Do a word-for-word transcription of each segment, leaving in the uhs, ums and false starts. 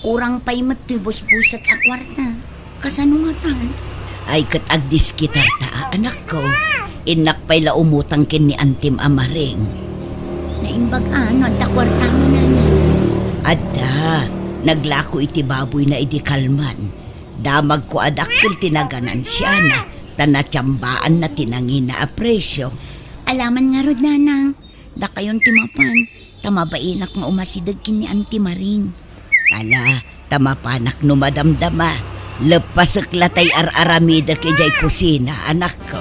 Kurang pay met ti busbusek a kuarta. Kasano ngatan? Ay, ket agdiskitarta, anakko. Innak pay la umutang ken ni antim a Maring. Naimbag a, no adda kuartana, nanang? Adda. Naglako iti baboyna idi kalman. Damagko a dakkel ti naganansiana, ta natiambaanna ti nangina a presio. Alaman ngarud, nanang. Dakayon ti mapan, ta mabainak nga umasideg ken ni Auntie Maring. Ala, ta mapanak no madamdama. Leppasek la tay ar-aramidek idiay kusina, anakko.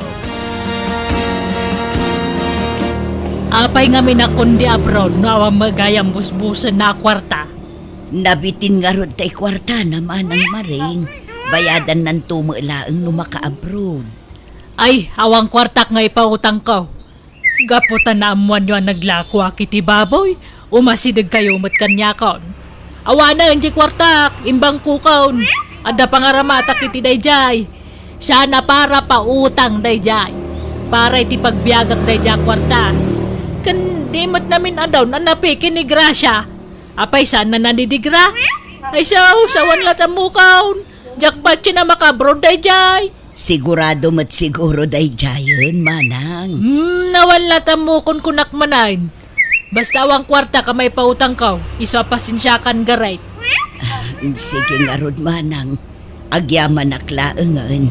Apay ngamin a kundi abroad no awan met gayam busbusenna a kuarta? Nabitin ngarud tay kuartana, manang Maring. Bayadannanto met laeng no maka-abroad. Ay, awan kuartak nga ipautangko. Gapu ta naammoanyo a naglakoak iti baboy, umasidegkayo met kaniakon. Awanen diay kuartak, imbangkokon. Adda pangaramatak iti daydiay. Sian a para pautang daydiay. Para iti pagbiagak daydiay a kuarta. Ken di met namin-adaw a napiki ni Gracia. Apay, saan a nadidigra? Ay, saw, sawan la tammokon. Diak patien a maka-abroad daydiay. Sigurado met siguro daydiayen, manang. Hmm, awan la tammokon, kunak manen. Basta awan kuartak a maipautangko, isu a pasensiakan, Gareth. Ah, sige ngarud, manang. Agyamanak laengen.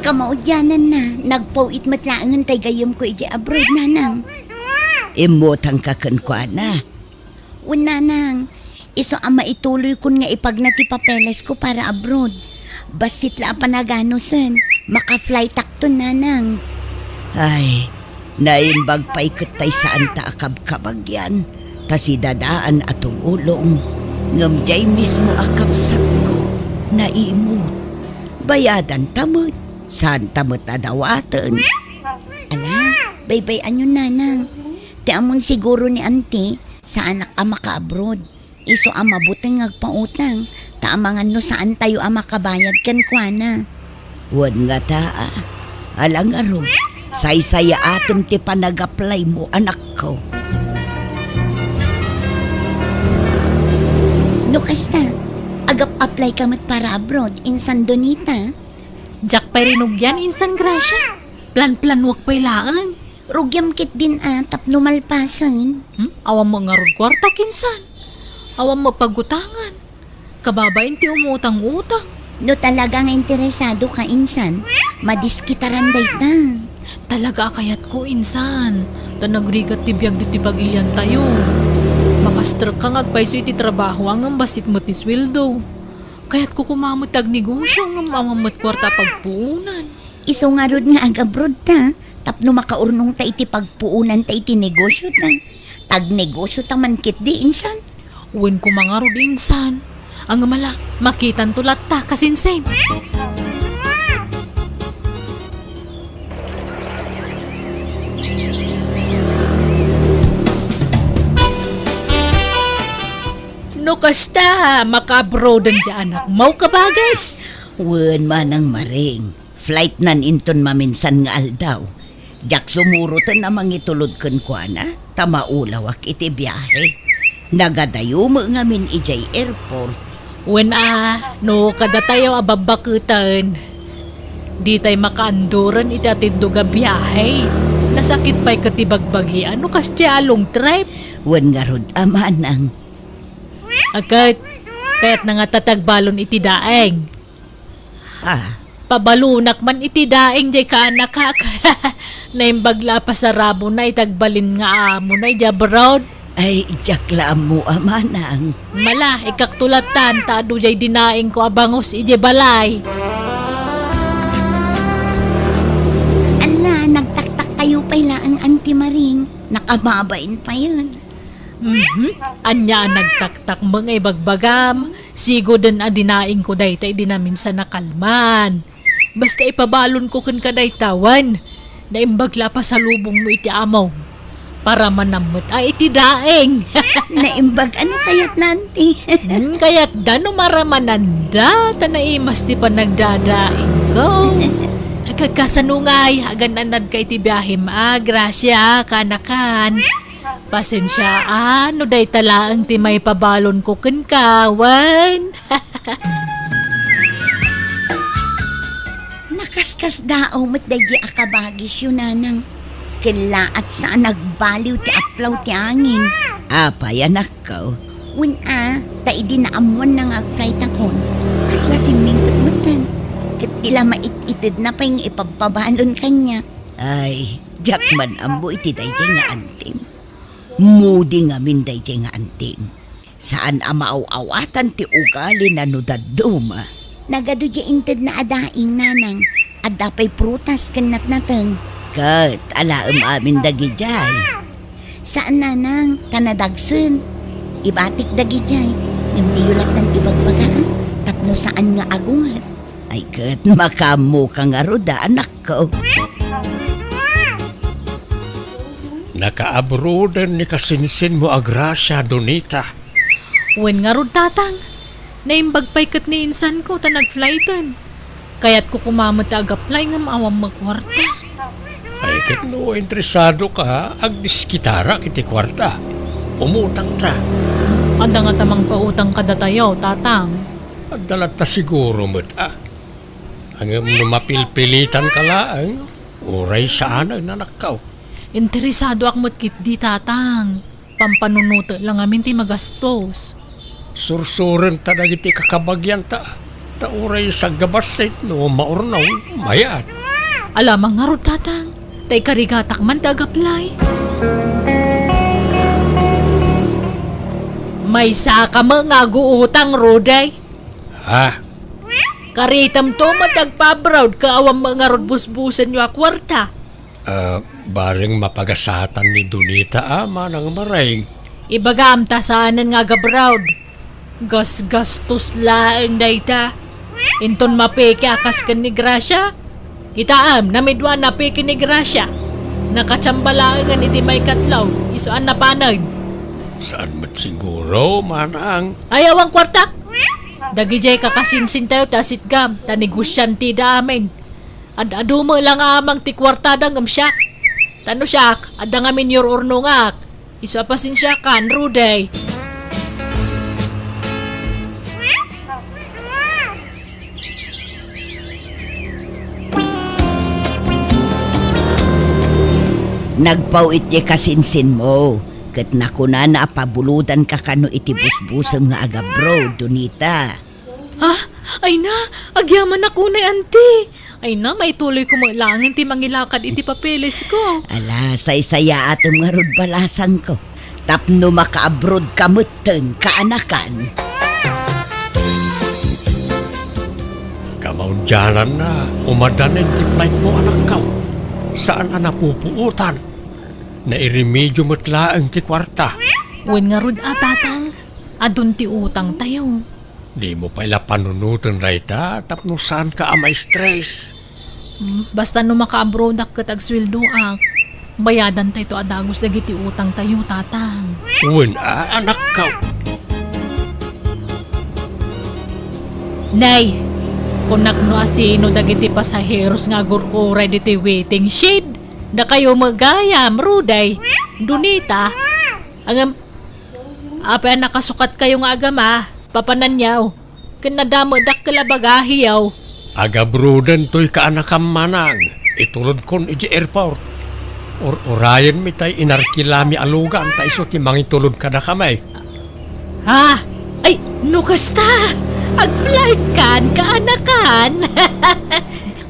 Kamaudiananna, nagpaw-it met laengen tay gayyemko idiay abroad, nanang. Immutangka kenkuana. Wen, nanang, isu a maituloykon nga ipagna ti papelesko para abroad. Bassit la a panaganusen, maka-flightakton, nanang. Ay, naimbag pay ket tay saanta a kabkabagian, ta si Dadaan a tumulong, ngem diay mismo a kabsatko, naimut. Bayadanta met, saanta met a dawaten. Ala, baybay-anyon, nanang. Ti ammon siguro ni Auntie, saanak a maka-abroad. Isu a mabuteng nga agpautang, ta amangan no saantayo a makabayad kenkuana. Wen ngata, a. Ala ngarud, saysayaatem ti panag-applymo, anakko. No kasta, agap-applyka met para abroad, insan Donita? Diak pay rinugian, insan Gracia. Plan-planuek pay laeng. Rugiam ketdin a tapno malpasen. Hmm? Awan met ngarud kuarta, insan. Awan met pagutangan. Kababain ti umutang-utang. No talaga nga interesadoka, insan, madiskitaran dayta. Talaga a kayatko, insan. Ta nagrigat ti biag ditoy pagiliantayo. Makastrekka nga agpayso iti trabaho, ngem bassit met ti sueldo. Kayatko koma met ti agnegosio, ngem awan met kuarta a pagpuonan. Isu ngarud nga ag-abroad ta, tapno makaurnongta iti pagpuonanta iti negosiota. Tagnegosiota man ketdi, insan. Wen koma ngarud, insan. Ngem ala, makitanto latta, kasinsin. No kasta, maka-abroaden ti anakmo, kabagas? Wen, manang Maring. Flightnan inton maminsan nga aldaw. Diak sumuroten a mangitulod kenkuana, ta maulawak iti biahe. Nagadayo met ngamin idiay airport. Wen a, no kadatayo a babbaketen, ditay makaanduren iti atindog a biahe. Nasakit pay ket ti bagbagian no kasdiay a long trip. Wen ngarud a, manang. Ket, kayatna ngata ti agbalon iti daeng. Ha? Pabalonak man iti daeng diay kaanakak. Naimbag la a pasarabona iti agbalin nga amona idiay abroad. Ay, diak la ammo a, manang. Ala, ikkakto lattan, ta adu diay dinaengko a bangus idiay balay. Ala, nagtaktakkayo pay laeng, Auntie Maring. Nakababain payen. Mhm. Ania a nagtaktak met nga ibagbagam? Sigoden a dinaengko dayta idi naminsan a kalman. Basta ipabalonko kenka dayta wen. Naimbag la a pasalubongmo iti amom. Paramanam met a iti daeng. Naimbag, ano kayatna, Auntie? Hmm, kayatda no maramananda, ta naimas ti panagdadaengko. Agkakasano ngay, agan-anadka iti biahem a, Gracia, kaanakan. Pasensia, a, no dayta laeng ti maipabalonko kenka, wen. Nakaskasdaaw met daydi a kabagisyo, nanang. Kellaat saan agbaliw ti aplaw ti angin. Apay, anakko? Wen a, ta idi naammoanna nga agflightakon, kasla simmingpet metten. Ket ti la mait-itedna pay nga ipabpabalon kaniak. Ay, diak man ammo iti daydi nga antim. Mudi ngamin daydi nga antim. Saan a maaw-awatan ti ugalina no dadduma. Nagadu diay intedna a daing, nanang. Adda pay prutas ken natnateng. Ket alaem amin dagidiay. Saan, nanang, ta nadagsen. Ibatik dagidiay. Ngem diyo lattan ibagbaga, a? Tapno saan nga agunget. Ay ket, makaammoka ngarud a, anakko. Nakaabroaden ni kasinsinmo a Gracia, Donita. Wen ngarud, tatang. Naimbag pay ket ni insanko ta nagflighten. Kayatko koma met a agaplay ngem awan met kuarta. Ay, ket no interesadoka, agdiskitarak iti kuarta. Umutangta. Adda ngata mangpautang kadatayo, tatang. Adda latta siguro met, a. Ngem no mapilpilitanka laeng, uray saanen, anakko. Interesadoak met ketdi, tatang. Pampanunotek la ngamin ti magastos. Sursurenta dagiti kakabagianta, ta uray saggabassit no maurnong, mayat. Ala, mangarud, tatang. Ta ikarigatak man ti agaplay. Maysaka met nga aguutang, Ruday. Ha? Karitemto met agpa-abroad ket awan met ngarud busbusenyo a kuarta. Ah, bareng mapagasatan ni Donita a manang maraing. Ibagam ta saanen nga agabroad. Gasgastos laeng dayta. Inton mapeke a kas ken ni Gracia. Kitaem, namidua a napeke ni Gracia. Nakatsamba laengen iti maikatlo, isu a napanen. Saan met siguro, manang? Ay, awan kuarta. Dagidiay kakasinsintayo ti asitgam, ta negosianteda amin. Ad-adu met la nga amang ti kuartada ngem siak. Ta no siak, adda ngamin yur-urnongak. Isu a pasensiakan, Ruday. Nagpaw-it diay kasinsinmo, ket nakunana a pabulodanka kano iti busbusem nga agabroad, Donita. Ah, ay na, agyamanak unay, anti. Ay na, maituloyko met laengen ti mangilakad iti papeles ko. Ala, saysayaatem ngarud balasangko. Tapno makaabroadka metten, kaanakan. Kamaudiananna, umadanen ti flightmo, anakko. Saan a napupuotan. Nairemedio met laeng ti kuarta. Wen ngarud a, tatang, adun ti utangtayo. Dimo pay la panunoten dayta tapno saanka a ma-stress. Hmm, basta no makaabroadak ket agsueldoak, bayadantayto a dagus dagiti utangtayo, tatang. Wen a, anakko. Nay, kunak no asino dagiti pasaheros nga agur-uray ditoy waiting shed? Dakayo met gayam, Ruday, Donita. Ngem, apay a nakasukatkayo nga agama? Papananyaw, ken nadamedakkel a bagahiyaw. Agabroaden toy kaanakam, manang. Itulodkon idiay airport. Ur-urayenmi tay inarkilami a lugan ta isu ti mangitulod kadakami. Ha? Ay, no kasta, agflightkan, kaanakan.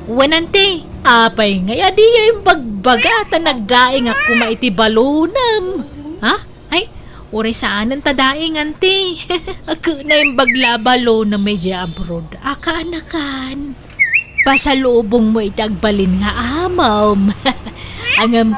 Wen, anti, apay ngay a diyo imbagbaga ta nagdaingak koma iti balonem? Ha? Ay, uray saanen ta daing, anti. Ket naimbag la a balonem idiay abroad a kaanakan. Pasalubongmo iti agbalin nga amom. Ngem,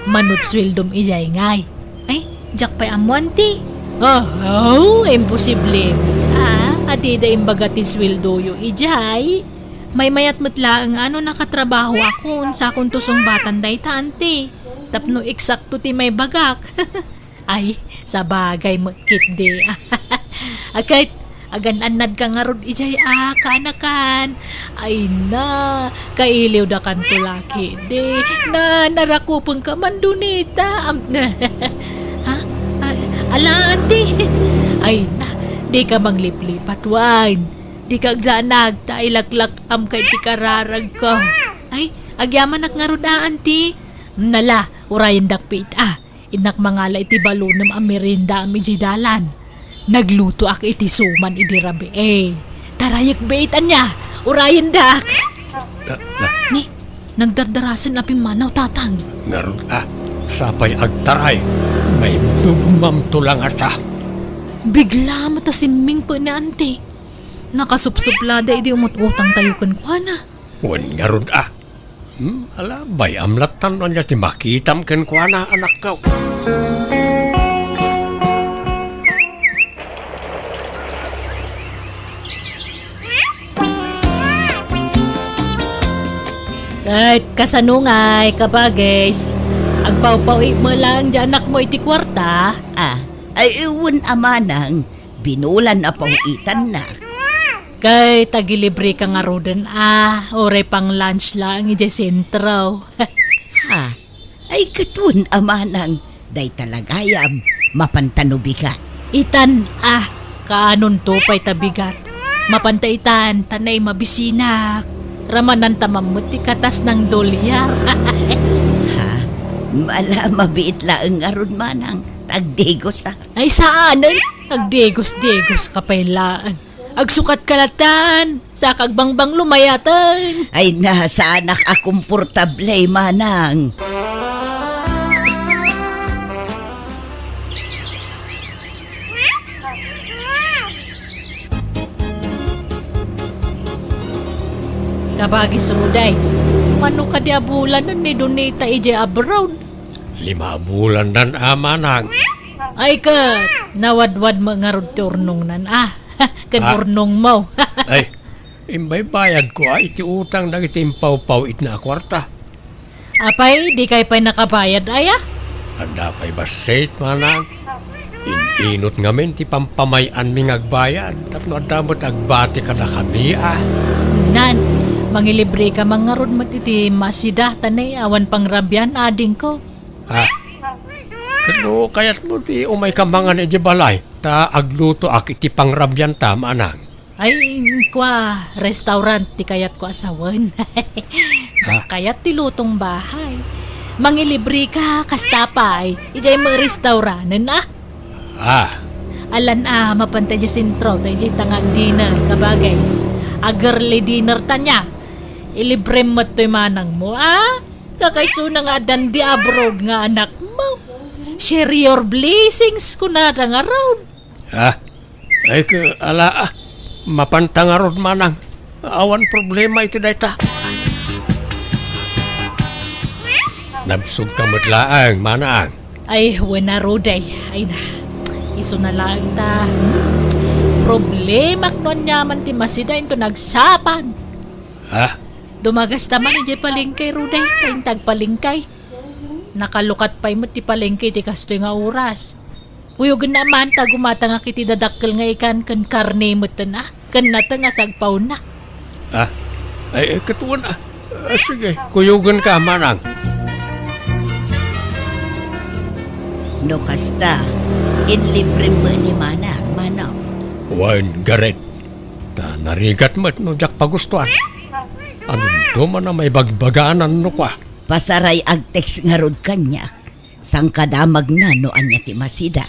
mano't sueldom idiay ngay. Ay, diak pay ammo, anti. Oh, oh, imposible. Ah, adida imbaga ti sueldoyo idiay. Maymayat met laeng a no nakatrabahoakon, sakonto sungbatan dayta, anti. Tapno eksakto ti maibagak. Ay, sabagay met ketdi. A ket, agan-annadka ngarud idiay a kaanakan. Ay na, kailiwdakanto la ketdi. Na, narakupenka man, Donita. Am-, Ala, anti. Ay na, dika mangliplipat wen. Dika agdanag ta ilaklak-amka iti kararagko. Ay, agyamanak ngarud a, anti. Nala, urayendak pay ita. Innak mangala iti balonem a meriendaam idiay dalan. Naglutoak iti suman idi rabii. Tarayek biit ania, urayendak. Ah, ah. Ni, nagdardarasen a pimmanaw, Tatang. Ngarud a, sapay agtaray. Maibdugmamto la ngata. Bigla met a simmingpe ni Anti. Nakasupsuplada idi umut-utangtayo kenkuana. Wen ngarud a. Hmm, ala, bay-am lattan no ania ti makitam kenkuana, anakko. Ket kasano ngay, kabagis? Agpawpaw-ik met laeng diay anakmo iti kuarta? Ah, ay, wen a manang, binulan a paw-itanna. Ket agilibreka ngaruden a, uray pang-lunch laeng idiay sentro. Ha? Ay, ket wen a manang, dayta la gayam, mapanta no bigat. Itan a, kaanonto pay ta bigat. Mapanta itan, ta nay mabisinak. Ramananta man met ti katas nang dolyar. Ha? Ala, mabiit laeng ngarud manang, ta agdigos a. Ay, saanen, agdigos-digos ka pay laeng. Agsukat ka lattan, sa kagbangbang lumayaten. Ay na, saanak a komportable, manang. Kabagis Ruday, mano kadi a bulanen ni Donita idiay abroad? Lima a bulannan a, manang. Ay ket, nawadwad met ngarud ti urnongnan a. Ken Ah. urnongmo. Ay, imbaybayadko a iti utang dagiti impawpaw-itna a kuarta. Apay, dikay pay nakabayad aya? Adda pay bassit, manang. In-inut ngamin ti pampamay-anmi nga agbayad tapno adda met agbati kadakami a. Nan, mangilibreka man ngarud met iti Masida ta nay awan pangrabian, adingko. Ha? Ket no kayatmo ti umayka mangan idiay balay, ta aglutoak iti pangrabianta, manang. Ay, kua, restaurant ti kayatko a sawen. Ha? Kayat ti lutong bahay. Mangilibreka, kasta pay, idiay met restauranen a. Ah. Alan a, mapanta idiay sentro, ta idiay ta nga agdinner, kabagis. Ag-early dinner ta nia. Ilibrem met toy manangmo a. Kakaisuna nga addan di abroad nga anakmo. Share your blessings, kunada ngarud. Ah, ay, ke, ala, ah. Mapanta ngarud, manang. Awan problema iti dayta. Nabsogka met laeng, manang. Ay, wen a, Ruday. Ay na. Isuna laeng ta. Hmm? Problemak no aniaman ti Masida inton agsapa. Ha? Dumagasta man idiay palengke, Ruday, ta inton agpalengke. Nakalukat pay met ti palengke iti kastoy nga oras. Kuyogenna man ta gumatangak iti dadakkel nga ikan ken karne metten a, ken nateng a sagpawna. Ah, ay, ay, ket wen a. Ah, sige, kuyogenka, manang. No kasta, inlibrem met ni manang, manang. Wen, Gareth. Ta narigat met no diak pagustuan. Anonto man a maibagbaganan no kua. Pasaray, agtext ngarud kaniak. Sangkadamagna no ania ti Masida.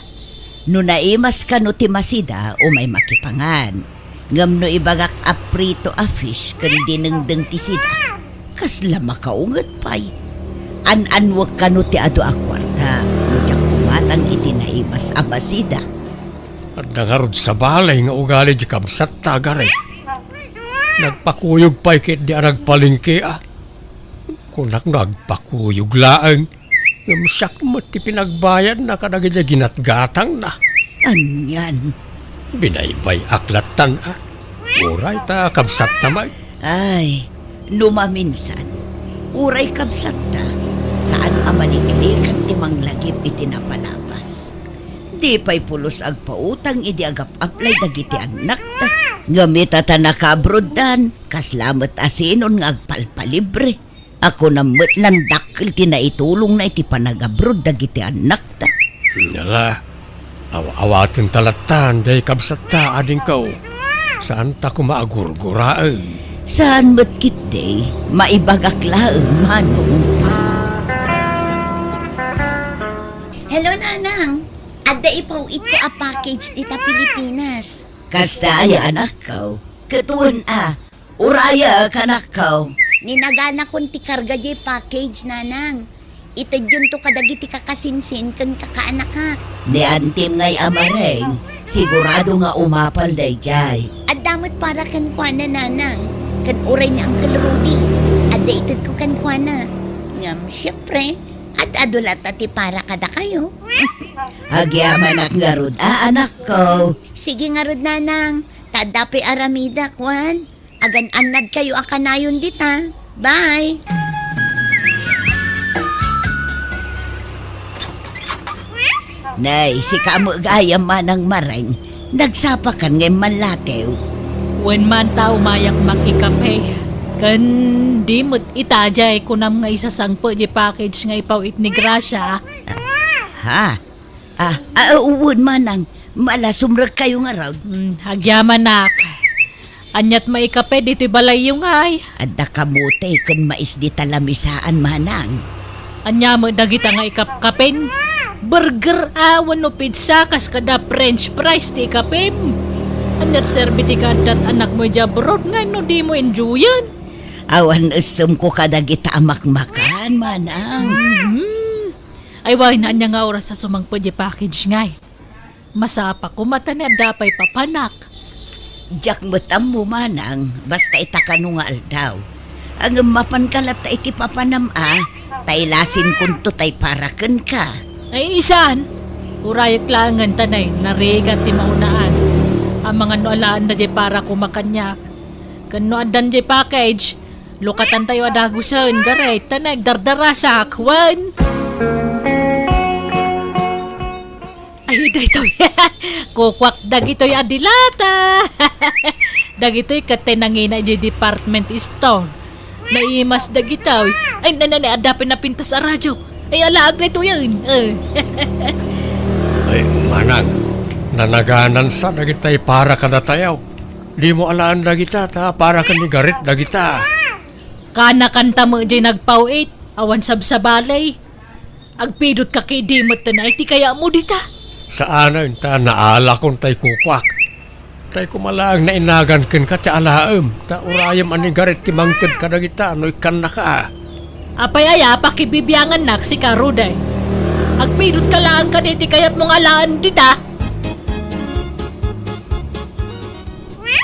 No naimas kano ti Masida, umay makipangan. Ngem no ibagak a prito a fish ken dinengdeng ti sida, kasla makaunget pay. An-anwek kano ti adu a kuarta no diak gumatang iti naimas a Masida. Adda ngarud sabali nga ugali di kabsatta, Gareth. Nagpakuyog pay ket di a nagpalengke a. Kunak no agpakuyog laeng. Ngem siak met ti pinagbayadna kadagiti ginatgatangna. Anian? Binaybay-ak lattan a. Uray ta kabsatta met. Ay, no maminsan, uray kabsatta, saan a maliklikan ti manglagip iti napalabas. Di pay pulos agpautang idi agap-aplay dagiti annakta. Ngem ita ta nakaabroddan, kasla met a sinon nga agpalpalibre. A kunam met lan dakkel ti naitulongna iti panagabrod dagiti annakta. Ala, Aw-awaten ta lattan, day kabsatta, adingko. Saan ta koma a gurguraem. Saan met ketdi, maibagak laeng, Manong. Hello, Nanang. Adda ipaw-itko a package dita Pilipinas. Kasta aya, anakko? Ket wen a, Urayek, anakko. Ninaganakon ti karga diay package, Nanang. Itedyonto kadagiti kakasinsin ken kakaanakak. Ni antim ngay a mareng, sigurado nga umapal daydiay. Adda met para kenkuana, Nanang. Ken uray ni Uncle Rudy, adda itedko kenkuana. Ngem, siempre, ad-adu latta ti para kadakayo. Agyamanak ngarud a, anakko. Sige ngarud, Nanang. Ta adda pay aramidek, wen. Agan-annadkayo a kanayon dita. Bye! Nay, sika met gayam, Manang Mareng. Nagsapakan nga immanlatiw. Wen man ta umayak makikape. Ken di met ita diay kunam nga isasangpet diay package nga ipaw-it ni Gracia. Ha? Ah, ah, wen, Manang. Mala, sumrekkayo ngarud. Hmm, agyamanak. Aniat maikape ditoy balayyo ngay? Adda kamote ken mais dita lamisaan, Manang. Ania met dagita nga ikapkapen? Burger a wenno pizza kas kada French fries ti ikapem? Aniat serbi ti kaaddat anakmo idiay abroad nga no dimo enjoyen? Awan essemko kadagita a makmakan, Manang. Mhm. Ay, wen, ania nga oras a sumangpet diay package ngay? Masapa koma ta ni adda pay papanak. Diak met ammo, Manang, basta ita kano nga aldaw. Ngem mapanka latta iti papanam a, ta ilasinkonto tay para kenka. Ay, saan? Urayek laengen ta nay, narigat ti maunaan. Amangan no alaanda diay para koma kaniak. Ken no addan diay package, lukatantayo a dagusen, garet, ta nagdardarasak, wen. Ay, daytoy. Kukuak dagitoy a dilata. Dagitoy ket tay nangina idiay department store. Naimas dagitoy. Ay, na, na, na, adda pay napintas a radyo. Ay, alaag daytoyen. Eh. Ay, Manang, nanaganansa dagitay para kadatayo. Dimo alaan dagita, ta para ken ni Garet dagita. Kanakanta met diay nagpaw-it, awan sabsabali. Agpidotka ketdi met ta nay ti kayatmo dita. Saanen ta naalakon tay kukuak. Tay koma laeng nainagan kenka ti alaem, ta urayem a ni Garet ti mangted kadagita no ikkannaka. Apay aya pakibibiangannak, sika, Rudy? Agpidotka laeng kadi ti kayatmo nga alaen dita.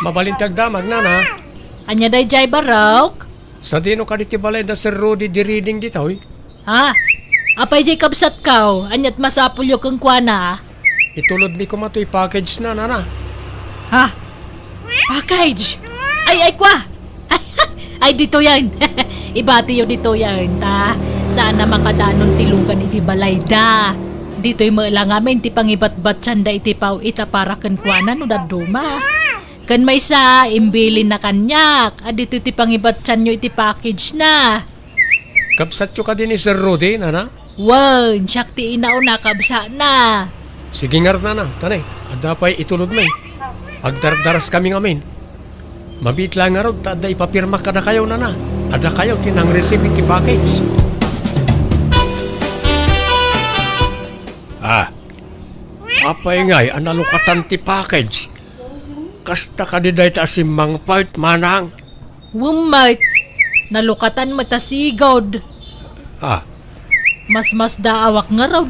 Mabalin ti agdamag, nana. Ania daydiay, barok? Sadino kadi ti balay da Sir Rudy di Reading ditoy? Ha? Apay diay kabsatko, aniat masapulyo kenkuana? Itulodmi koma toy package na, nana. Ha? Package? Ay, ay, kwa! Ay, ditoyen. Ibatiyo ditoyen, ta saan a makadanon ti lugan iti balayda. Ditoy met la ngamin ti pangibatbatianda iti paw-it a para kenkuana no dadduma. Ken maysa, imbilinna kaniak. Aditoy ti pangibattianyo iti package na. Kabsatyo kadi ni Sir Rudy, nana? Wen, siak ti inauna, kabsatna. Sige ngarud, nana, ta nay, adda pay itulodmi. Agdardaraskami ngamin. Mabiit laeng ngarud ta adda ipapirmak kadakayo, nana. Adakayo ti nang-receive iti package. Ah, apay ngay a nalukatan ti package? Kasta kadi dayta a simmangpet, manang? Wen met, nalukatan met a sigud. Ah. Masmasdaawak ngarud,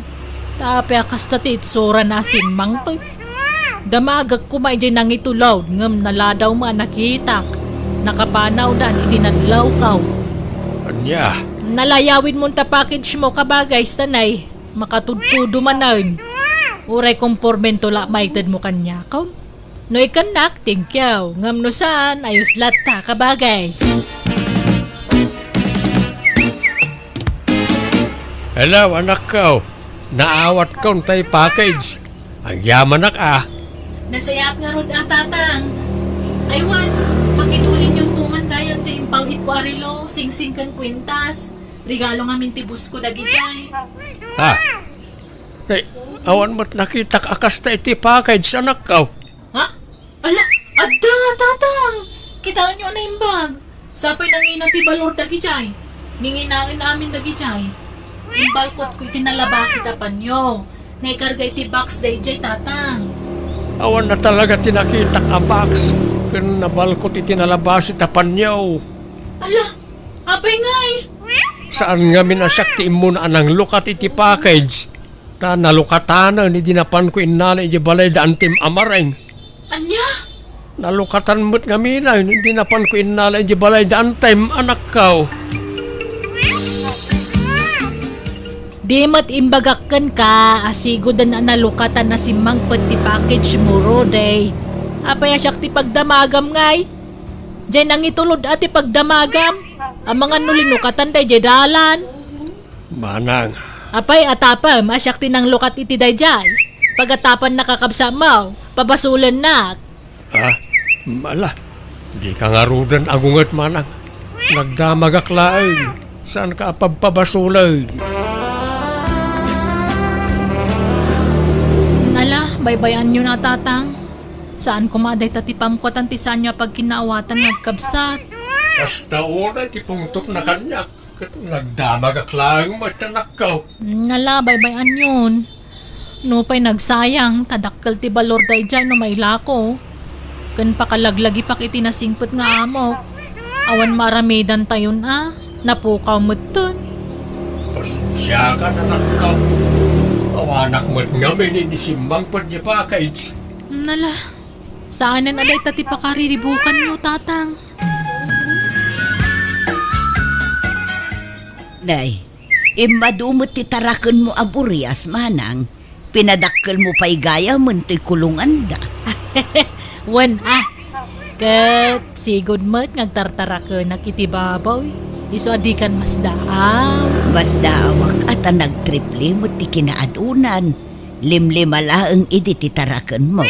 ta apay a kasta ti itsurana a simmangpet. Damagek koma idiay nangitulod, ngem naladaw met a nakitak. Nakapanawdan idi nadlawko. Ania? Nalayawidmon ta package mo, kabagay, ta nay, makatudtudo manen. Uray kompormento la maitedmo kaniakon. No ikannak, thank you. Ngem no saan, ayos latta, kabagay. Hello, anakko. Naawatkon tay package. Agyamanak a. Nasayaat ngarud a, Tatang. Ay wen, pakidulinyon koma gayam diay impaw-itko a relo, singsing ken kwintas. Regalo ngamin ti boss ko dagidiay. Ha? Ay, awan met nakitak a kasta iti package, anakko. Ha? Ala, adda, tatang! Kitaenyo a naimbag. Sapay nangina ti balor dagijay. Ninginaen amin dagijay. Imbalkotko iti nalabasi ti apanyo. Naikarga iti box dayjay, tatang. Awan na talaga ti nakitak a box ken nabalkot iti nalabasi ti apanyo. Ala, apay ngay? Saan ngamin a siak ti immuna a nanglukat iti package. Ta nalukatanen idi napanko innala idiay balay da Antem a Mareng. Ania? Nalukatan met ngaminen idi napanko innala idiay balay da Antem, anakko. Di met imbagak kenka a siguden a nalukatan a simmangpet ti package mo, Rudy. Apay a siak ti pagdamagam ngay? Jay nangitulod a ti pagdamagam. Amangan no linukatan dayjay dalan. Manang. Apay, atapem a siak ti nanglukat iti dayjay. Pagatapan nakakabsatmo, pabasolennak. Ah, mala. Dika ngaruden agunget, manang. Nagdamagak laeng. Saanka a pabpabasolen. Ala, baybay-anyo na, tatang. Saan koma dayta ti pamkuatan ti saanyo a pagkinaawatan nga agkabsat. Kasta unay ti pungtotna kaniak. Ket nagdamagak laeng met, anakko. Nala, baybay-anyon. Nupay nagsayang, ta dakkel ti balor dayjay no mailako. Ken pakalaglagipak iti nasingpet nga amok. Awan maaramidantayon a, napukaw metten. Pasensiakan, anakko. Awanak met ngamin idi simmangpet ti package. Nala, saanen a dayta ti pakariribukanyo, tatang. Nay, immadu met ti tarakenmo a burias, manang. Pinadakkelmo pay gayamen toy kulonganda. Wen, a. Ket sigud met nga agtartarakenak iti baboy. Isu a dikan masdaaw. Masdaawak a ta nagtriple met ti kinaadunan. Limlima laeng idi ti tarakenmo.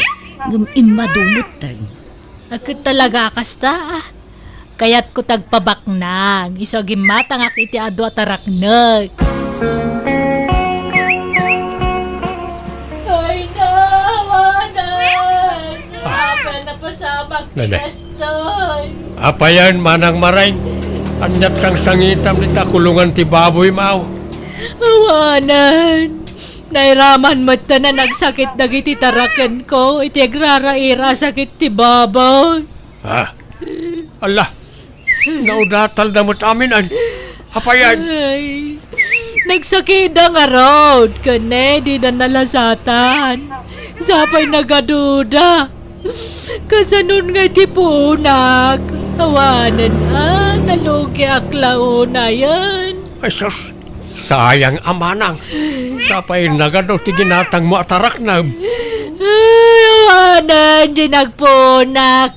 Ngem immadu metten. Ket talaga a kasta, a. Kayatko ti agpabaknang, isu a gimmatangak iti adu a taraknek. Ay, nawanan! Ah. Apay a napasamak ti Nene. Kastoy? Apayen, Manang Mareng? Ania't sangsangitam dita kulongan ti baboy, maw? Awanen. Nairaman metten a nagsakit dagiti tarakenko iti agraraira a sakit ti baboy. Ha? Ala, naudatalda met amin, an? Apayen? Ay, nagsakitda ngarud, ken ne, dida nalasatan. Sapay nagaduda. Kasanon nga iti puonak? Awanen, a, nalugiak la unayen. Ay, sus! Sayang a manang. Sapay nagadu ti ginatangmo a taraknem. Ay, awanen, di nagpunak.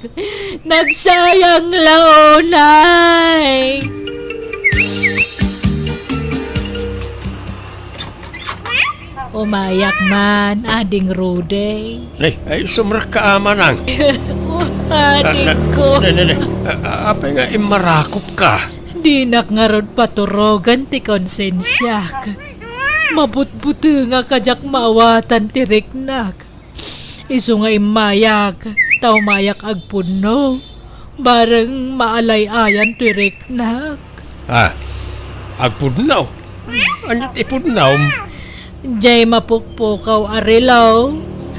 Nagsayang la unay. Umayak man, Ading Rudy. Nay, ay, sumrekka a manang. Adingko. Ne, ne, ne. A-, a-, apay nga immarakopka? Dinak ngarud paturogen ti konsensiak. Mabutbutengak a diak maawatan ti riknak. Isu nga immayak, ta umayak agpudno. Bareng maalay-ayan toy riknak. Ah, agpudno? Ania ti ipudnom? Jay mapukpukaw a relo,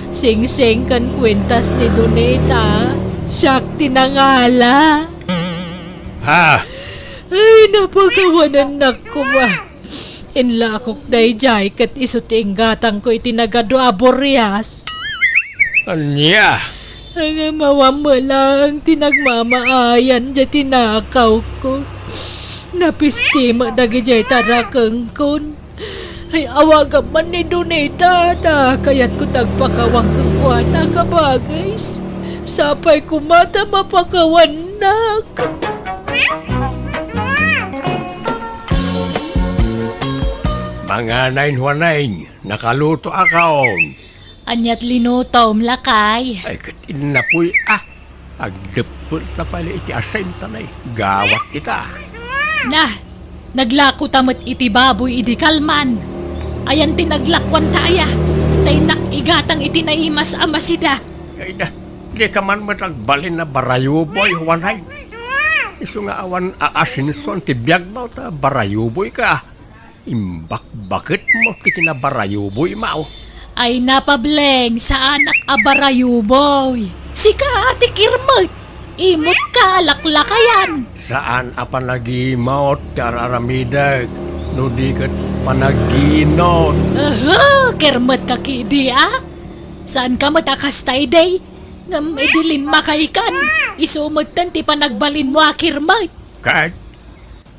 singsing ken kuentas ni Donita, siak ti nangala. Ha? Ay, napakawanennak koma. Inlakok dayjay ket isu ti inggatangko iti nagadu a burias. Ania? Ngem awan met laeng ti nagmamaayan diay tinakawko. Napisti met dagidiay tarakengkon. Ay, awagam man ni Donita, ta kayatko ti agpakawan kenkuana, kabagis. Sapay koma ta mapakawannak. Mangan, Huaneng, nakalutoakon. Ania't linutom, lakay? Ay, ket innapoy, a. Agdeppelta pay iti asin, ta nay, gawat ita. Na, naglakota met iti baboy idi kalman. Ayan ti naglakuanta aya, ta innak igatang iti naimas a masida. Ay da, di ka man met agbalin a barayuboy, Juanay. Isu nga awan aasinsuan ti biagmo ta barayuboy ka. Imbakbaket mo ti kinabarayuboy, mao. Ay na, Pableng, saanak a barayuboy. Sika a ti kirmet. Imot ka, laklakayan. Saan a panagimot ti ar-aramidek, no di ket panaginot. Aha, kirmet ka kidi, a? Saan ka met a kasta idi? Ngem idi limmakaykan, isu metten ti panagbalinmo a kirmet. Ket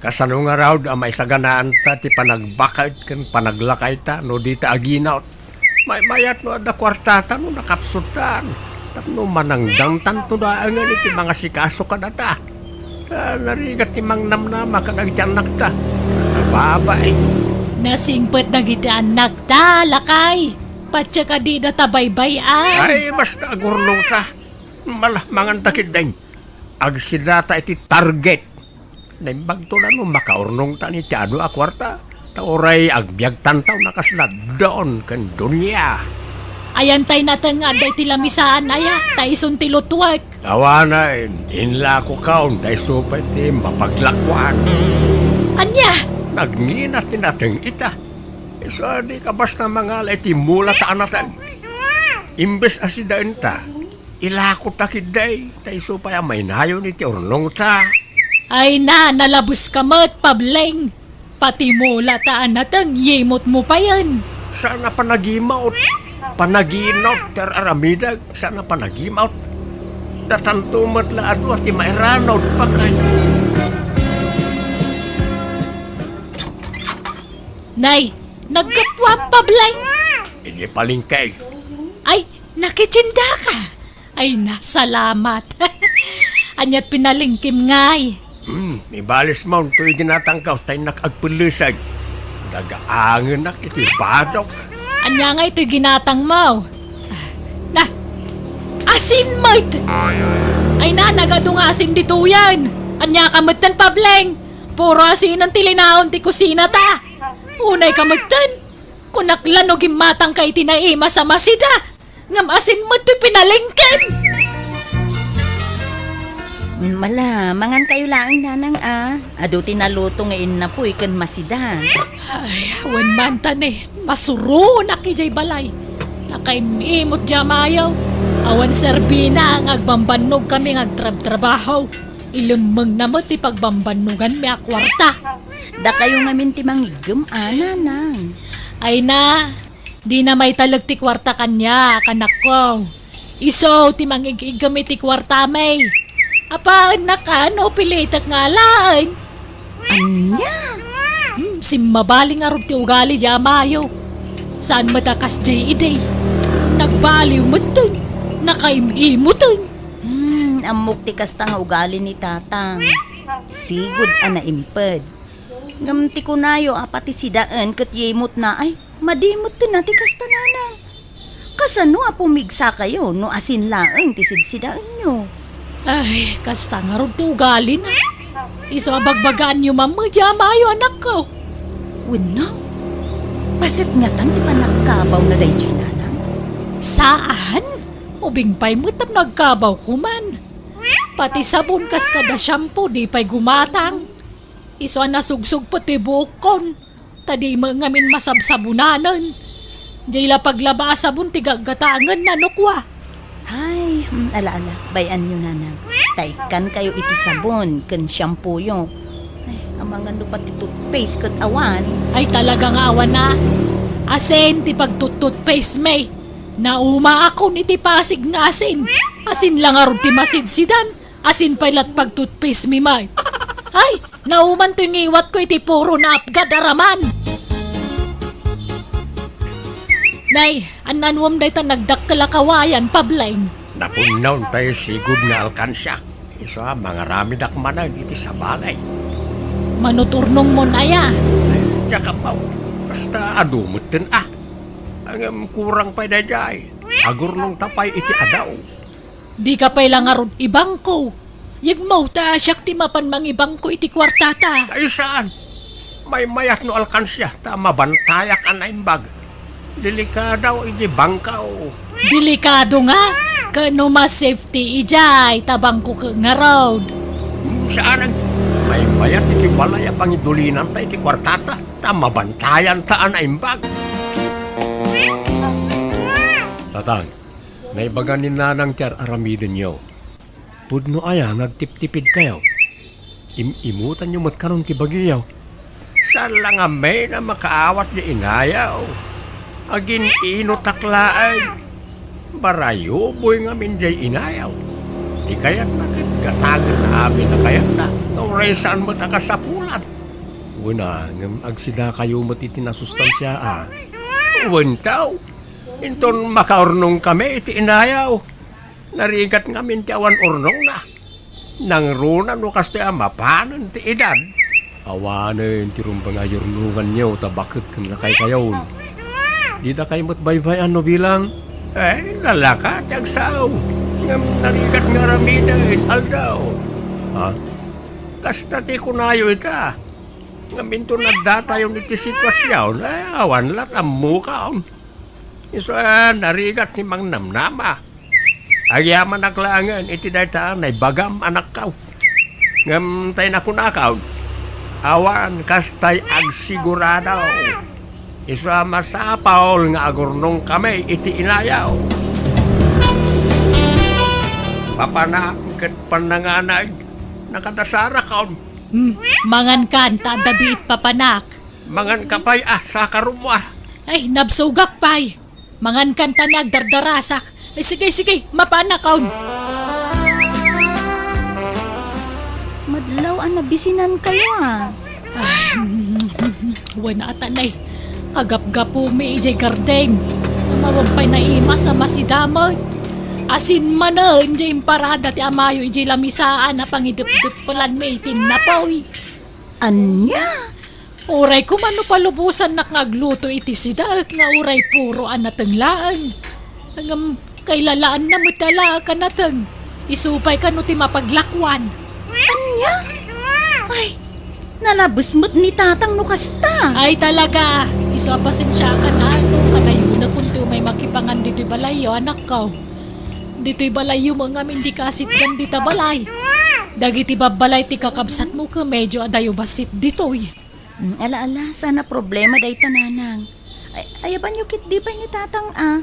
Kasano ngarud a maisaganaanta ti panagbaket ken panaglakayta no dita aginot? Maymayat no adda kuartata no nakapsutan tapno manangdangtanto laengen iti mangasikaso kadata. Ta narigat ti mangnamnama kadagiti annakta. Babaen. Nasingpet dagiti annakta, lakay. Patse kadi data baybay-an. Ay, basta agurnongta. Mala, manganta ketdin. Agsidata iti target. Naimbagto la no makaurnongtan iti adu a kuarta, ta uray agbiagtanto no kasla Don ken Doña. Ayan tay nateng nga adda iti lamisaan aya, ta isun ti lutuek. Awanen, inlakokon, ta isu pay ti mapaglakuan. Ania? Nagngina ti nateng ita. Isu a di ka basta mangala iti mula ta a nateng. Imbes a sidaenta, ilakota ketdi, ta isu pay a mainayon iti urnongta. Ay na, nalabeska met, Pableng. Pati mula ta a nateng, yimotmo payen. Saan a panagimot, panaginot, ti ar-aramidek, saan a panagimot. Datanto met la a dua ti mairanod, pakay. Nay, naggapuam, Pableng. Idiay palengke. Ay, nakitindaka. Ay na, salamat. Aniat pinalengkem, ngay? Hmm, ibalismon toy ginatangko, ta innak agpelleseg. Dagaangenak iti badok. Ania ngay toy ginatangmo? Na, asin met! Ay na, nagadu nga asin ditoyen. Ania ka metten, Pableng? Puro asinen ti linaon ti kusinata. Unay ka metten. Kunak la no gimmatangka iti naimas a masida. Ngem asin met toy pinalengkem. Mala, mangankayo laeng, nanang, a. Adu ti naluto nga innapoy ken masida. Ay, wen man ta ne, masuronak idiay balay. Nakaim-imot diay amayo. Awan serbina nga agbambannogkami nga agtrabtrabaho. Ilemmengna met ti pagbambannoganmi a kuarta. Dakayo ngamin ti mangiggem, a, nanang. Ay na, dina maitalek ti kuarta kaniak, anakko. Isu ti mangig-iggem iti kuartami. Apaennak a no pilitek nga alaen. Ania? Hmm, simmabali ngarud ti ugali diay amayo. Saan met a kasdiay idi. Nagbaliw metten. Nakaim-imoten. Hmm, ammok ti kasta nga ugali ni Tatang. Sigud a naimped. Ngem ti kunayo a pati sidaen ket yimotna, ay, madi metten a ti kasta, nanang. Kasano a pumigsakayo no asin laeng ti sidsidaenyo? Ay, kasta ngarud ti ugalina. Isu a bagbagaanyo man met diay amayo, anakko. Wenno, paset ngatan ti panagkabawna daydiay, nanang? Saan? Ubing pay met tapno agkabawko man. Pati sabon kas kada shampoo, di pay gumatang. Isu a nasugsugpet ti buokkon, ta di met ngamin masabsabonanen. Diay la paglaba a sabon ti gaggatangenna no kua. Ay, hmm, ala, ala, bay-anyo, nanang. Ta ikkankayo iti sabon ken shampooyo. Ay, amangan no pati toothpaste ket awan. Ay, talaga nga awan a. Asin ti pagtut-toothpaste mi. Naumaakon iti Pasig nga asin. Asin la ngarud ti masidsidan. Asin pay lat pagtutpaste mi met. Ay, nauman toy ngiwatko iti puro naapgad a raman. Nay, an-anuem dayta nagdakkel a kawayan, Pableng? Napunnaw tay sigud nga alkansiak. Isu a mangaramidak manen iti sabali. Manuturnongmon aya? Diak ammo. Basta adu metten a. Ngem kurang pay daydiay. Agurnongta pay iti adaw. Dika pay la ngarud ibangko. Yegmo ta siak ti mapan mangibangko iti kuartata. Ay, saan? Maymayat no alkansia ta mabantayak a naimbag. Delikado iti bangko. Delikado nga? Ket no mas safety idiay ta bangko ket ngarud. Hmm, saan. Maymayat iti balay a pangidulinanta iti kuartata ta mabantayanta a naimbag. Tatang, naibaga ni Nanang ti ar-aramidenyo. Pudno aya nga agtiptipidkayo? Im-imutanyo met kanon ti bagiyo. Saan la ngamin a makaawat diay inayo. Agin-inutak laeng. Barayuboy ngamin diay inayo. Di kayatna ket gatagen amin a kayatna. Uray saan met a kasapulan. Wen a, ngem agsidakayo met iti nasustansia a. Wen taw. Inton makaurnongkami iti inayo. Narigat ngamin ti awan urnongna. Nangruna no kastoy a mapanen ti edad. Awanen ti rumbeng a yurnonganyo ta baket ken lakaykayon. Didakay met baybay-an no bilang. Eh, lalaka ti agsao. Ngem narigat nga aramiden, aldaw. Ha? Kasta ti kunayo ita. Ngem inton addatayon iti situasion, eh, awan la ammokaon. Isu a narigat ti mangnamnama. Agyamanak laengen iti dayta a naibagam, anakko. Ngem tay nakunakon, awan kastay agsigurado. Isu a masapul nga agurnongkami iti inayo. Papanak ket pannanganag, nakadasarakon. Hmm, mangankan ta adda biit papanak. Manganka pay a, saka rummuar. Ay, nabsogak pay. Mangankan ta ni agdardarasak. Ay, sige, sige, mapanakon. Madlaw a nabisinankayo a. Ay, wen a tanay. Kagapgapumi idiay gardeng. Nga mawan pay naimas a masidamet. Asin manen diay imparada ti amayo idiay lamisaan a pangidepdeppelanmi iti napoy. Ania? Uray koma no palubosannak nga agluto iti sidaek nga uray puro a nateng laeng. Ngem kailalaanna met a laak a nateng. Isu pay kano ti mapaglakuan. Ania? Ay, nalabes met ni tatang no kasta. Ay, talaga. Isu a pasensiakan a no kadayonakon ti umay makipangan ditoy balayyo, anakko. Ditoy balayyo met ngamin di kasitgan dita balay. Dagiti babbalay ti kakabsatmo ket medyo adayo bassit ditoy. Mm, ala, ala, saan a problema dayta, nanang. Ay, ayabanyo ketdi pay ni tatang a.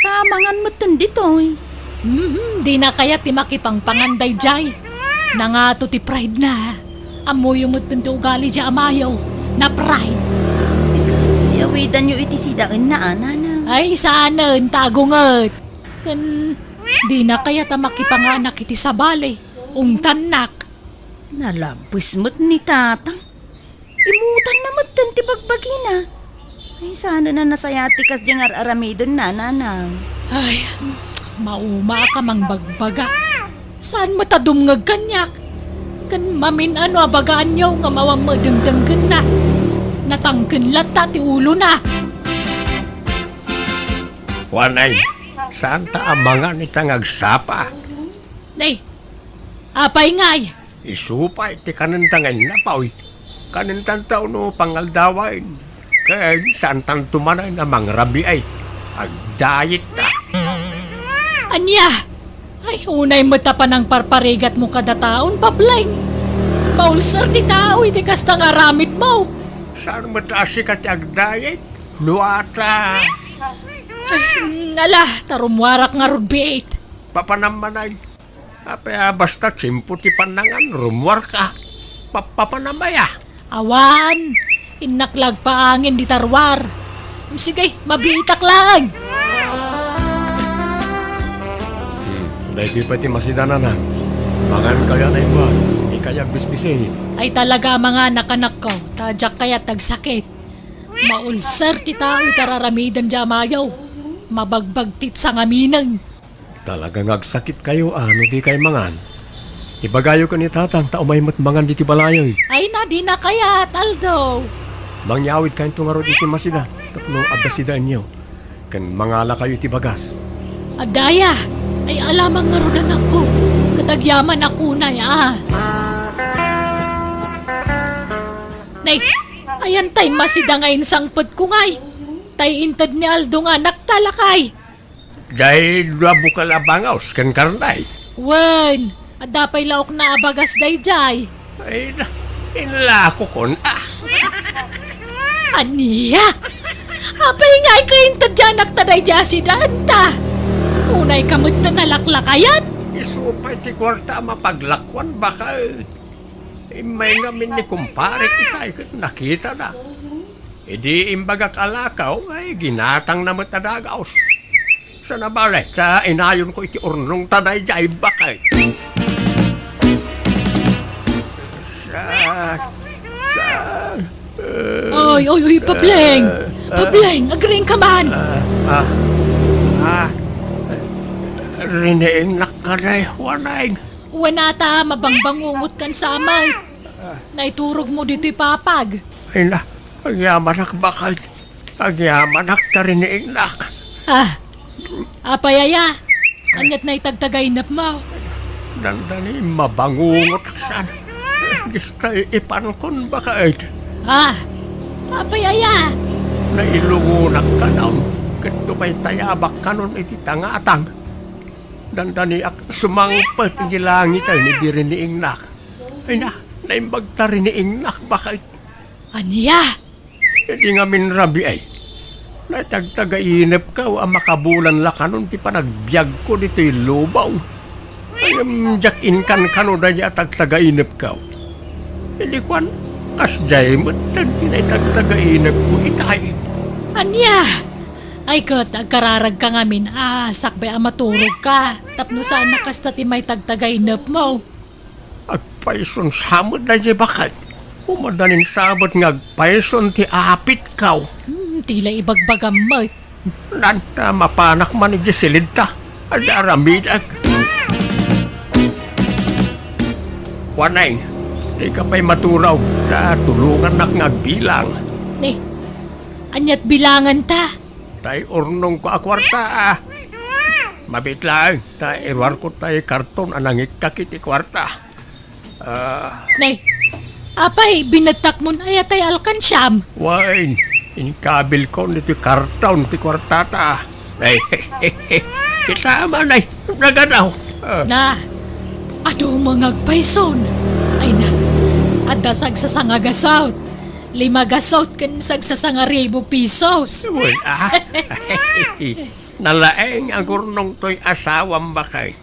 Ta mangan metten ditoy. Mhm, dina kayat ti makipangpangan daydiay. Nangato ti pride na. Ammoyo metten ti ugali diay amayo. Na pride. Ika, yawidanyo iti sidaenna a, nanang. Ay, saanen, ta agunget. Ken dina kayat a makipanganak iti sabali, ungtannak. Nalabes met ni tatang. Imutanna metten ti bagbagina. Ay, saanen a nasayaat ti kasdi nga ar-aramidenna, nanang. Ay, maumaak a mangbagbaga. Saan met a dumngeg kaniak? Ken mamin-ano a bagaanyo nga mawan met dengdenggenna. Natangken latta ti ulona. Kuanay, saanta a mangan ita nga agsapa. Nay, apay ngay? Isu pay ti kanenta nga innapoy. Kanentanto no pangaldawen. Ken saantanto manen a mangrabii. Agdayetta. Ania? Ay, unay met a panangparparigatmo kada taon, Pableng. Maulser ti tao iti kasta nga aramidmo. Saan met a sika ti agdayet? Nuata. Ay, mm, ala, ta rummuarak ngarud biit. Papanam manen. Apay a basta tiempo ti pannangan, rummuarka. Pa-, papanam aya? Awan. Innak la agpaangin dita ruar. Sige, mabiitak laeng. Hmm, daytoy pay ti masidanana. Mangankayo a naimbag, dikayo agbisbisin. Ay talaga a manganak, anakko, ta diak kayat agsakit. Maulser ti tao iti ar-aramiden diay amayo. Mabagbagtit sangaminen. Talaga nga agsakitkayo a no dikay mangan. Ibagayo ken ni tatang ta umay met mangan ditoy balayo. Ay na, dina kayat, Aldo. Mangyawidkayonto ngarud iti masida tapno adda sidaenyo. Ken mangalakayo iti bagas. Adda aya? Ay, ala man ngarud, anakko. Ket agyamanak unay a. Nay, Ayan tay masida nga insangpetko ngay. Tay inted ni Aldo nga anakta, lakay. Jay dua bukel a bangaws ken karne. Wen, adda pay laokna a bagas dayjay. Ay, na, inlakokon, ah. Ania? Apay nga ay kainted ti anakta dayjay a sidaanta? Unay ka met ta nalaklakayan? Isu pay ti kuarta a mapaglakuan, baket. Immay ngamin ni kumparek itay ket nakitana. Idi imbagak a lakaw, ay ginatangna met a dagaos. Saan a bale, ta inayonko iti urnongta dayjay, baket. Sa, sa, eh, Oy, oy, oy, Pableng! eh, eh, Pableng, agriingka man! Ah, ah, ah. Riniingnak kadi, Waneng. Wen ata, mabangbangungot kan samay. Naiturogmo ditoy papag. Ay na, agyamanak, baket. Agyamanak ta riniingnak. Ah, apay aya? Aniat na itagtagainepmo? Dandani mabangungot ak saan. Distay ipankon, baket. Ah, apay aya? Nailungonak kanon, ket tumaytayabak kanon iti tangatang. Dandaniak sumangpet iti langiten idi riniingnak. Ay na, naimbag ta riniingnak, baket. Ania? Idi ngamin rabii, naitagtagainepko a makabulan la kanon ti panagbiagko ditoy lubong. Ngem diak inkankano daydi a tagtagainepko. Idi kuan, kasdiay met ti naitagtagainepko itay. Ania? Ay ket, agkararagka ngamin a sakbay a maturogka, tapno saan a kasta ti maitagtagainepmo. Agpayson sa met daydi, baket. Umadanin sabet nga agpayson ti apitko. Hmm, ti la ibagbagam met. Nanta, mapanak man idiay silidta. Adda aramidek. Waneng, dika pay maturog, ta tulongannak nga agbilang. Ni, aniat bilanganta? Tay urnongko a kuarta, ah. Mabiit laeng, ta iruarko tay karton a nangikkak iti kuarta. Ah. Nay, apay, binettakmon aya tay alkansiam? Wen, inkabilkon iti karton ti kuartata. Ay, kita man ay, naganaw. Ah. Na, adu nga agpayson. Ay na, adda sagsasanga gasot. Lima gasot ken sagsasanga ribu pisos. Wen, ah. Nalaeng a gurnong toy asawam, baket.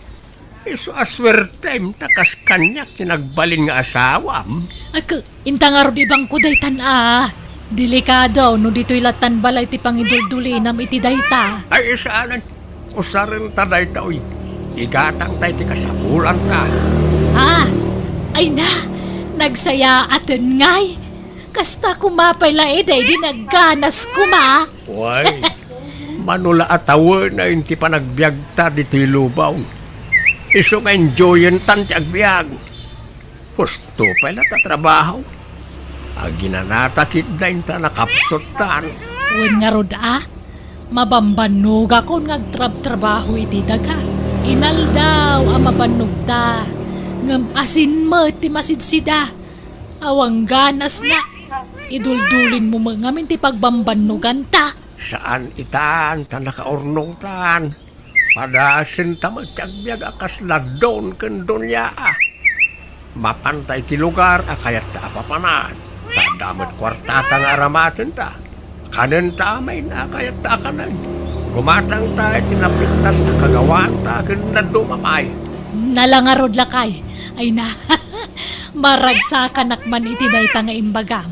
Isu a suertem ta kas kaniak ti nagbalin nga asawam. Ak, inta ngarud ibangko daytan a. Delikado no ditoy lattan balay ti pangiduldulinam iti dayta. Ay, saanen. Usarenta dayta, uy. Igatangta iti kasapulanta. Ah, ay na, nagsayaaten ngay. Kasta koma pay la idi, di nagganas koma. Way, mano la a tawenen ti panagbiagta ditoy lubong. Isu nga enjoyentan ti agbiag. Husto pay la ta trabaho. Aginanata ketdi inta nakapsuttan. Wen ngarud a, mabambannogakon nga agtrabtrabaho iti daga. Inaldaw a mabannogta, ngem asin met ti masidsida. Awan ganasna, iduldulinmo met ngamin ti pagbambannoganta. Saan itan ta nakaurnongtan. Padasenta met ti agbiag a kasla don ken donia a. Mapanta iti lugar a kayatta a papanan. Ta adda met kuartata nga aramatenta. Kanenta amin a kayatta a kanen. Gumatangta iti napintas a kagawanta ken dadduma pay. Nala ngarud, lakay. Ay na, maragsakanak man iti dayta nga imbagam.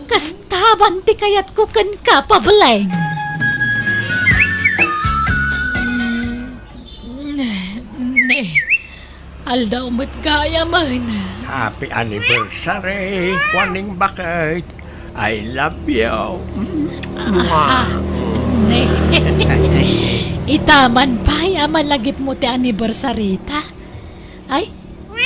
Kastaban ti kayatko kenka, Pableng. Ne, aldaw met gayamen. Happy anniversary, Waneng baket. I love you. Mwah. Ne. Ita man pay a malagipmo ti anniversary ta. Ay,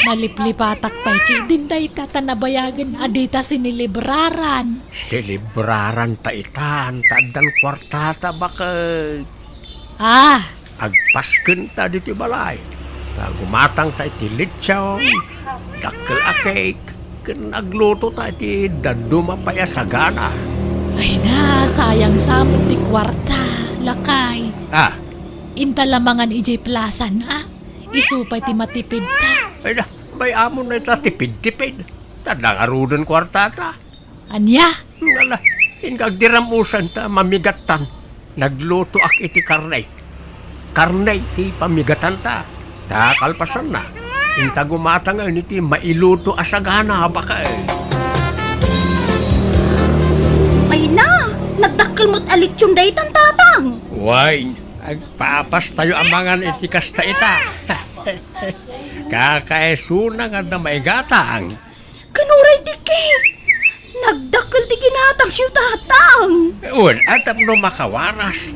maliplipatak pay ketdin dayta ta nabayagen a dita sinelebraran. Selebraranta itan, ta addan kuartata, baket. Ah, agpaskenta ditoy balay. Ta gumatangta iti litson, dakkel a cake, ken agluto ta iti dadduma pay a sagana. Ay na, sayang sa met ti kuarta, lakay. Ah. Inta la mangan idiay plaza na, ah. Isu pay ti matipid ta. Ay na, may amo na ita tipid-tipid. Ta nangaruden kuartata. Ania? Ngala, inka agdiramusan ta mamigattan. Naglutoak iti karne. Karne ti pamigatanta. Ta kalpasanna, inta gumatangen iti mailuto a sagana, bakay. Ay na, nagdakkel met a litson daytan, tatang. Way, agpapastayo a mangan iti kasta ita. Kakaisuna nga adda maigatang. Ken uray ti cake. Nagdakkel ti ginatangyo, tatang. Wen, a tapno makawaras.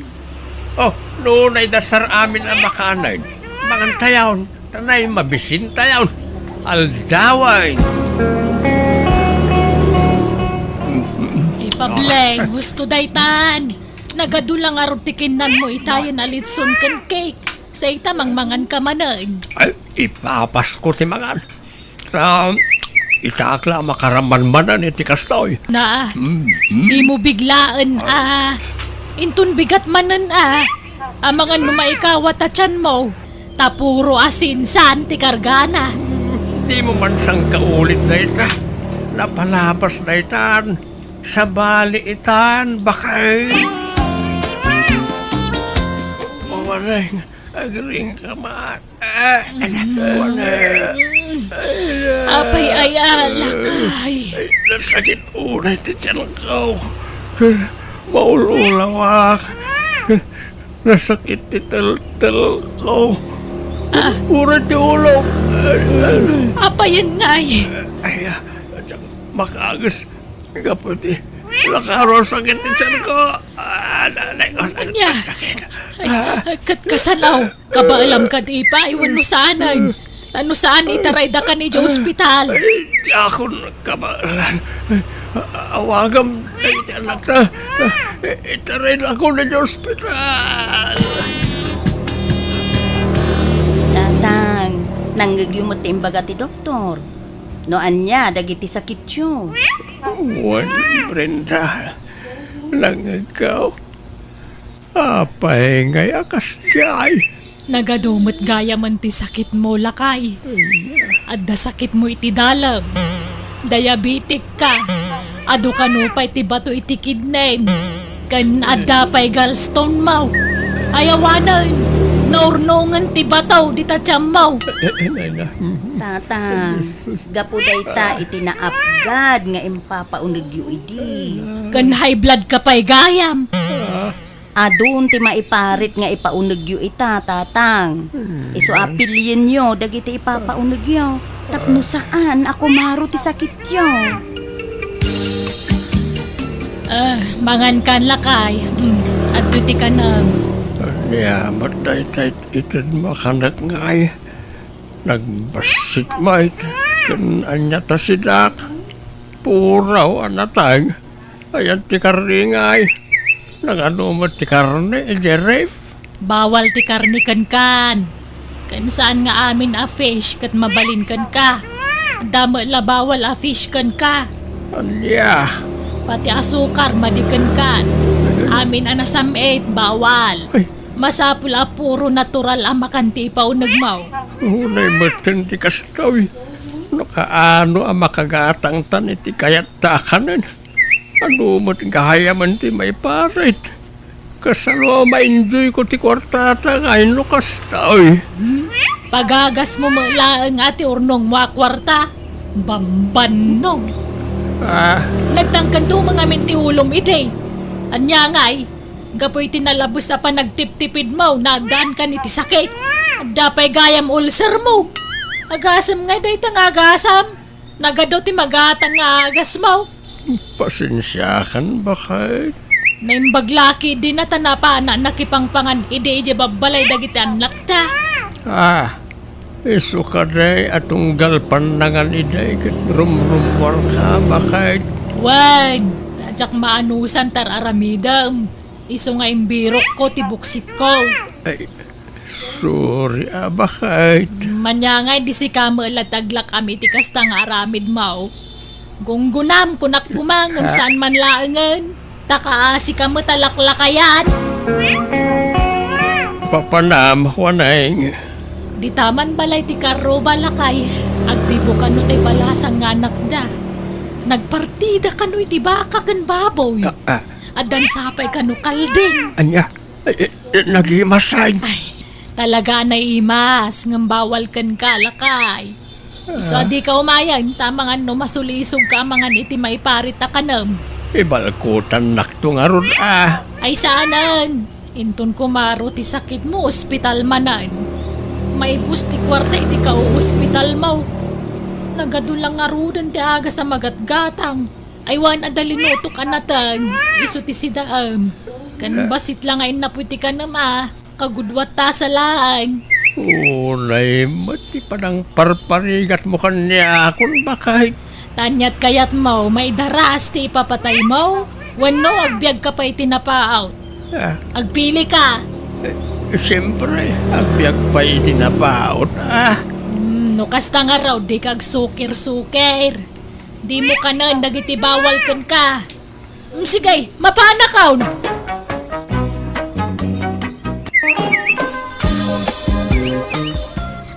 Oh, no naidasar amin a makaanay. Mangantayon, tanay mabisintayon. Aldawan. Ipableng, husto daytan. Nagadu la ngarud ti kinnanmo itayen a litson ken cake. Sa ita mangmangan ka manen. Ay, ipapasko ti mangan. Ta, itaak la a makaramanmanan iti kastoy. Na, mm, mm. Dimo biglaen a. Inton bigat manen a. Amangan no maikawat a tianmo. Ta puro asin saan ti kargana. Dimo man sangkaulit dayta. Napalabas daytan. Sabali itan, bakay. Mawareng, agring ka man. Ah, anak ko na. Apay aya, lakay? Ay, nasakit unay ti tiyanko. Maululawak. Nasakit ti teltelko. Ah. Uray ti ulo. Apayen ngay? Ay, ah, makaagis. Gapu ti nakaro sakit ti tiyanko. Ah, nanay ko, ania? Sakit. Ay, ah, ket kasano? Kabaelam kadi pay wenno saanen? Ta no saan, itarayda kan idiay ospital. Ay, diakon kabaelan. Awagam dagiti anakta. Itarayda kan idiay ospital. Tatang, nangngegyo met ti imbaga ti doktor. No ania dagiti sakityo? Wen, Brenda, nangngegko. Apay ngay a kasdiay? Nagadu met gayamen ti sakitmo, lakay. Adda sakitmo iti dalem. Diabetic ka. Adu kano pay ti bato iti kidney. Ken adda pay gallstone mo. Ay awanen, naurnongen ti bato dita tiammo. Eh, eh, nay, nay. Tatang, gapu dayta iti naapgad nga impapaunegyo idi. Ken high blood ka pay gayam. Ah. Adun ti maiparit nga ipaunegyo ita, tatang. Hmm. Isu a pilienyo dagiti ipapaunegyo. Tapno saan a kumaro ti sakityo. Ah, mangan kan, lakay. Hmm, adto ti kanem. Ania met dayta ited makanek ngay? Nagbassit met ken ania ta sidak? Puraw a nateng. Ayan ti karne ngay. Nagadu met ti karne idiay ref? Bawal ti karne kenkan. Ken saan nga amin a fish ket mabalin kenka. Adda met la bawal a fish kenka. Ania? Pati asukar madi kenkan. Amin a nasam-it, bawal. Ay. Masapul a puro natural a makan ti ipaunegmo. Unay metten ti kastoy. No kaano a makagatangtan iti kayatta a kanen? Adu met gayamen ti maiparit? Kasano a ma-enjoyko ti kuartata ngay no kastoy? Hmm? Pagagasmo met laeng a ti urnongmo a kuarta? Bambannog. Ah. Nagtangkento met ngamin ti ulom idi. Ania ngay? Gapu iti nalabes a panagtiptipidmo, naaddaankan iti sakit. Adda pay gayam ulcermo. Agasem ngay dayta nga agasam. Nagadu ti magatang nga agasmo. Pasensiakan, baket. Naimbag la ketdin a ta napana nakipangpangan idi idiay babbalay dagiti annakta. Ah, isu kadi a tunggal pannangan idi ket rumrummuarka, baket. Wen, ta diak maanusan ti ar-aramidem. Isu nga imbirokko ti buksitko. Ay, sorry a, baket. Ania ngay, di sika met la ti aglak-am iti kasta nga aramidmo. Gunggunam, kunak koma, ngem saan man laengen. Ta kaasika met a laklakayan. Papanam, Juaneng. Dita man balay ti karruba, lakay. Agdibo kano ti balasang nga anakda. Nagpartida kano iti baka ken baboy. Ah, ah. Addan sapay kano kalding. Ania? Eh, eh, eh, nagimasan. Ay, talaga a naimas, ngem bawal kenka, lakay. Isu a dika umayen, ta amangan no masulisogka amangan iti maiparit a kanem. Ibalkutannakto ngarud a. Ay, saanen. Inton kumaro ti sakitmo, ospital manen. Maibus ti kuarta iti kaospitalmo. Nagadu la ngaruden ti agas a magatgatang. Ay, wen adda linutok a nateng, isu ti sidaem. Ken bassit la nga innapo iti kanem a, kagudua ta sa laeng. Unay met ti panangparparigatmo kaniakon, baket. Ta aniat kayatmo, maidaras ti ipapataymo? Wenno agbiagka pay iti napaut? Ah. Agpilika. Eh, siempre, agbiag pay iti napaut, ah. Hmm, no kasta ngarud, dika agsukir-sukir. Dimo kanen dagiti bawal kenka. Mm, sige, mapanakon!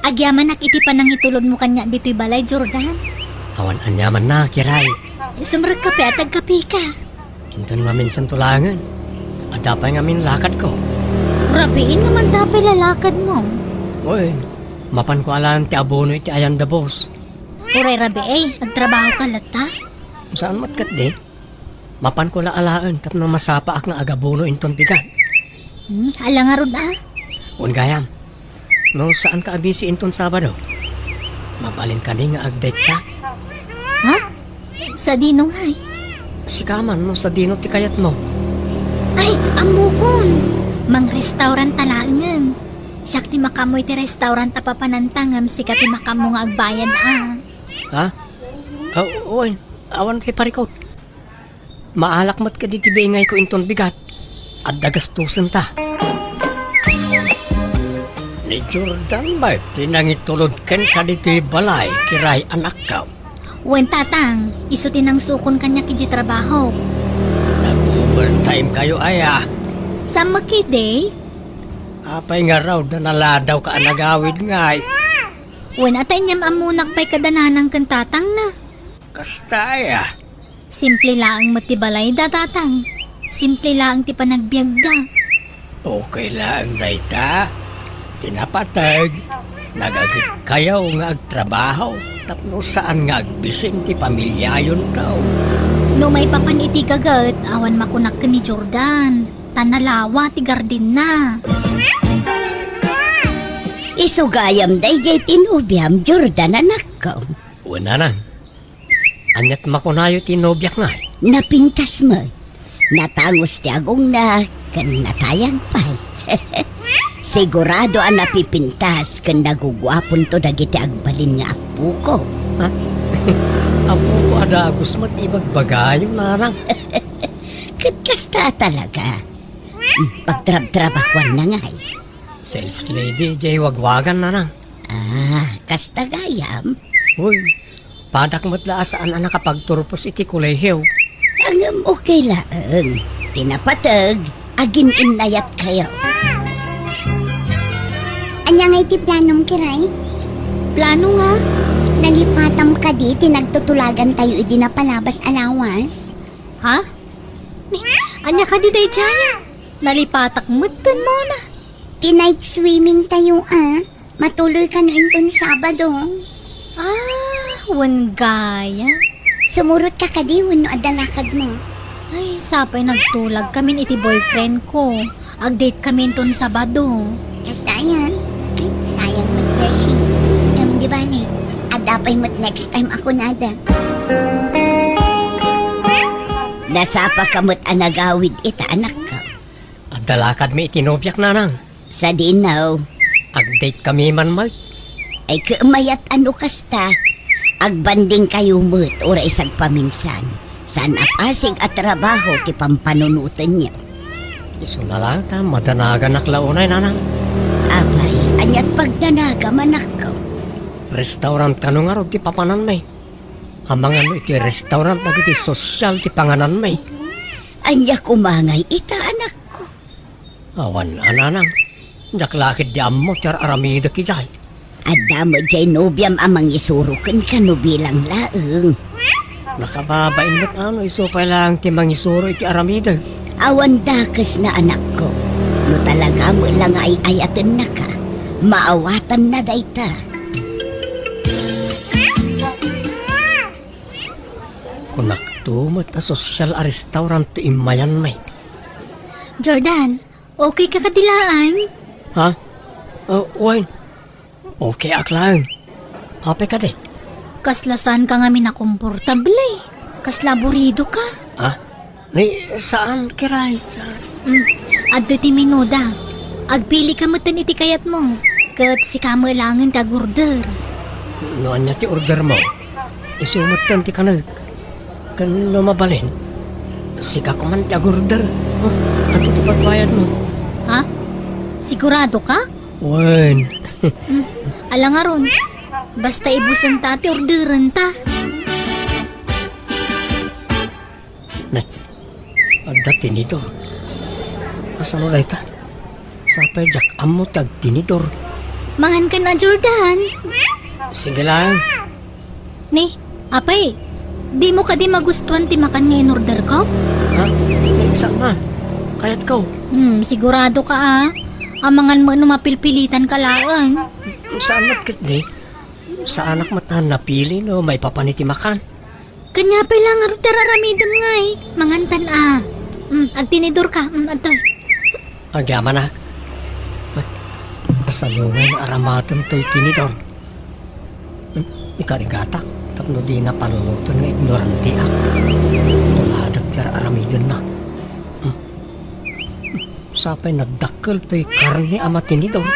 Agyamanak iti panangitulodmo kaniak ditoy balay, Jordan. Awan aniamanna, Kiray. Sumrekka pay a tagkapika. Inton maminsan to laengen, adda pay ngamin lakadko. Rabiin no man dapay lalakadmo. Oy, mapanko alaen ti abono iti ayan da boss. Uray rabii, agtrabahoka latta? Saan met ketdi? Mapanko la alaen tapno masapaak nga agabono inton bigat. Hmm, ala ngarud a? Wen gayam. No saanka a busy inton Sabado, mabalin kadi nga agdate-ta? Ha? Sadino ngay? Sika man no sadino ti kayatmo. Ay, ammokon! Mangrestaurant ta laengen. Siak ti makaammo iti restaurant a papananta ngem sika ti makaammo nga agbayad a. Ha? Ah, wen, awan ti parikut. Maalak met kadi ti bingayko inton bigat. Adda gastusenta. Ni Jordan met ti nangitulod kenka ditoy balay, Kiray, anakko. Wen, tatang, isu ti nangsukon kaniak idiay trabaho. Nag-overtime kayo aya? Saan met ketdi? Apay ngarud a naladawka a nagawid ngay? Wen, a ta inyam ammonak pay kada nanang ken tatangna. Kasta aya? Simple laeng met ti balayda, tatang. Simple laeng ti panagbiagda. Okay laeng dayta. Ti napateg, nagagidkayo nga agtrabaho tapno saan nga agbisin ti pamiliayonto. No maipapan iti gaget, awan makunak ken ni Jordan. Ta nalawa ti gardinna. Isu gayam daydiay ti nobiam, Jordan, anakko. Wen, nanang. Aniat makunayo ti nobiak ngay? Napintas met. Natangus ti agongna ken natayag pay. Sigurado a napipintas ken naguguaponto dagiti agbalin nga appoko. Ha? Appoko a dagus met ibagbagayo, nanang. Ket kasta talaga. Hmm, pagtrabtrabahuanna ngay. Sales lady, jay wagwagan, nanang. Ah, kasta gayam? Uy, padak met la a saan a nakapagturpos iti kolehiyo. Ngem okay laeng. Ti napateg, agin-innayatkayo. Ania ngay ti planom, Kiray? Plano nga? Nalipatam kadi ti nagtutulagantayo idi napalabas a lawas? Ha? Ni, ania kadi daydiay? Nalipatak met ken Mona. Ti night swimming tayo, a. Matuloy kano inton Sabado. Ah, wen gayam. Sumurotka kadi wenno adda lakadmo? Ay, sapay nagtulagkamin iti boyfriendko. Agdatekami inton Sabado. Kasta ayan? Ay, sayang met, beshi. Ngem di bale, adda pay met next time a kunada. Nasapaka met a nagawid ita, anakko. Adda lakadmi iti nobiak, nanang. Sadino? Agdatekami man met. Ay, ket mayat a no kasta. Agbandingkayo met uray sagpaminsan. Saan a pasig a trabaho ti pampanunotenyo. Isuna laeng ta madanaganak la unay, nanang. Apay, aniat pagdanagam, anakko? Restaurant kano ngarud ti papananmi? Amangan iti restaurant dagiti sosyal ti pangananmi. Ania koma ngay ita, anakko? Awan a, nanang. Diak la ketdi ammo ti ar-aramidek idiay. Adda met diay nobiam a mangisuro kenka no bilang laeng. Nakababain met a no isu pay laeng ti mangisuro iti aramidek. Awan dakesna, anakko. No talaga met la nga ay-ayatennaka, maawatanna dayta. Kunakto met a sosyal a restaurant ti immayanmi. Jordan, okay ka kadi laeng? Ha? Uh, wen. Okay ak laeng. Apay kadi? Kasla saan ka ngamin a komportable. Kasla aburido ka. Ha? Ni, saan, Kiray, saan? Mm. Adtoy ti menuda. Agpili ka metten iti kayatmo. Ket sika met laengen ti agorder. No ania ti ordermo, isu metten ti kanek. Ken no mabalin, sika koman ti agorder. Oh, adtoy ti pagbayadmo. Ha? Sigurado ka? Wen. Mm. Ala ngarud. Basta ibusenta ti orderenta. Nay, adda tinidor. Kasano dayta? Sapay diak ammo ti agtinidor. Mangankan a, Jordan. Sige lang. Ni, apay, dimo kadi magustuan ti makan nga in-order ko? Ha? Ni, saan man? Kayatko. Hmm, sigurado ka, a. Amangan mo no mapilpilitan ka laeng. Saan met ketdi? Saanak met a napili no maipapan iti makan. Kaniapay la ngarud ti ar-aramidem ngay. Mangantan a. Mm, agtinidor ka. Mm, adtoy. Agyamanak. Kasano nga aramaten toy tinidor? Mm, ikarigatak tapno dina panunoten nga ignoranteak. Tuladek ti ar-aramidenna. Mm. Sapay nagdakkel toy karne a matinidor.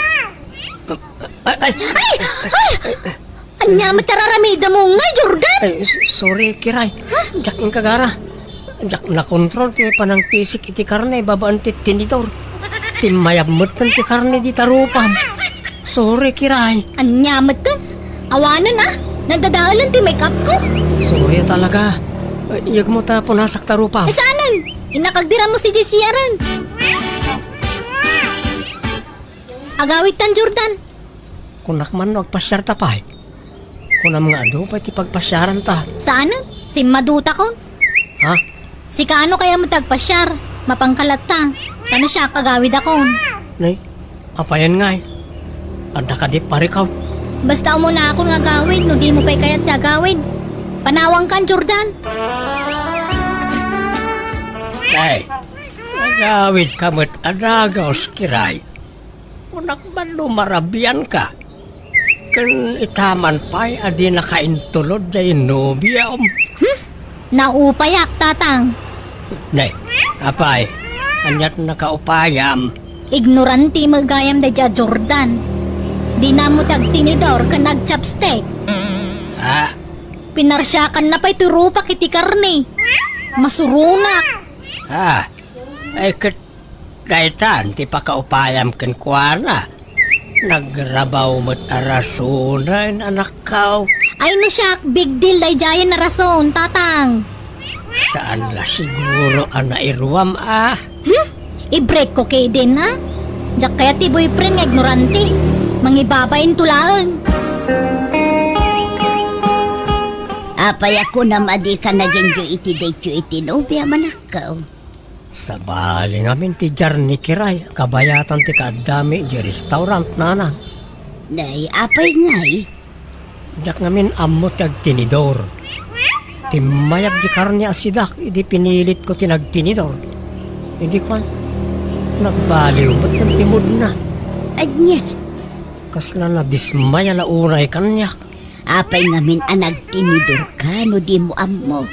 Ay, ay, ay! Ania met ti ar-aramidem ngay, Jordan? Ay, s-, sorry, Kiray. Ha? Diak inkagara. Diak nakontrol ti panangpisik iti karne babaen ti tinidor. Timmayab metten ti karne dita rupam. Sorry, Kiray. Ania metten? Awanen, a. Nadadaelen ti make-up ko. Sorry talaga. Ay, iyegmo ta punasak ta rupam. Ay, saanen? Innak agdiram mo si J C R-en. Agawidtan, Jordan. Kunak man no agpasiarta pay. Kunam nga adu pay ti pagpasiaranta. Saanen? Simmadutakon. Ha? Sika ano kayat met ti agpasiar? Mapangkalatta. Tano siak, agawidakon. Nay, apayen ngay? Adda kadi parikaw? Basta umunakon nga agawid no dimo pay kayat ti agawid. Panawangkan, Jordan. Ay, agawidka met a dagus, Kiray. Kunak man no marabianka. Ken itaman pay a dinaka intulod diay nobiam. Hmm? Naupayak, Tatang. Ne, apay, aniat nakaupayam? Ignorante met gayam daydiay a Jordan. Dina ammo ti agtinidor ken agchopstick. Ah. Pinarsiakanna pay ti rupak iti karne. Masuronak. Ah, ay ket Daytan ti pakaupayam kenkuana. Nagrabaw met a rasonen, anakko. Ay no siak, big deal daydiayen a rason, Tatang. Saan la siguro a nairuam a? Hmm? I-break ko ketdin a? Diak kayat ti boyfriend nga ignorante. Mangibabain to laeng. Apay a kunam a dika nagenyo iti daytoy iti nobiam, anakko? Sabali ngamin ti journey, Kiray, kabayatan ti kaaddami idiay restaurant, nana. Nay, apay ngay? Diak ngamin ammo ti agtinidor. Timmayab ti karne a sidak idi pinilitko ti nagtinidor. Idi kuan, nagbaliw met ti moodna. Ania? Kasla nadismaya la unay kaniak. Apay ngamin a nagtinidorka no dimo ammo?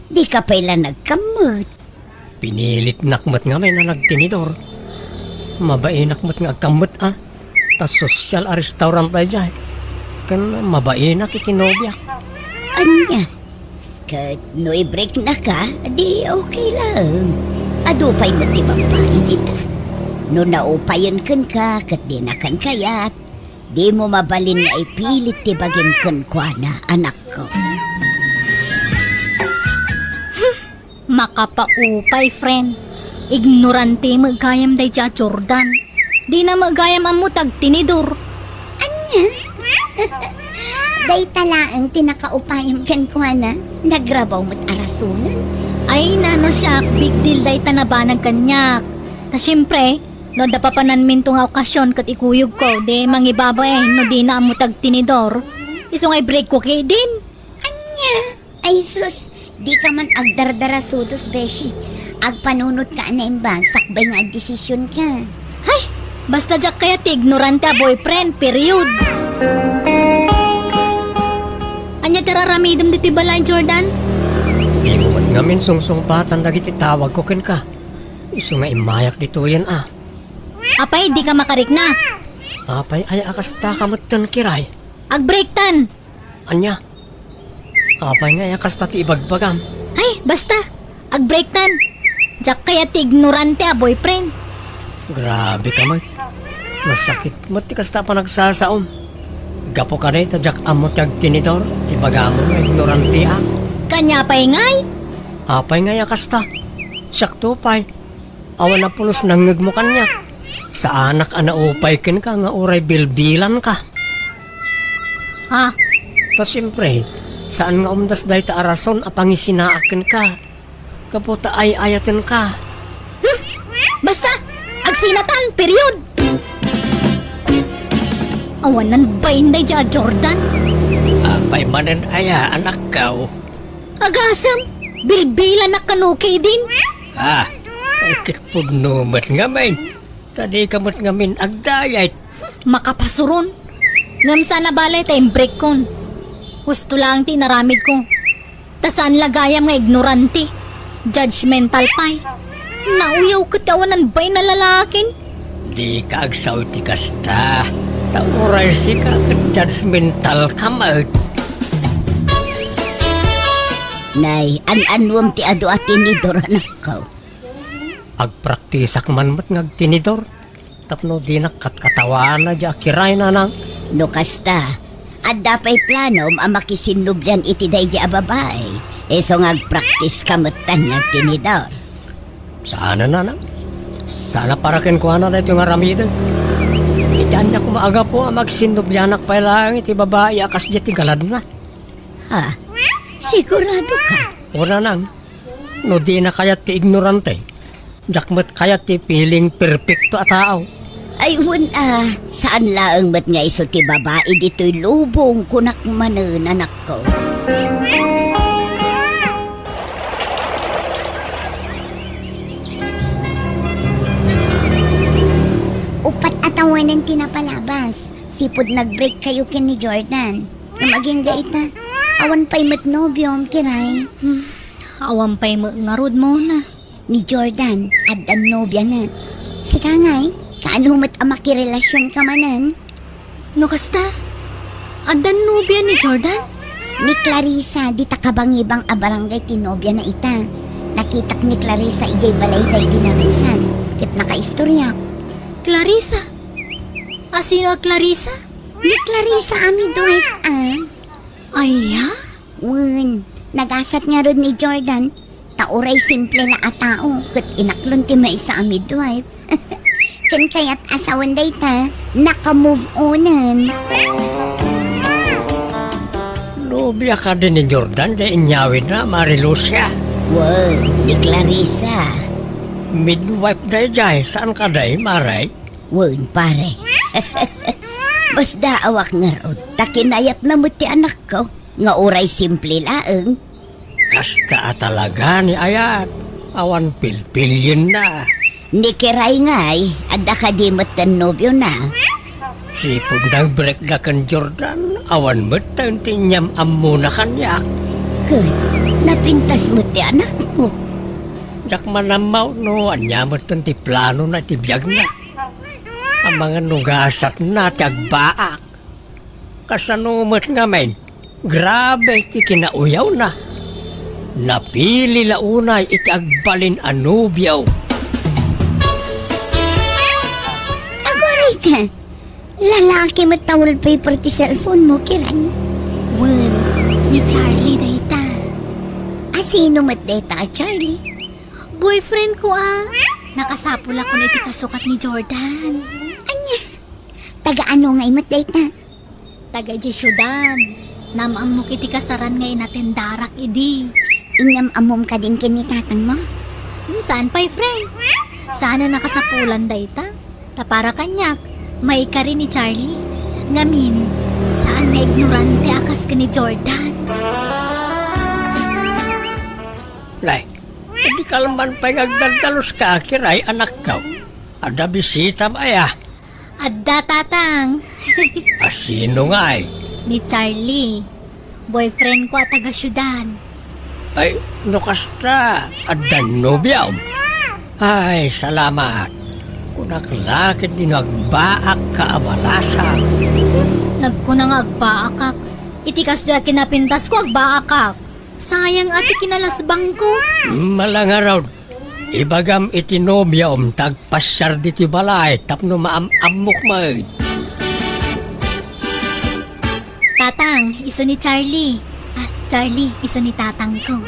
Dika pay la nagkammet. Pinilitnak met ngamin a nagtinidor. Mabainak met nga agkammet a. Ta sosyal a restaurant daydiay. Ken mabainak iti nobiak. Ania? Ket no i-breaknaka, di okay lang. Adu pay met ti babai dita. No naupayen kenka ket dinakan kayat, dimo mabalin nga ipilit ti bagim kenkuana, anakko. Makapaupay, friend. Ignorante met gayam daydiay a Jordan. Dina met gayam ammo ti agtinidor. Ania? Dayta laeng ti nakaupayam kenkuana. Nagrabaw met a rasonen. Ay, nano siak, big deal dayta nabanag kaniak. Ta siempre, no adda papananminto nga okasion ket ikuyogko, di mangibabain no dina ammo ti agtinidor. Isu nga i-breakko ketdin. Ania? Ay sus, dika man agdardarasudos, beshi. Agpanunotka a naimbag sakbay nga agdesisionka. Hay! Basta diak kayat ti ignorante a boyfriend, period. Ania ti ar-aramidem ditoy balay, Jordan? Dimo met ngamin sungsungpatan dagiti tawagko kenka. Isu nga immayak ditoyen a. Apay, dika makarikna? Apay, aya a kastaka metten, Kiray? Agbreaktan! Ania? Apay ngay a kasta ti ibagbagam? Ay, basta! Agbreaktan! Diak kayat ti ignorante a boyfriend. Grabe ka met. Masakit met ti kasta a panagsasaom. Gapu kadi ta diak ammo ti agtinidor, ibagam nga ignoranteak. Kaniak pay ngay? Apay ngay a kasta? Siakto pay. Awan a pulos nangngegmo kaniak. Saanak a naupay kenka nga uray bilbilanka. Ha? Ta siempre, saan nga umdas dayta a rason a pangisinaak kenka. Gapu ta ay-ayatenka. Hmm? Basta, agsinatan, period! Awanan bain daydiay a Jordan. Apay manen aya, anakko? Agasem, bilbilanak kano ketdin. Ah, ay ket pudno met ngamin. Ta dika met ngamin agdayet. Makapasuron. Ngem saan a bale ta imbreakkon. Husto laeng ti inaramidko. Ta saan la gayam nga ignorante. Judgmental pay. Nauyaw ket awanan bain a lalakin. Dika agsao iti kasta. Ta uray sika ket judgmentalka met. Nay, an-annuem ti adu a tinidor, anakko? Agpraktisak man met nga agtinidor, tapno dinak katkatawana diay a Kiray, nanang. No kasta, adda pay planom a makisinnobian iti daydiay a babai, isu nga agpraktiska metten nga agtinidor. Saan a, nanang. Saan a para kenkuana daytoy nga aramiden. Iti ania koma a gapu a magsinnobianak pay laeng iti babai a kasdiay ti galadna. Ha? Siguradoka? O, nanang. No dina kayat ti ignorante, diak met kayat ti piling perpekto a tao. Ay, wen a, saan laeng met nga isu ti babai ditoy lubong, kunak manen, anakko. Uppat a tawenan ti napalabas. Sipud nag-break kayo ken ni Jordan. Ngem agingga ita, awan pay met nobiom, Kiray. Hmm, awan pay met ngarud, Mona. Ni Jordan, addan nobiana. Sika ngay, kaano met a makirelasionka manen? No kasta, addan nobia ni Jordan? Ni Clarissa, dita kabangibang a barangay ti nobiana ita. Nakitak ni Clarissa idiay balayda idi naminsan, ket nakaistoriak. Clarissa? A sino a Clarissa? Ni Clarissa a midwife, a. Aya? Wen, nagasat ngarud ni Jordan, ta uray simple la a tao, ket inaklon ti maysa a midwife. Ken kayat a sawen dayta, naka-move onen. Nobia kadi ni Jordan diay inyawidna, Mare Lucia? Wen, ni Clarissa. Midwife daydiay, saan kadi, Mare? Wen, pare. Masdaawak ngarud, ta kinayatna met ti anakko, nga uray simple laeng. Kasta a talaga ni ayat, awan pilpilienna. Ni Kiray ngay, adda kadi metten nobiona? Sipud nag-breakda ken Jordan, awan metten ti inyam-ammona kaniak. Ket, napintas met ti anakmo. Diak manammaw no ania metten ti planona iti biagna. Amangan no gasatna ti agbaak. Kasano met ngamin? Grabe ti kinauyawna. Napili la unay iti agbalin a nobio. Aguray ka! Lalaki met ta wallpaper ti cellphone mo, Kiray. Wen, ni Charlie dayta. A sino met dayta a Charlie? Boyfriend ko a. Nakasapul a kun iti kasukat ni Jordan. Ania? Taga ano ngay met dayta? Taga idiay siudad. Naam-ammok iti kasaran nga inatendarak idi. Inyam-ammom kadin ken ni tatangmo? Hmm, saan pay, friend? Saan a nakasapulan dayta? Ta para kaniak, maikari ni Charlie. Ngamin, saan nga ignorante a kas ken ni Jordan. Nay, di kalman pay nga agdaldalos ka, Kiray, anakko. Adda bisitam aya? Adda, Tatang. A sino ngay? Ni Charlie. Boyfriend ko a taga siudad. Ay, no kasta, adda nobiam? Ay, salamat. Kunak la ket di no agbaak ka a malasa. Nagkuna nga agbaakak. Iti kasdo a kinapintas ko, agbaakak. Sayang a ti kinalasbang ko. Malangarod. Ibagam iti nobiam ta agpasiar ditoy balay tapno maam-ammok met. Tatang, isu ni Charlie. Ah, Charlie, isu ni tatang ko.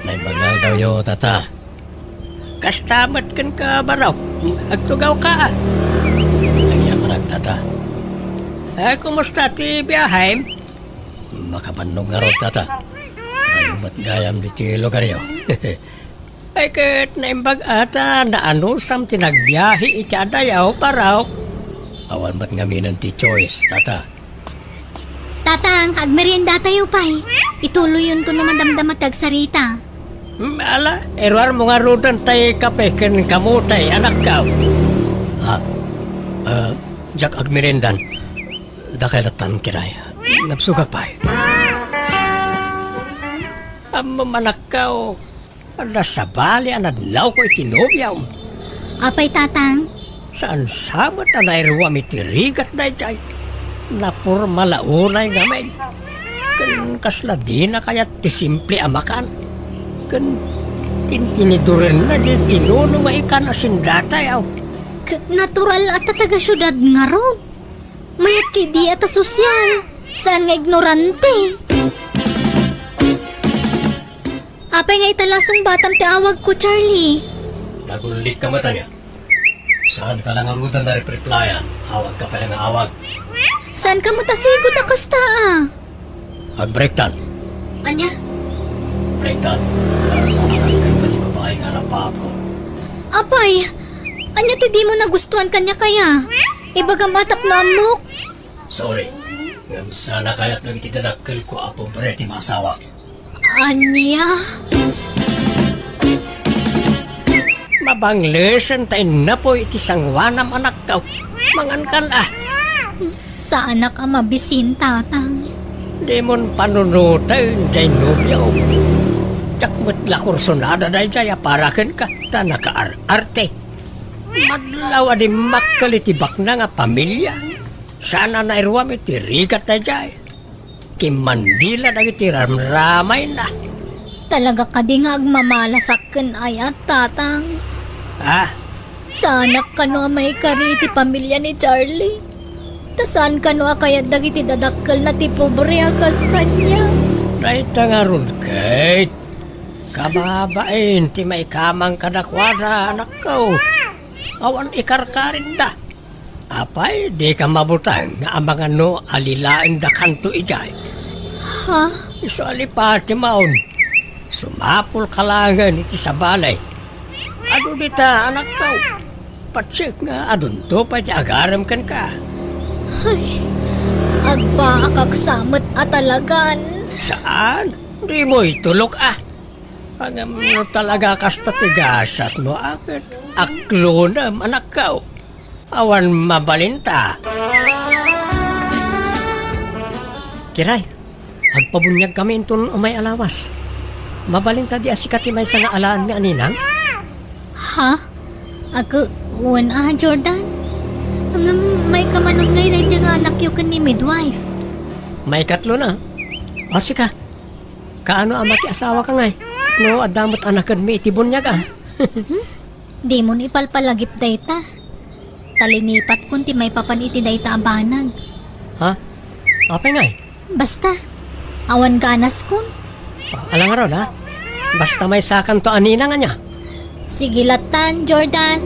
Naimbag nga aldaw yo, tata. Kasta met kenka, baro. Agtugaw ka, a. Ay, amanag, tata. Eh, kumusta ti biahem? Makabannog ngarud, tata. Dayo met gayam ditoy lugaryo. Ay, ket naimbag a ta naanusam ti nagbiahe iti adayo, baro. Awan met ngaminen ti choice, tata. Tatang, agmeriendatayo pay. Ituloyonto no madamdama ti agsarita. Hmm, ala, iruarmo ngaruden tay kape ken kamote, anakko. Ha? Ah, diak agmeriendan. Dakay lattan, Kiray. Nabsogak pay. Ammom, anakko. Adda sabali a nadlawko iti nobiam. Apay, Tatang? Saan sa met a nairuam iti rigat daydiay. Naporma la unay ngamin. Ken kasla dina kayat ti simple a makan. Ken tintinidurenna di tinuno nga ikan a sindatayaw. Ket natural a ta taga siudad ngarud. Mayat ket di a ta sosyal. Saan nga ignorante. Apay nga ita la sungbatam ti awagko, Charlie? Nagullikka met aya. Saanka la ngaruden a repreplayan. Awagka pay la nga awag. Saanka met a sigot a kasta, a? Agbreaktan. Ania? Breaktan. Saan a kastan ken ti babai nga arapaapko. Apay, ania ti dimo nagustuan kaniak aya? Ibagam a tapno ammok. Sorry. Ngem saan a kayat dagiti dadakkelko a pobre ti maasawak. Ania? Mabanglesen ta innapoy iti sangoanam, anakko. Mangankan, a. Saanak a mabisin, Tatang. Dimon panunoten diay nobiom. Diak met la kursunada daydiay a para kenka, ta nakaar-arte. Madlaw a dimmakkel iti baknang a pamilia. Saan a nairuam iti rigat daydiay. Kimmandila dagiti ramramayna. Talaga kadi nga agmamalasak ken ayat, Tatang? Ah? Saanak kano a maikari iti pamilia ni Charlie. Ta saan kano a kayat dagiti dadakkelna ti pobre a kas kaniak. Dayta ngarud, Kate. Kababain ti maikamang kadakuada, anakko. Awan ikarkarinda. Apay, dika mabuteng nga amangan no alilaendakanto idiay? Ha? Isu a lipati maon. Sumapulka laengen iti sabali. Adu dita, anakko. Patsek nga adunto pay ti agarem kenka. Ay, agbaakak sa met a talagan. Saan? Dimo itulok, a. Ngem no talaga kasta ti gasatmo, a, ket aklonem, anakko. Awan mabalinta. Kiray, agpabuniagkami inton umay a lawas. Mabalinta di a sika ti maysa nga alaen nga aninang? Ha? Ag-, wen a, Jordan? Ngem maikamanon ngay daydiay nga anakyo ken ni midwife? Maikatlo na. O, sika, kaano a makiasawaka ngay? No adda met anakmi iti buniag, a? Hmm? Dimon ipalpalagip dayta. Ta linipatkon ti maipapan iti dayta a banag. Ha? Apay ngay? Basta, awan ganaskon. Ala ngarud, a. Basta maysakanto a ninang ania. Sige latan, Jordan.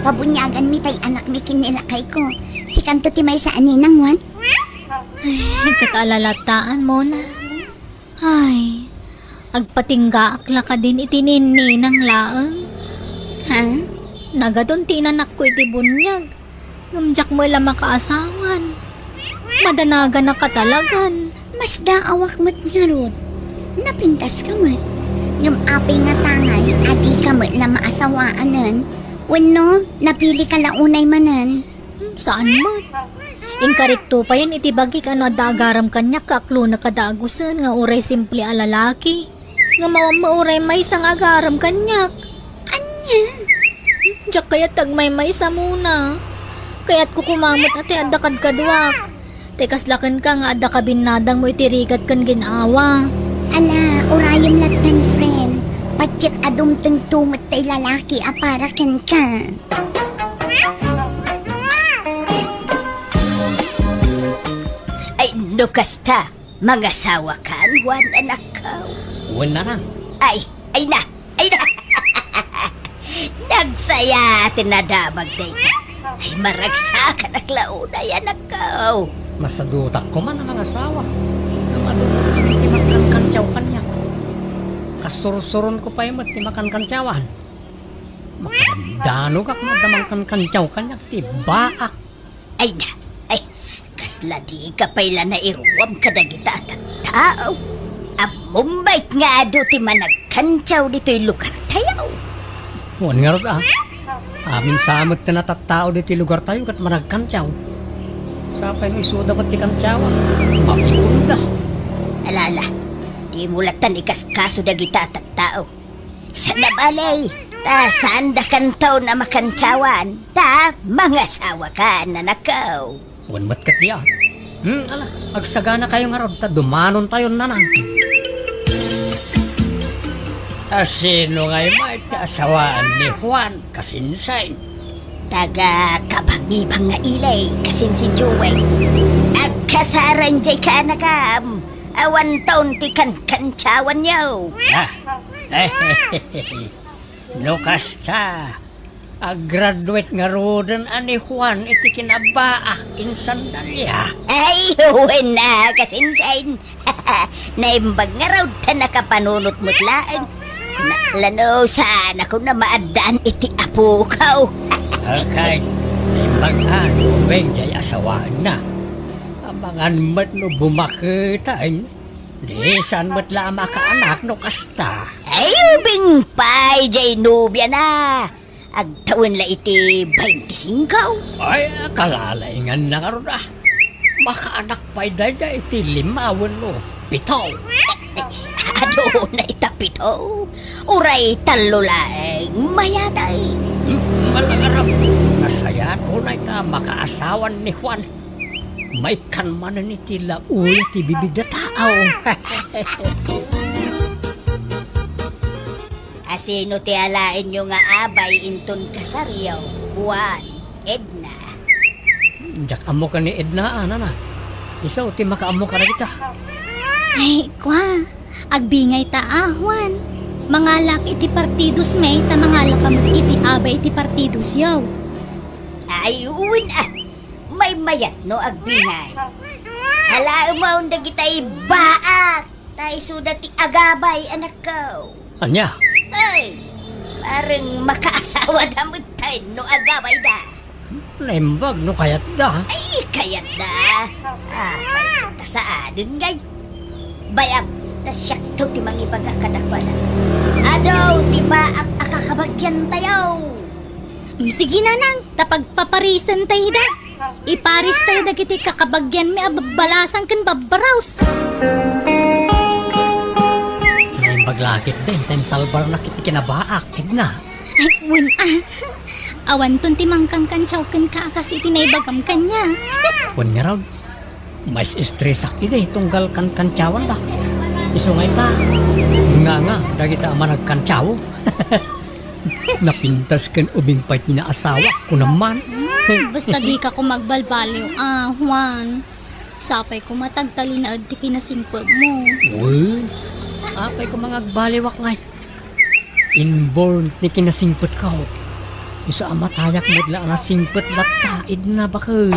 Pabuniaganmi tay anakmi ken ni lakayko. Sikanto ti maysa a ninang, Juan. Ay, agkakaalalataan, Mona. Ay, agpatinggaak la kadin iti ninang laeng. Ha? Nagadun ti inanakko iti buniag. Ngem diak met la makaasawan. Madanagana katalagan. Masdaawak met ngarud. Napintaska met. Ngem apay nga tangay a dika met la maasawaanen? Wenno, napilika la unay manen? Hmm, saan met. Inkarikto payen iti bagik a no adda agaram kaniak, kaaklonek a dagusen nga uray simple a lalaki. Ngem awan met uray maysa nga agaram kaniak. Ania? Diak kayat ti agmaymaysa, Mona. Kayatko koma met a ti adda kadkaduak. Ti kasla kenka nga adda kabinnadangmo iti rigat ken gin-awa. Ala, urayem lattan, friend. Patiek a dumtengto met tay lalaki a para kenka. Ay, no kasta, mangasawakan, Juan, anakko. Wen, nanang. Ay, ay na, ay na. Nagsaya ti nadamag dayta. Ay, maragsakanak la unay, anakko. Masadutak koma a mangasawa. Ngem adu ti makankantsaw kaniak. Kasursuronko pay met ti makankantsawak. Makadandanogak no adda makankantsawak kaniak ti baak. Ay na, ay, kasla dika pay la nairuam kadagita a tattao. Ammom met nga adu ti managkantsaw ditoy lugartayo. Wen ngarud a. Amin sa met ti natattao ditoy lugartayo ket managkantsaw. Sapay no isuda met ti kantsawan, mapikonda. Ala, ala, dimo lattan ikaskaso dagita a tattao. Saan a bale, ta saandakanto a makantsawan, ta mangasawakan, anakko. Wen met ketdi a. Hmm, ala, agsaganakayo ngarud ta dumanontayon, nanang. A sino ngay met ti asawaan ni Juan, kasinsin? Taga Kabangibang nga Ili, kasinsin Joey. Agkasareng diay kaanakam, awanton ti kankantsawanyo. Ah. No kasta, aggraduate ngaruden a ni Juan iti kinabaak insan Dalia. Ay, wen a, kasinsin. Naimbag ngarud ta nakapanunot met laeng. Kuna la no saanakon a maaddaan iti apoko. Okay, naimbag a, ubing diay asawaenna. Amangan met no bumaketen, di saan met la a makaanak no kasta. Ay, ubing pay diay nobiana. Agtawen la iti baintisingko. Ay, kalalainganna ngarud a. Makaanak pay dayta iti lima wenno pito. Aduna ita pito. Uray tallo laeng mayatay. Hmm, malangarap. Nasayaat unay ta makaasawan ni Juan. Maikkan manen iti laoy ti bibig a tao. A sino ti alaenyo nga abay inton kasaryo, Juan, Edna? Diak ammo ken ni Edna, a, nana. Isu ti makaammo kadagita. Ay, kua, agbingayta a, Juan. Mangalak iti partidos mi, ta mangalak met iti abay iti partidosyo. Ay, wen a. Maymayat no agbingay. Halaemon dagitay baak, ta isuda ti agabay, anakko. Ania? Ay, bareng makaasawada metten no agabayda. Naimbag no kayatda. Ay, kayatda. Apay ket ta saanen ngay. Bayam, ta siakto ti mangibaga kadakuada. Adu ti baak a kakabagiantayo. Mm, sige, nanang, ta pagpaparisentayo da. Iparistayo dagiti kakabagianmi a babbalasan ken babbarus. Naimbag la ketdi ta insalbarnak iti kinabaak, Edna. Ay, wen a. Awanton ti mangkankantsaw kenka a kas iti naibagam kaniak. Wen ngarud, mais-estresak idi tunggal kankantsawandak. Isu nga ita, nganga dagita a managkantsaw. Napintas ken ubing pay ti naasawak, kunam man. Hmm, basta dika koma agbalbaliw, a, Juan. Sapay koma ta agtalinaed ti kinasingpetmo. Uy, apay koma nga agbaliwak ngay. Inborn ti kinasingpetko. Isu a matayak met la a nasingpet latta, Edna, baket.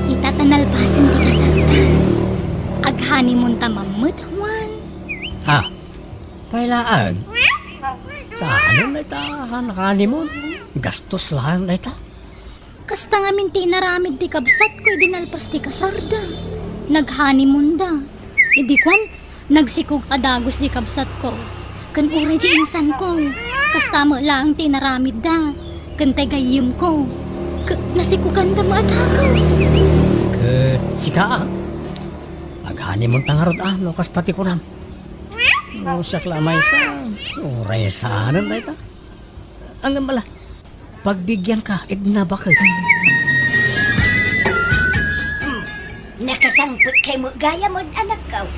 Ita ta nalpasen ti kasarta. Ag-honeymoon ta man met, Juan. Ha? Pay laeng? Saanen dayta a nag-honeymoon? Gastos laeng dayta. Kasta ngamin ti inaramid ti kabsatko idi nalpas ti kasarda. Nag-honeymoonda. Idi kuan, nagsikog a dagus ti kabsatko. Ken uray ti insanko, kasta met laeng ti inaramidda. Ken tay gayyemko, ke-, nasikoganda met a dagus. Ket sika, a? Ag-honeymoon ta ngarud a no kasta ti kunam. No siak la maysa, uray saanen dayta. Ngem ala, pagbigianka, Edna, baket. Hmm, nakasangpetkay met gayam, anakko.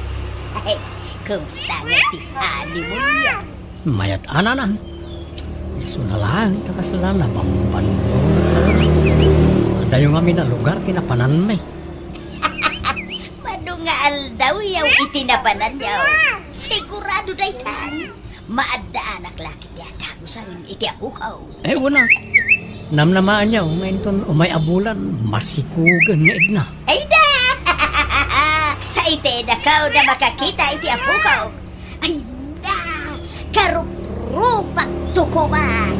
Kumusta ngay ti honeymoon-yo? Mayat a, nanang. Isuna laeng ta kasla nabambannog. Adayo ngamin a lugar ti napananmi. Madu nga aldawyaw iti napananyaw. Sigurado daytan. Maaddaanak la ketdi a dagusen iti apoko. Eh, wen a. Namnamaenyaw nga inton umay a bulan, masikogen ni Edna. Ay da! Sa iti dakaw da makakita iti apoko. Ay na! Karuprupakto koma!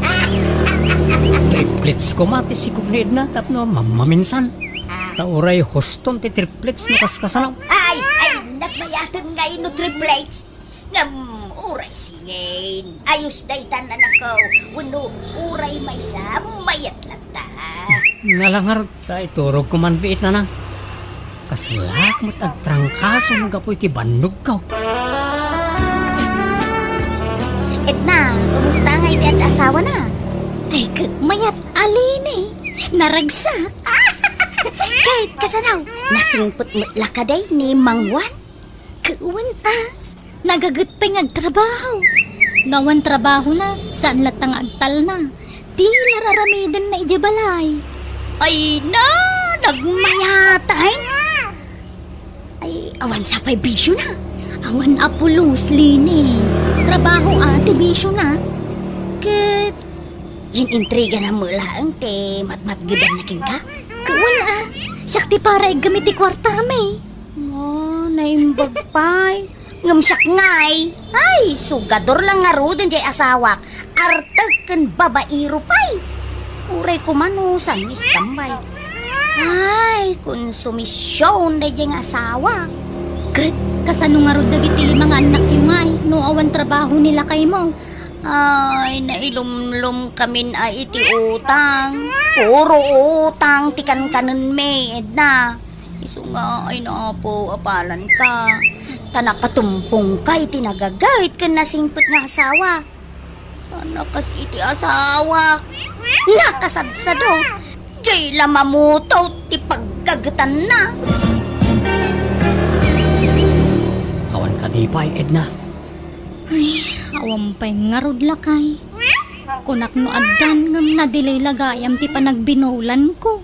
Triplets koma ti sikog ni Edna tapno mam-, maminsan. Ah. Ta uray huston ti triplets no kaskasano. Ay, ay, nagmayaten ngay no triplets. Ngem, uray singin. Ayos daytan, anakko. Wenno, uray maysa, mayat latta. Nala ngarud, ta iturogko man biit, nanang. Kaslak met agtrangkaso no gapu iti bannogko. Edna, kumusta ngay ti ad-asawana? Ay, ket mayat a, Leni. Naragsak. Ket kasano? Nasingpet met la kadi ni Mang Juan? Ket wen a, nagaget pay nga agtrabaho. No awan trabahona, saan latta nga agtalna. Ti la raramidenna idiay balay. Ay na, nagmayat, ay. Ay, awan sa pay bisiona. Awan a pulos, Leni. Trabaho a ti bisiona. Ket, inintrigana met laeng ti matmatgedanna kenka? Ket wen a, siak ti para iggem iti kuartami. Mo, naimbag pay. Ngem siak ngay, ay, sugador la ngaruden diay asawak. Artek ken babaero pay. Uray koma no saan nga istambay. Ay, konsumision daydiay nga asawa. Ket kasano ngarud dagiti lima nga annakyo ngay no awan trabaho ni lakaymo? Ay, nailumlomkamin a iti utang. Puro utang ti kankanenmi, Edna. Isu nga, ay, Apo, apalanka. Ta nakatumpongka iti nagagayt ken nasingpet nga asawa. Saan a kas iti asawak. Nakasadsado. Diay la mamuto ti paggagetanna. Awan kadi pay, Edna. Ay, awan pay ngarud, lakay. Kunak no addan ngem nadelay la gayam ti panagbinolanko.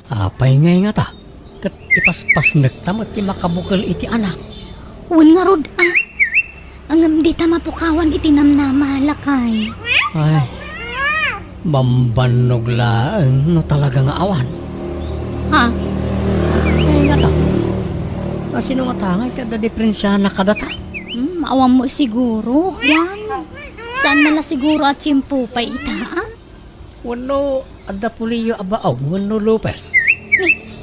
Apay ngay ngata? Ket ipaspasnekta met ti makabukel iti anak. Wen ngarud a. Ngem dita mapukawan iti namnama, lakay. Ay, bambannog laeng no talaga nga awan. Ha? Ay, ngata. Asino ngata ngay ti adda diprensiana kadata? Hmm, awan mo siguro, Juan. Saan na la siguro a tiempo pay ita, a? Wenno adda puliyo a baog wenno Lopez?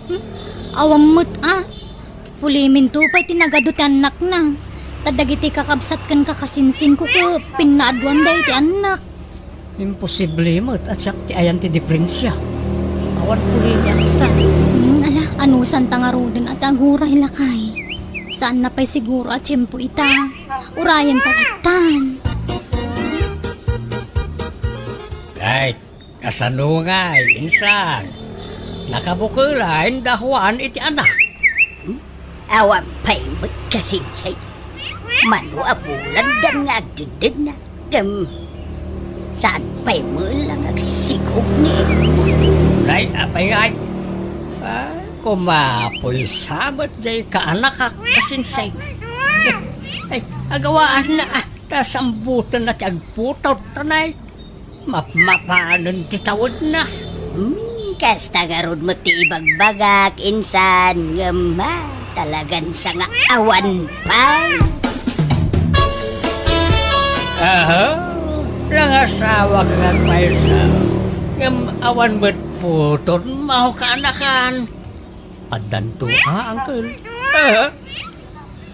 Hmm, awan met a. Puliminto pay ti nagadu ti annakna. Ta dagiti kakabsat ken kakasinsinko ket pinnaaduanda iti annak. Imposible met a siak ti ayan ti diprensia. Awan pulimi a kasta. Hmm, ala, anusanta ngaruden a ti aguray, lakay. Saan na pay siguro a tiempo ita. Urayen ta lattan. Ay, kasano ngay, insan? Nakabukelaen da Juan iti anak? Hmm? Awan pay met kasinsin. Mano a bulandan nga agdindinna. Ngem, saan pay met la nga agsikog ni Edmond? Nay, apay ngay? Ay, kumapoy sa met jay kaanakak a singsing. Ay, agawaanna, ah, ta sambutenna ti agputot, tanay. Mapmapanen ti tawedna. Hmm, kasta ngarud met ti ibagbagak, insan, ngem, ha, talagan sa nga awan pay. Aha, nangasawak nga agmaysa, ngem awan met putot, mao kaanakan. Addanto a, uncle. Aha.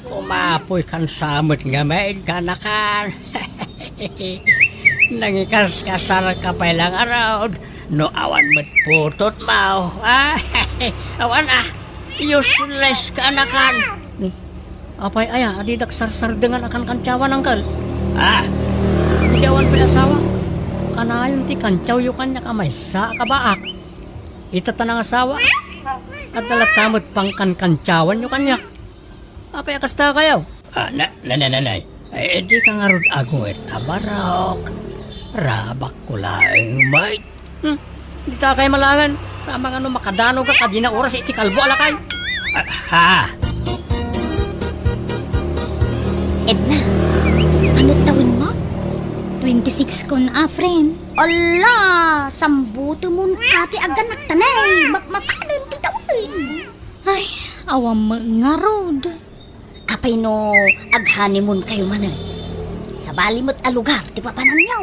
Kumapoy kan sa met nga maid kaanakan. Nangikaskasar ka pay la ngarud, no awan met putot mo. Ah, awan a. Useless kaanakan. Apay aya, a didak sarsardengan a kankantiawan, uncle? Ah, idi awan pay asawa, kanayon ti kantiawyo kaniak a maysa a kabaak. Ita ta nangasawa, adda latta met pangkankantiawanyo kaniak. Apay a kasta kayo? Ah, na, na, na, na, na. Eh, di ka ngarud aguet a barok. Rabak ko laeng, mate. Hmm, di ta kay malangan. Tama nga no makadano ka, kadina oras iti kalbo a lakay. Ah, ha? Edna, ano tawenmo? Twenty-six kon a, friend. Ala, sambutemon a ti aganak tanay. Mapmapanen ti tawen. Ay, awan met ngarud. Apay no ag-honeymoon kayo manen? Sabali met a lugar ti papananyo.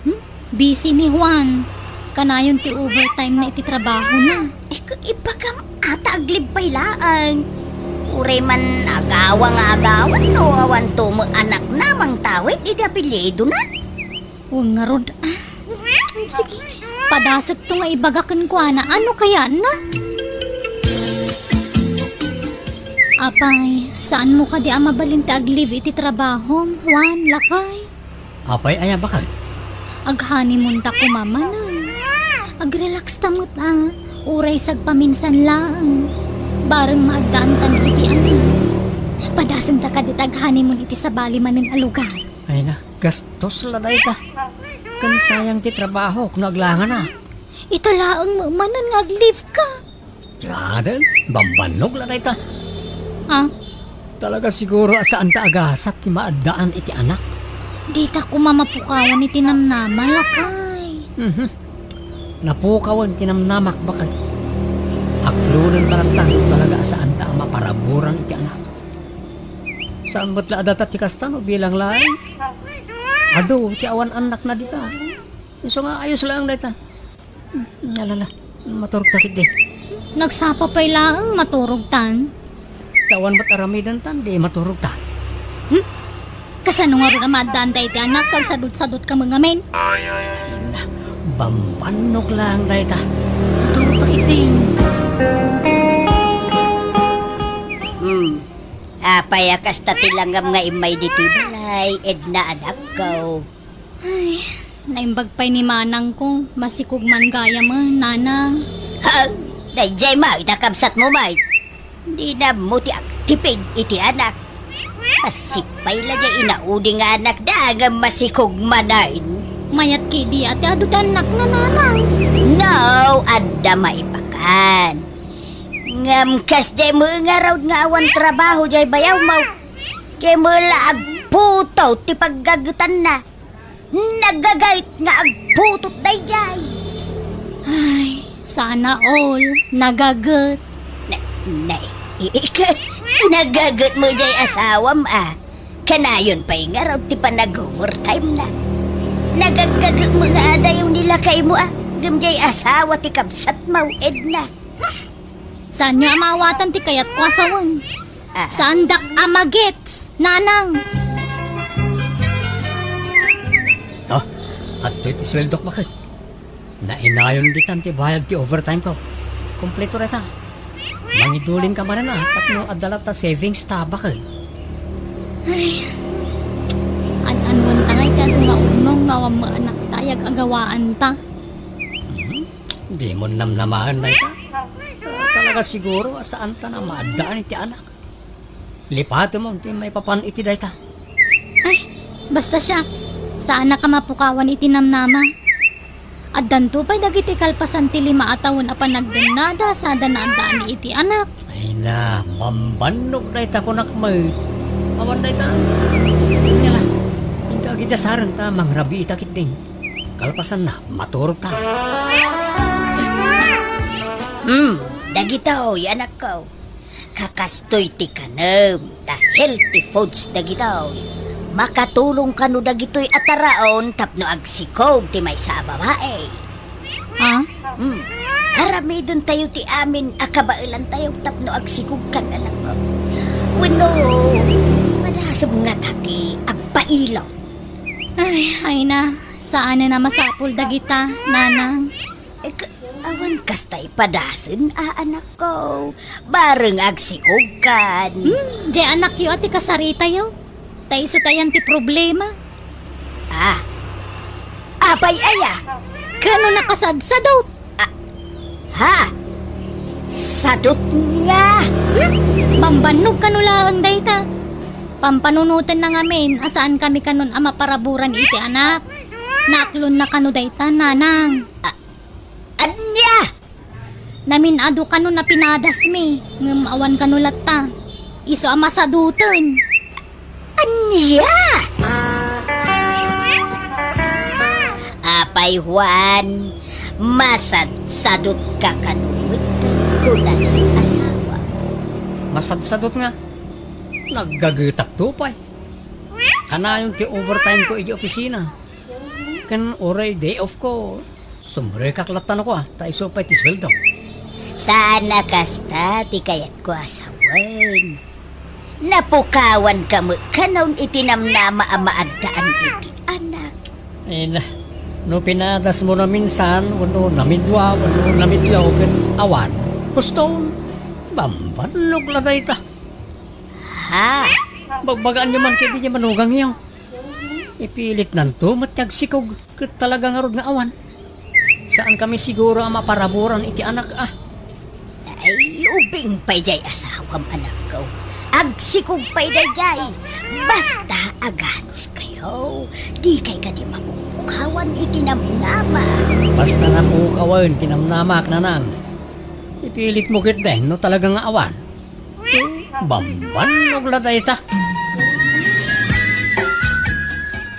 Hmm? Busy ni Juan. Kanayon ti overtime na iti trabaho na. Eh, ku-, ibagam a ta ag-leave pay laeng. Uray man agawa nga agawan no awanto met anakna mangtawid iti apelyido na. Wen ngarud, ah. Sige, padasekto nga ibaga kenkuana. Ano kayatna? Apay, saanmo kadi a mabalin ti ag-leave iti trabahom, Juan, lakay? Apay aya, bakay? Ag-honeymoon ta koma manen. Ag-relax ta met a, uray sagpaminsan laeng. Bareng maaddaantan iti anak. Padasenta kadi ta ag-honeymoon iti sabali manen a lugar. Ay na, gastos la dayta. Ken sayang ti trabahok no aglanganak. Ita laeng met manen nga ag-leave ka. Grabe, bambannog la dayta. Ah? Talaga siguro a saan ta agasat ti maaddaan iti anak. Dita koma mapukawan iti namnama, lakay. Mhm. Napukawan ti namnamak, bakay. Aklonen pa latta no talaga a saan ta a maparaburan iti anak. Saan met la a data ti kasta no bilang laeng? Adu ti awan annakna dita. Isu nga ayos laeng dayta. Hmm, alala, maturog ta ketdi. Nagsapa pay laeng, maturog tan. Ta awan met aramidentan, di maturog ta. Hmm? Kasano ngarud a maaddaan dayta anak, kag sadut-sadut ka met ngamin? Bambannog laeng dayta. Maturog ta ketdi. Hmm. Apay a kasta ti langam nga immay ditoy balay, Edna, anakko? Ay, naimbag pay ni manangko, masikog man gayamen, nanang. Ha? Daydiay met a kabsatmo met. Dina ammo ti agtipig iti anak. Bassit pay la diay inaudi nga anakda ngem masikog manen. Mayat ketdi a ti adu ti annakna, nanang. No, adda maipakan. Ngem kasdiay met ngarud nga awan trabaho diay bayawmo. Diay met la agputot ti paggagetanna. Nagaget nga agputot daydiay. Ay, sana all nagaget. Na, na, i-, ika, nagaget met diay asawam a. Kanayon pay ngarud ti panag-overtime na. Nagaggaget met nga adayo ni lakaymo a. Ngem diay asawa ti kabsatmo, Edna. Saanyo a maawatan ti kayatko a sawen. Ah. Saandak a magets, nanang. Ah, adtoy ti sueldok, baket. Nainayon ditan ti bayad ti overtime ko. Kompleto dayta. Mangiduling ka manen a, tapno adda latta savings ta, baket. Ay, an-anuen ta ngay ti adu nga unong no awan met anakta, yag-agawaan ta. Hmm? Dimon namnamaen dayta. Talaga siguro a saan ta a maaddaan iti anak. Lipatem ti maipapan iti dayta. Ay, basta siak, saanak a mapukawan iti namnama. Addanto pay dagiti kalpasan ti lima a tawen a panagdennada sada naaddaan iti anak. Ay na, bambannog dayta kunak met. Awan dayta. Ania la, inka agidasaren ta mangrabiita ketdin. Kalpasanna, maturogta. Hmm, dagitoy, anakko. Kakastoy ti kanem, ta healthy foods dagitoy. Makatulong kano dagitoy a taraon tapno agsikog ti maysa a babae. Ha? Hmm. Aramidentayo ti amin a kabaelantayo tapno agsikog kan, anakko. Wenno, madasem ngata ti agpailot. Ay, ay na, saanen a masapul dagita, nanang. Eh, ka-, awan kasta ipadasen a, anakko. Bareng agsikogkan. Hmm, di anakyo a ti kasaritayo. Ta isu tayan ti problema. Ah. Apay aya? Kano nakasadsadot? Ah. Ha? Sadot nga? Hmm? Bambannog kano laeng dayta. Pampanunoten na ngamin a saan kami kanon a maparaburan iti anak. Naaklon na kano dayta, nanang. Ah, Ania? Namin-adu kano a pinadasmi, ngem awan kano latta. Isu a masadoten. Ania? Apay, Juan, masadsadotka kano met, kuna ti asawa. Masadsadot nga? Naggagetakto pay. Kanayon ti overtime ko iti opisina. Ken uray day off ko, sumrekak latta no kua, ta isu pay ti sueldo. Saan a kasta ti kayatko a sawen. Napukawanka met kanon iti namnama a maaddaan iti anak. Ay na, no pinadasmo naminsan, wenno namidua, wenno namitlo, ket awan, kuston, bambannog la dayta. Ha? Bagbagaanyo man ketdi ti manugangyo. Ipilitnanto met ti agsikog, ket talaga ngarud nga awan. Saan kami siguro a maparaburan iti anak, a. Ay, ubing pay jay asawam, anakko. Agsikog pay dayjay. Basta aganuskayo, dikay kadi mapupukawan iti namnama. Basta napukawen ti namnamak, nanang. Ipilitmo ketdin no talaga nga awan. Bambannog la dayta.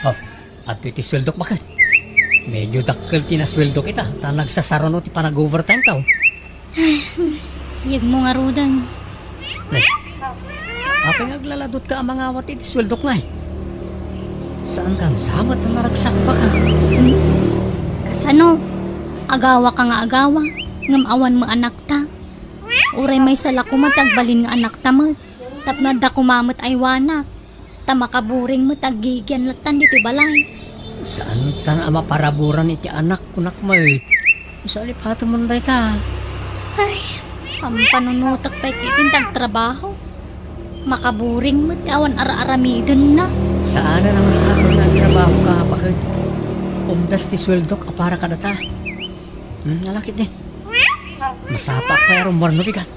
Oh, adtoy ti sueldok, baket. Medyo dakkel ti nasueldok ita, ta nagsasaruno ti panag-overtime taw. Yegmo ngaruden. Ne, apay nga aglaladutka a mangawat iti sueldok ngay? Saan kan samet a naragsak, baket? Hmm? Kasano? Agawaka nga agawa, ngem awan met anakta. Uray maysa la koma ti agbalin nga anakta met, tapno adda koma met aywanak, ta makaburing met aggigian lattan ditoy balay. Saantan a maparaburan iti anak, kunak met. Salipatemon dayta. Ay, pampanunotek pay ketdin ti agtrabaho. Makaburing met ti awan ar-aramidenna. Saanen a masapul nga agtrabahoka, baket. Umdas ti sueldok a para kadata. Hmm, nalakit din. Masapaak pay a rummuar no bigat.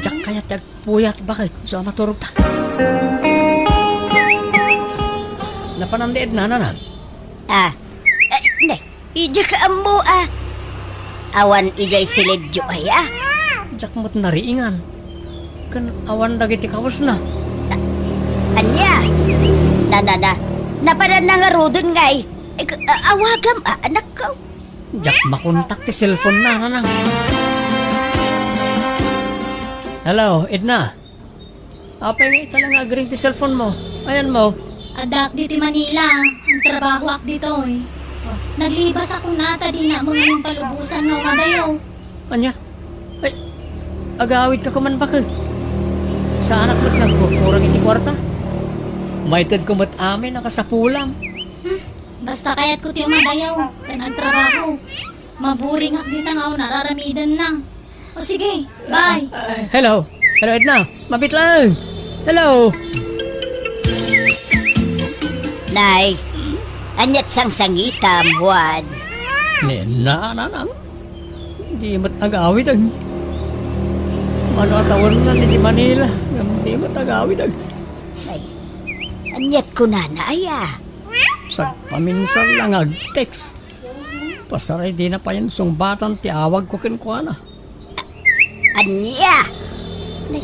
Diak kayat ti agpuyat, baket, isu a maturogta. Napanan ni Edna, nanang? Ah, ay, ne, idiak ammo, a. Awan idiay silidyo, aya? Diak met nariingan. Ken awan dagiti kawesna. Ania? Nanana, napanan na ngaruden ngay. Eh, k-, a-, awagam, a, anakko. Diak makontak ti cellphone na, nanang. Hello, Edna. Apay nga ita la nga agring ti cellphone mo? Ayan mo. Addaak ditoy Manila, agtrabahoak ditoy. Naglibas a kunata dina mangan palubosan nga umadayo. Ania? Ay, agawidka koma, baket. Saanak met nga agkurkurang iti kuarta. Maitedko met amin a kasapulam. Hmm. Basta kayatko ti umadayo ken agtrabaho. Maburingak dita nga awan ar-aramidenna. O sige, bye. Ah, hello. Hello, Edna. Mabit lang. Hello. Nay, aniat sangsangitam, Juan? Ni Edna, nanang. Di met agawid ag-, mano a tawenna iti Manila, ngem di met agawid ag-, Nay, aniat kunana aya? Sagpaminsan la nga ag-text. Pasaray dina payen sungbatan ti awagko kenkuana. Ania? Nay,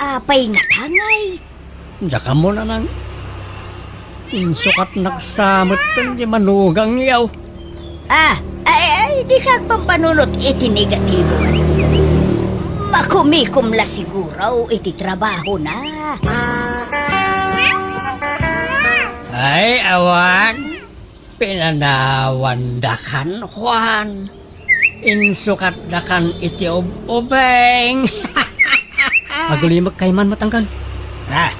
apay ngata ngay? Diak ammo, Nanang. Insukatnak sa metten ti manugangyo. Ah, ay, ay, dika agpampanunot iti negatibo. Makumikom la siguro iti trabahona. Ay, awan. Pinanawandakan, Juan. Insukatdakan iti ub-ubing. Agulimek kayman met, Angkel. Ah,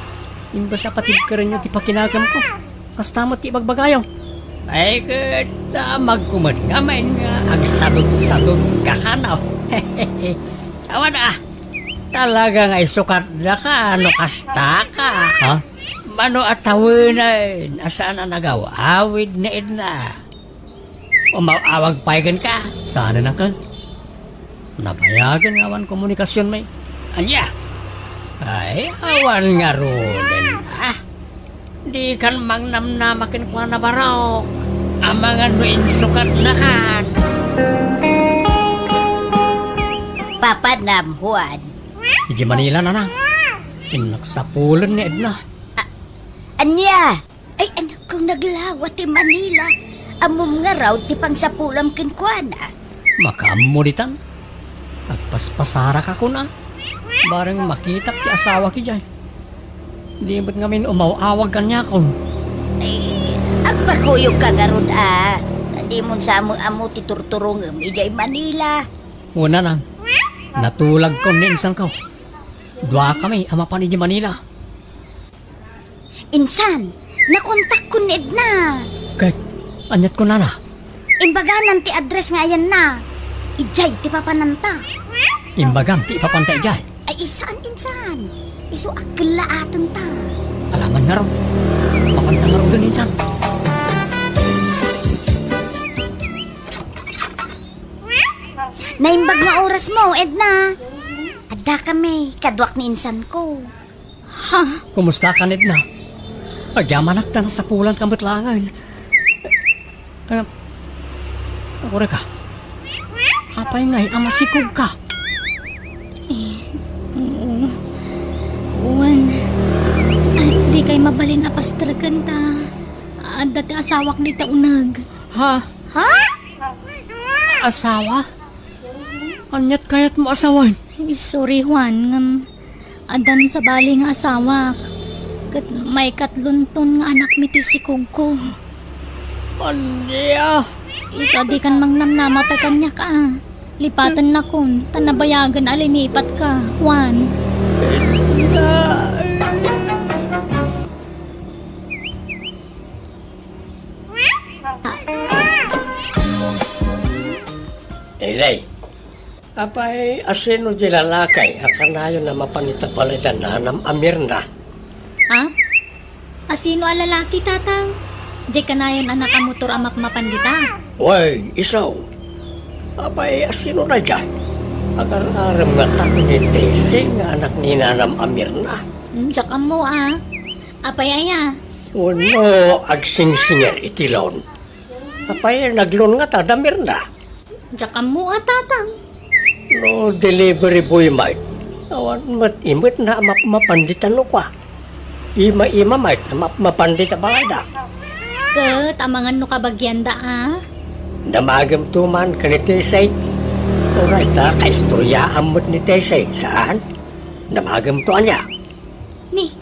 imbes a patibkerenyo ti pakinakemko, kasta met ti ibagbagayo. Ay, ket damagko met ngamin nga agsadudsadudkakan, a. Awan, a. Talaga nga isukatdaka no kastaka. Ha? Mano a tawenen a saan a nagaw-awid ni Edna? Umaw-awag pay kenka? Saanen, Angkel. Nabayagen nga awan komunikasionmi. Ania? Ay, awan ngaruden, a. Dikan mangnamnama kenkuana, Barok. Amangan no insukatnakan. Papanam, Juan. Idiay Manila, Nanang. Innak sapulen ni Edna. A-, ania? Ay, anakko, naglawa ti Manila. Ammom ngarud ti pangsapulam kenkuana. Makaammo ditan. Agpaspasaraka kuna. Bareng makitak ti asawak idiay. Di met ngamin umaw-awag kaniakon. Ay, agpakuyogka ngarud, a. Dimon sa ammo ti turturongem idiay Manila. Una, Nang. Natulagkon ni insanko. Duakami a mapan idiay Manila. Insan, nakontakkon ni Edna. Ket, aniat kunana? Imbaganan ti address nga ayanna. Idiay ti papananta. Imbagam ti ipapanta idiay? Ay, saan, insan. Isu a kellaatenta. Alaman ngarud. Mapanta ngaruden, insan. Naimbag nga orasmo, Edna. Addakami, kaduak ni insanko. Ha? Kumustakan, Edna? Agyamanak ta nasapulanka met laengen. Ah, agurayka. Apay ngay a masikogka? Eh, oo. Wen, a, dikay mabalin a pastreken ta adda ti asawak dita uneg. Ha? Ha? Asawa? Aniat kayatmo a sawen? Sorry, Juan, ngem addan sabali nga asawak. Ket maikatlonton nga anakmi ti sikogko. Ania? Isu a dikan mangnamnama pay kaniak a. Lipatennakon, ta nabayagen a linipatka, Juan. Ilay, apay, asino di lalaki a kanayon a mapan ita balay da nanam a Mirna? Ha? Asino a lalaki, Tatang? Diay kanayon a nakamotor a mapmapan dita? Wen, isu. Apay, asino daydiay? Agar-arem ngata ni Tessie nga anak ni nanam a Mirna? Hmm, diak ammo, a. Apay aya? Wenno agsingsinger iti loan? Apay, nag-loan ngata da Mirna? Diak ammo a, Tatang. No delivery boy met, awan met imetna a mapmapan dita nukua. Ima-ima met a mapmapan dita balayda. Ket amangan no kabagianda a? Damagemto man ken ni Tessie. Uray ta kaistoriaan met ni Tessie, saan? Damagemto ania? Ni,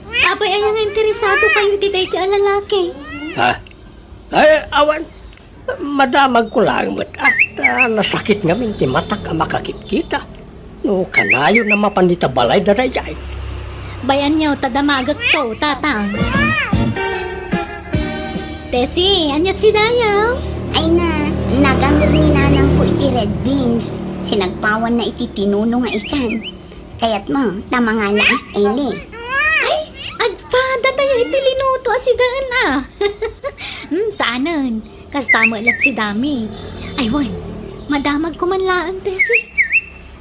apay aya nga interesadokayo iti daydiay a lalaki? Ha? Ay, awan. Madamagko laeng met, a, ta nasakit ngamin ti matak a makakitkita. No kanayon a mapan dita balayda daydiay. Bay-anyo ta damagekto, Tatang. Tessie, aniat si Dayaw? Ay na, naganger ni nanangko iti red beans. Sinagpawanna iti tinuno nga ikan. Kayatmo ta mangalaak, Eli? Ay, agpada tayo iti linuto a sidaen a. Hmm, saanen. Kasta met la't si Dami. Ay, wen, madamagko man laeng, Tessie.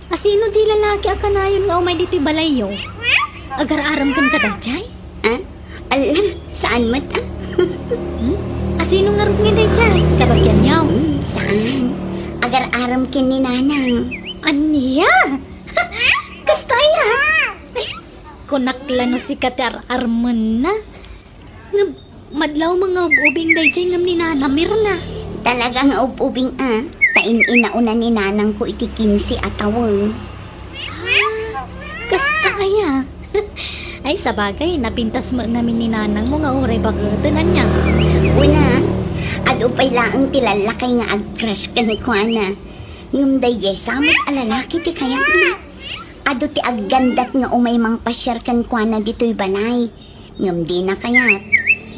Asino di lalaki a kanayon nga umay ditoy balayyo? Agar-arem kenka daydiay? Ah? Ala, saan met, a? Hmm? A, Sino ngarud ngay daydiay? Kabagianyo? Hmm, saan? Agar-arem ken ni Nanang. Ania? Kasta aya? Ay, kunak la no sika ti ar-armenna. Ngem, madlaw nga ub-ubing daydiay ngem ni Nana Mirna. Talaga nga ub-ubing a, ta in-inauna ni nanangko iti kinse a tawen. Ah, kasta aya? Ay, sabagay, napintas met ngamin ni nanangmo nga uray baketen, ania? Kuna, adu pay laeng ti lallakay nga agcrush kenkuana. Ngem daydiay sa met a lalaki ti kayatna. Adu ti aggandat nga umay mangpasiar kenkuana ditoy balay. Ngem dina kayat,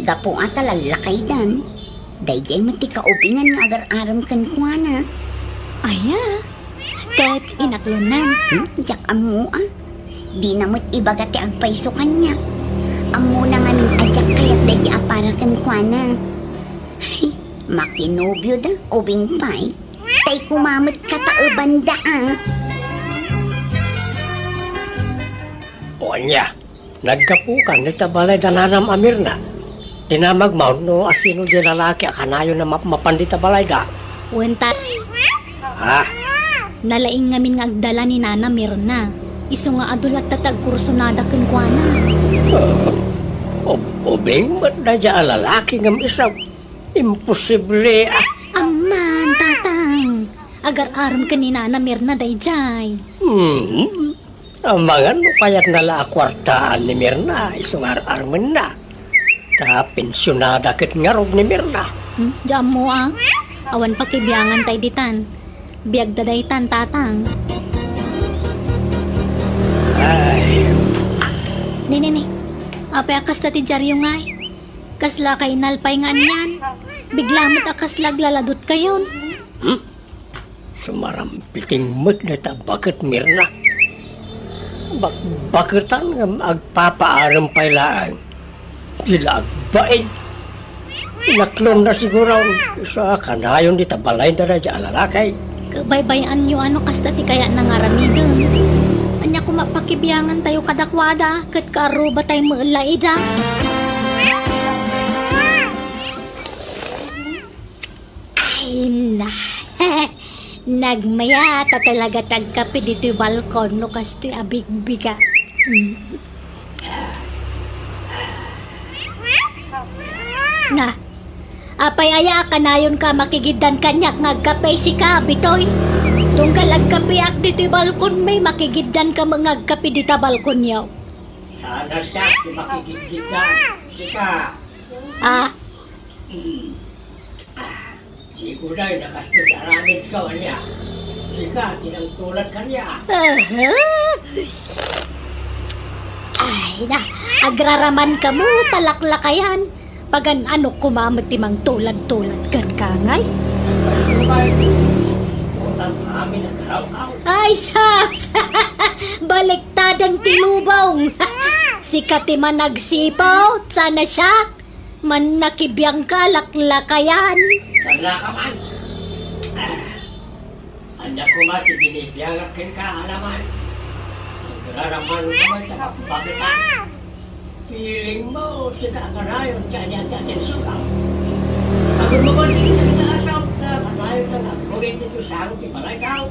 gapu a ta lallakaydan. Daydiay met ti kaubingan nga agar-arem kenkuana. Aya? Ket inaklonan? Hmm, diak ammo a. Dina met ibaga ti agpayso kaniak. Ammona ngamin a diak kayat daydiay a para kenkuana. Ay, makinobioda, ubing pay. Tay kumamet kataebanda a. O ania? Naggapukan dita balay da nanam a Mirna. Dinamag maunno a sino di lalaki a kanayon a mapmapan dita balay da. Wen ta. Ah. Nalaing ngamin nga agdala ni Nana Mirna. Isu nga adu latta ti agkursunada kenkuana. Ah, ub-, ubing met daydiay a lalaki ngem isu. Imposible, ah. Amman, Tatang. Agar-arem ken ni Nana Mirna daydiay. Hmm. Amangan no kayatna la a kuartaan ni Mirna, isu nga ar-armenna. Ta pensionada ket ngarud ni Mirna. Hmm, diak ammo a. Awan pakibiangan tay ditan. Biagda daytan, Tatang. Ay. Ni, ni, ni. Apay a kasta ti diaryo ngay? Kasla kainalpay nga anian? Bigla met a kasla aglaladutkayon. Hmm? Sumarampiting met dayta baket Mirna. Bakbaketan ngem agpapaarem pay laeng. Di la agbain. Inaklonna siguro. Isu a kanayon dita balayda daydiay a lalaki. Kabaybay-anyo a no kasta ti kayatna nga aramiden. Ania koma pakibiangantayo kadakuada ket kaarrubatay met la ida. Ay, na. Nagmayat a talaga ti agkape ditoy balkon no kastoy a bigbigat. Mm. Na, apay aya a kanayonka a makigiddan kaniak nga agkape sika, Bitoy? Tunggal agkapeak ditoy balkonmi, makigiddanka met nga agkape dita balkonyo. Saan a siak ti makigidgiddan? Sika. Ah? Mm. Ah, siguray, nakastos aramidka, ania? Sika ti nangtulad kaniak. Aha. Ay, na, agraraman kamo, talaklakayan. Pagan-ano koma met ti mangtulad-tulad kenka ngay? Nagpasukay, sikutan amin a karawkaw. Ay, sus! Baliktaden ti lubong! Sika ti managsipot, saan a siak? Mannakibiangka, laklakayan. Saan ka man? Ah, ania koma ti binibiangak kenka, alaman? Agraraman ka man ta bakbaketan. Feeling mo, sika a kanayon ti ania ti atensionka. Agurmagon ti kita asaw, ta kanayon ta agbugit ti sang ti balaykaw.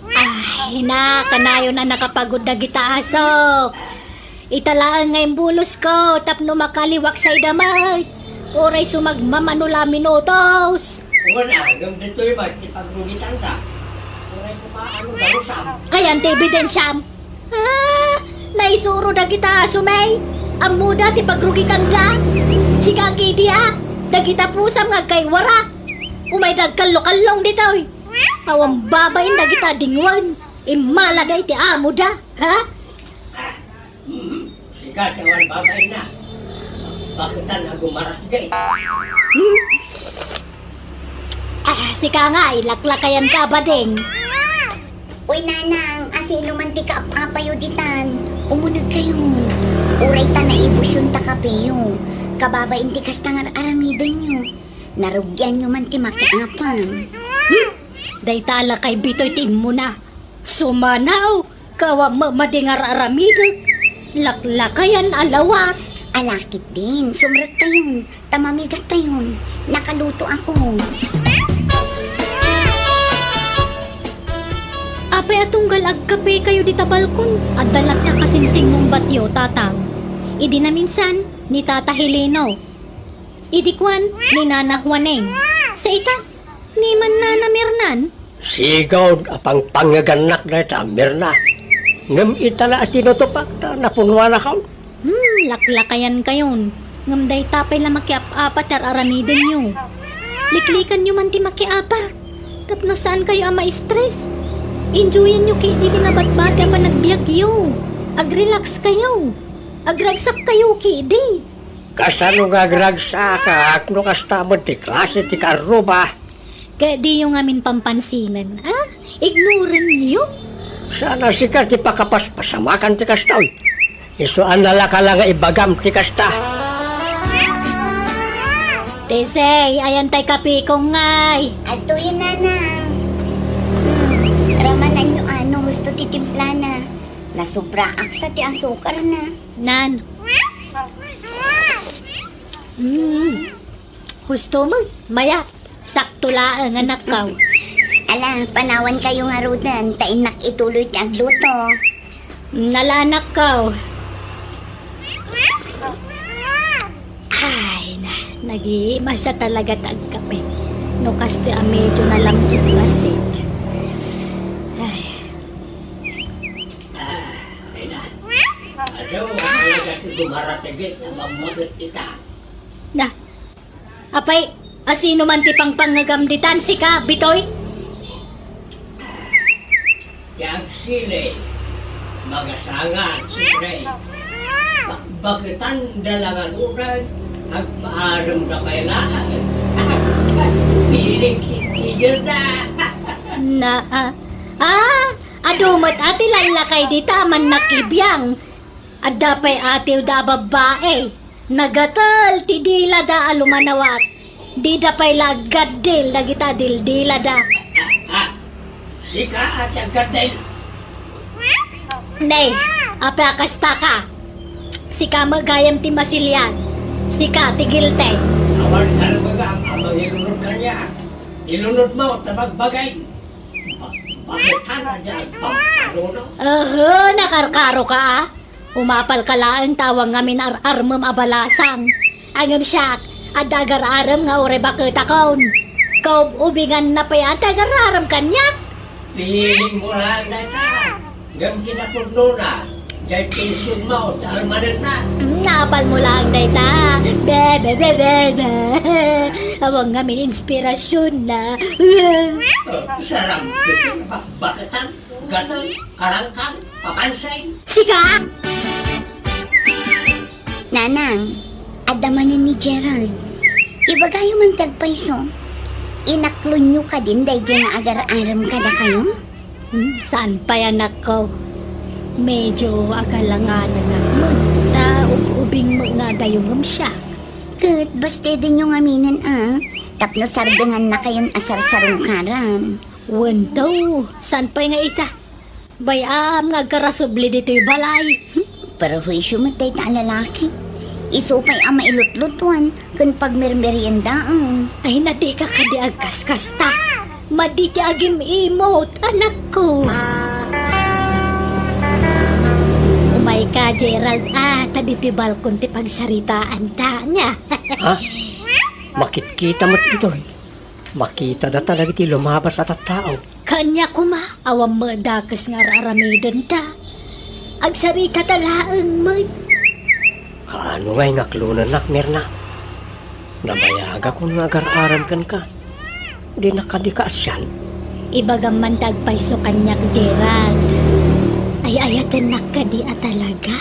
Ay, na, kanayon a nakapagod dagita aso. Ita laeng nga imbulosko tapno makaliwak sa idamag. Uray sumagmamano la minutos. Wen, agem ditoy met ti pagrugitanta. Uray kumaano darusam. Ayan ti ebidensiam. Ah, naisuro dagita aso, may. Ammoda ti pagrugikanda. Sika, Kidia, dagita pusam nga agkaywara. Umay dagkallo-kallong ditoy. Awan babain dagita dingwen. Immala day ti amoda, ha? Hmm, sika ti awan babainna. Baketan a gumarasgay. Hmm? Ah, sika nga, ilaklakayan ka, bading. Uy, nanang, asino man ti kaap-apayo ditan? Umuneg kayo. Uray ta naibusion ta kapeyo. Kababain ti kasta nga ar-aramidenyo. Narugianyo man ti makiapam. Hmm? Dayta a lakay Bitoy ti immuna. Sumanaw, kawa mamadi nga ar-aramidek. Laklakayan a lawat. Ala ketdin, sumrektayon, ta mamigattayon. Nakaluto ako. Apay a tunggal agkapekayo dita balkon? Adda latta kasingsingmong batio, Tatang. Idi naminsan, ni Tata Helino. Idi kuan, ni Nana Juaneng. Sa ita, ni Mannana Mirnan. Sigaw a pangpangngegannak dayta a Mirna. Ngem ita la a tinutupak ta napunuanakon. Hmm, laklakayankayon. Ngem dayta pay la makiap-apa ti ar-aramidenyo. Liklikanyo man ti makiapa. Tapno saankayo a ma-stress. Enjoyanyo ketdi ti nabatbati a panagbiagyo. Agrelaxkayo. Agragsakkayo ketdi. Kasano nga agragsakak no kasta met ti klase ti karruba? Ket diyo ngamin pampansinen, a? Ignorenyo? Saan a sika ti pakapaspasamakan ti kastoy. Isu a nalaka la nga ibagam ti kasta. Tesey, ayan tay kapeko ngay. Adtoyen, Nanang. Hmm, ramananyo a no husto ti timplana. Nasubraak sa ti asukarna. Nan. Mm. Husto mo, mayat. Sakto laeng, anakko. Ala, panawankayo ngaruden, ta innak ituloy ti agluto. Mm, ala, anakko. Ay, na, nagimasa talaga ti agkape. No kastoy a medyo nalamkit bassit. Ay. Ay, na. Adu, talaga ti dumaratigi a mammaget ita. Na, apay, asino man ti pangpangngegam ditan, sika, Bitoy? Ti agsili, magasanga, siyempre. Bakbaketan da la ngaruden, agpaadem da pay laeng. Piling kikijer da. Na, ah, ah, adu met a ti lallakay dita, mannakibiang. Adda pay atiwda a babbai. Nagatel ti dilada a lumanawat. Dida pay la aggaddil dagita a dildilada. Ah, sika a ti aggaddil. Nay, apay a kastaka? Sika met gayam ti masilian. Sika ti guilty. Awan karbaga a mangilunod kaniak. Ilunodmo ta bagbagay. Ba-, bakit ka na dyan? Pagkaluno? Aha, nakarkaroka, a? Umapalka laeng ta awan ngamin ar-armem a balasang. Ngem siak, adda agar-arem nga uray baketakon. Kaub-ubinganna pay a ti agar-arem kaniak. Piling mo laeng dayta. Ngem kinapudnona, diay pensionmo ti armanenna. Mm, naapalmo laeng dayta. Be, be, be, be, be. Awan ngamin inspirasionna. Oh, saram, bakit ang Gatang, karangkang, papansin. Sika! Nanang, adda manen ni Gerald. Ibagayo man ti agpayso. Inaklonyo kadin daydiay nga agar-arem kadakayo? Hmm, saan pay, anakko? Medyo agalanganan met, ta ub-ubing met nga adayo ngem siak. Ket bastedenyo ngaminen a, tapno sardengannakayon a sarsarungkaran. Wen, daw, saan pay nga ita? Bay-am nga agkarasubli ditoy balay. Perhuisio met dayta a lalaki. Isu pay a mailutlutuan ken pagmermeriendaen. Ay, na dika kadi agkaskasta. Madi ti agim-imot, anakko. Umayka, Gerald, a, ta ditoy balkon ti pagsaritaanta, ania? Ha? Makitkita met ditoy. Makitada ta dagiti lumabas a tattao. Kaniak koma, awan met dakes nga ar-aramidenta. Agsaritada laeng met. Kaano ngay nga aklonennak, Mirna? Nabayagakon nga agar-arem kenka. Dinak kadi kaasian? Ibagam man ti agpayso kaniak, Gerald. Ay-ayatennak kadi a talaga?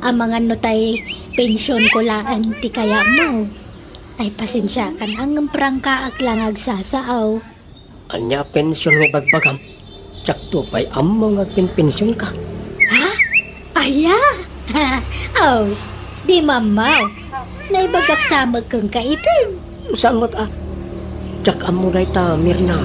Amangan no tay pensionko laeng ti kayatmo. Ay, pasensiakan, ngem prangkaak la nga agsasao. Ania a pension nga ibagbagam? Diakto pay ammo nga agpenpensionka. Ha? Aya? Aus, di mammaw. Naibagak sa met kenka itin. Saan met a? Diak ammo dayta, Mirna.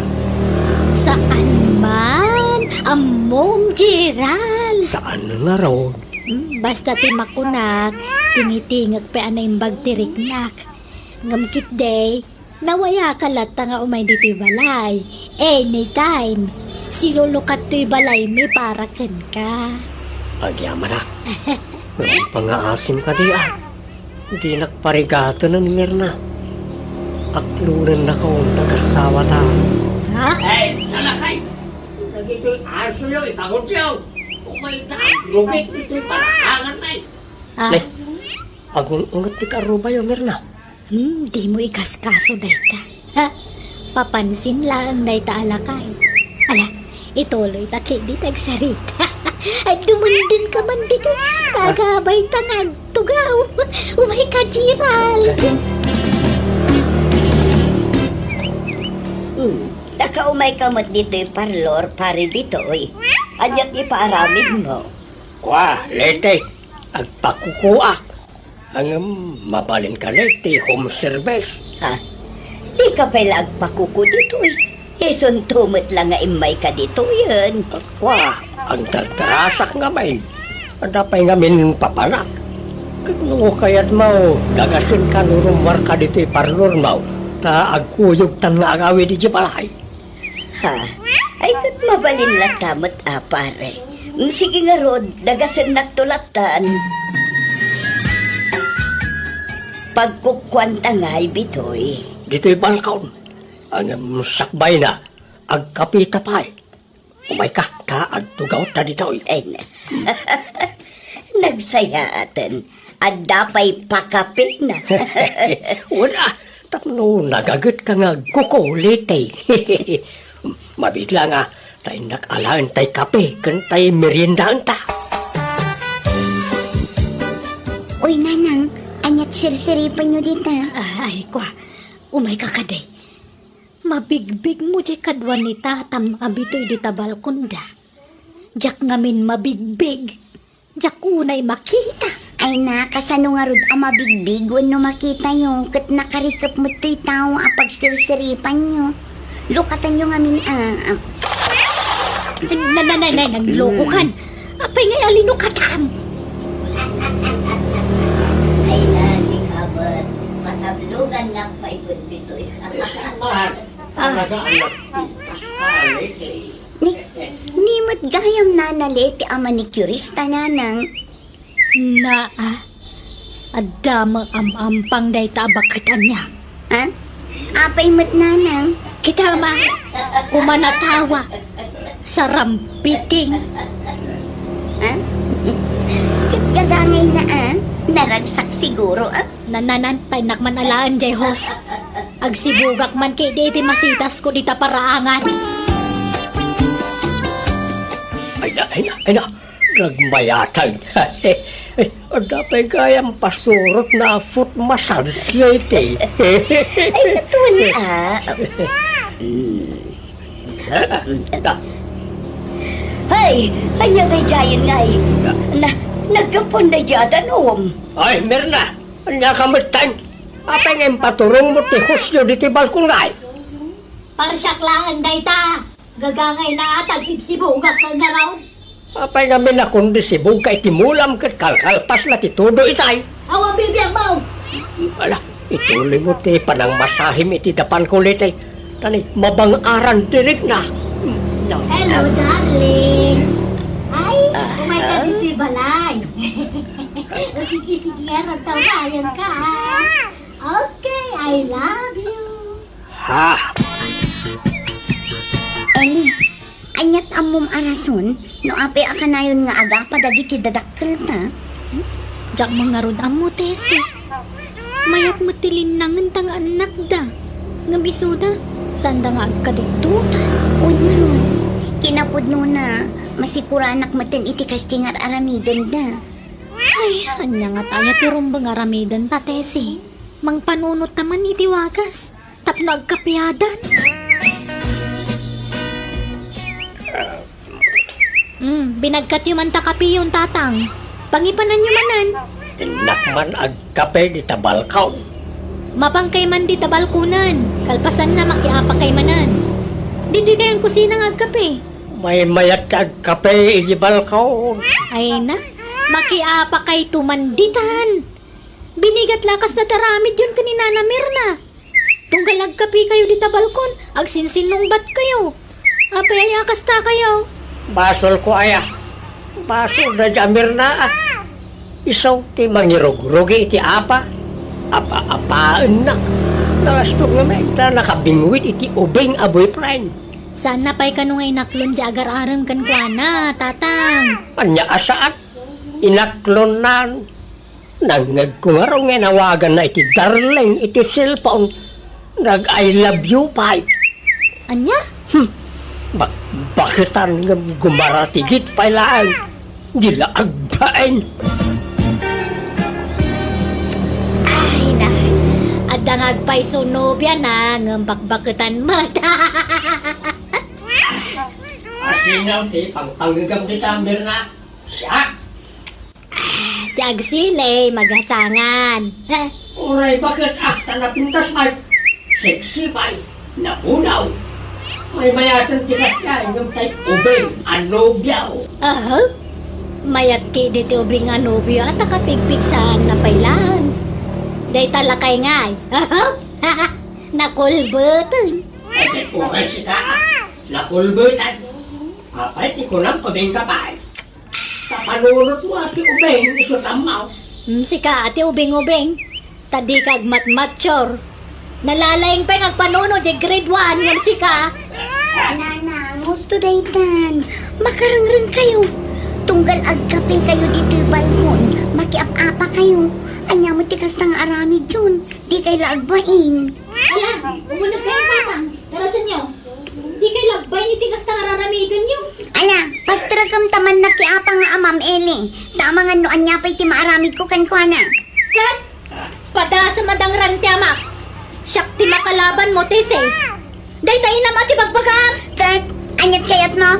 Saan man? Ammom, Gerald. Saan ngarud? Hmm, basta ti makunak, tingitingek pay a naimbag ti riknak. Ngem ketdi, nawayaka latta nga umay ditoy balay. Anytime, silulukat toy balaymi para kenka. Agyamanak. Ngem pangaasim kadi, a. Dinak parigaten ni Mirna. Aklonennaka unta kasawata. Ha? Hey, salakay! Dagitoy asoyo, ipangutyo. Umay ta, rugit itoy paraangan na eh. Ah. Nay, agung-unget ti karubayo, Mirna. Hmm, dimo ikaskaso dayta. Ha? Papansin laeng dayta a lakay. Ala, ituloyta ketdi ti agsarita. Ay, dumundun ka man dito. Kagabayta nga agtugaw. Umay ka, Gerald. Hmm. Nakaumay ka met ditoy parlor, Pare Bitoy. Ania ti ipaaramidmo? Kua, Leti, agpakukuak. Ngem mabalinka, Leti, home service. Ha? Dika pay la agpakuku ditoy. Isunto met la nga immayka ditoyen. Kua, agdardarasak ngamin. Adda pay ngamin papanak. Ket no kayatmo, dagasenka no rummuarka ditoy parlormo, ta agkuyogtan nga agawid idiay balay. Ha? Ay, ket mabalin latta met a, Pare. Mm, sige ngarud, dagasennakto lattan. Pagkukuanta ngay, Bitoy. Ditoy balkon. Ngem sakbayna, agkapita pay. Umayka, ta agtugawta ditoy. Ay, na. Nagsayaaten. Adda pay pakapina. Wala, tapno nagagetka nga agkukulit, eh. Mabiit la nga, ta innak alaen tay kape ken tay meriendaenta. Uy, Nanang, aniat sirsiripenyo dita? Ah, ay, kua. Umayka kadi. Mabigbigmo diay kadua ni Tatam a Bitoy dita balkonda. Diak ngamin mabigbig. Diak unay makita. Ay na, kasano ngarud a mabigbig wenno makitayo ket nakarikep met toy tao a pagsirsiripanyo? Lukatanyo ngamin a, a. Na, na, na, na, naglokokan. Apay ngay a linukatam? Ay na, sika met. Pasablogannak pay ket Bitoy. Simbahan. Ah. Talaga anak ti Pascual, eh. Ni, ni met gayam Nana Leti a manicurista, Nanang. Naa, adda met am-ampang dayta a baket ania. Ha? Apay met, Nanang? Kita ma, kumanatawa. Sarampiting. Ha? Ket gagangay na, ah. Naragsak siguro, ah. Nananan, pay innak man alaen diay hose. Agsibugak man ketdi iti masitasko dita paraangan. Ay na, ay na, ay na. Nagmayatag. Adda pay gayam pasurotna a foot massage, Leti. Ay, natuan, ah. Mm. Hay, ania daydiayen ngay? Na, naggapuan daydiay a danum. Ay, Mirna, ania ka metten? Apay nga impaturongmo ti hosyo ditoy balkon ngay? Parsiak laeng dayta. Gagangay na at agsibsibugak ka nga raw. Apay ngamin a kundi sibugka iti mulam ket kalkalpas la ti todo itay? Awan bibiag mo! Ala, ituloy mo ti panangmasahim iti dapan ko, Leti. Tani, mabang-aran ti rikna. Hello, darling. Ay, ah, umay ka ditoy balay. O, sige, sige, aragtawayan ka, ah. Okay, I love you. Ha? Eli, aniat ammom a rason no apay a kanayon nga agapa dagiti dadakkelta? Diak man ngarud ammo, Tesi. Mayat met ti linnangenta nga annakda. Ngem isuda, saanda nga agkadikdutan. Wen ngarud, kinapudnona, masikuranak metten iti kasdi nga ar-aramidenda. Ay, ania ngata aya ti rumbeng aramidenta, Tesi? Mangpanunot ta man iti wagas tapno agkapiadan. Hmm, binagkatyo man ta kapiyon, Tatang. Pangipananyo manen. Innak man agkape dita balkon. Mapangkay man dita balkonen. Kalpasanna, makiapakay manen. Ditoy kayon kusina nga agkape. Maymayat ti agkape iti balkon. Ay na, Makiapakayto man ditan. Binigat la kasta ti aramidyon ken ni Nana Mirna. Tunggal agkapikayo dita balkon, agsinsinnungbatkayo. Apay aya kastakayo? Basolko aya. Basol da dia Mirna, ah. Isu ti mangirugrugi iti apa. Apa-apaennak. Nalastog ngamin ta nakabingwit iti ubing a boyfriend. Saan na pay kano nga inaklon dia agar-arem kenkuana, Tatang? Ania a saan? Inaklonnan. Nangngegko ngarud nga inawaganna iti darling iti cellphone. Nag-I love you pay. Ania? Hmm. Bakbaketan ngem gumaratigit pay laeng. Di la agbain. Ay na. Adda nga agpayso nobiana ngem bakbaketan met. Asino ti pangpangegam dita, Mirna? Siak? Ti agsili, magasangan. Uray baket, ah, ta napintas pay. Sexy pay. Napunaw. Maymayaten ti kasta, ngem tay ubing a nobiaw. Aha. Mayat ketdi ti ubing a nobio a ta kapigpigsaanna pay laeng. Dayta lakay ngay. Aha. Nakulbeten. Ay, uray sika. Nakulbeten. Apay ti kunam, ubingka pay. Ta panunotmo a ti ubing isu tammaw. Hmm, sika a ti ubing-ubing. Ta dika agmatmature. Nalalaing pay nga agpanunot diay grade one ngem sika. Nanang, husto daytan. Makarengrengkayo. Tunggal agkapekayo ditoy balkon, makiap-apakayo. Ania met ti kasta nga aramidyon? Dikay la agbain. Ala, umunegkayo, Tatang. Tarasenyo. Dikay la agbain iti kasta nga raramidenyo. Ala, pasterekam ta mannakiapa nga amam, Eli. Ta amangan no ania pay ti maaramidko kenkuana. Ket, padasem a dangran ti amak. Siak ti makalabanmo, Tessie. Dayta inam a ti bagbagam. Ket, aniat kayatmo?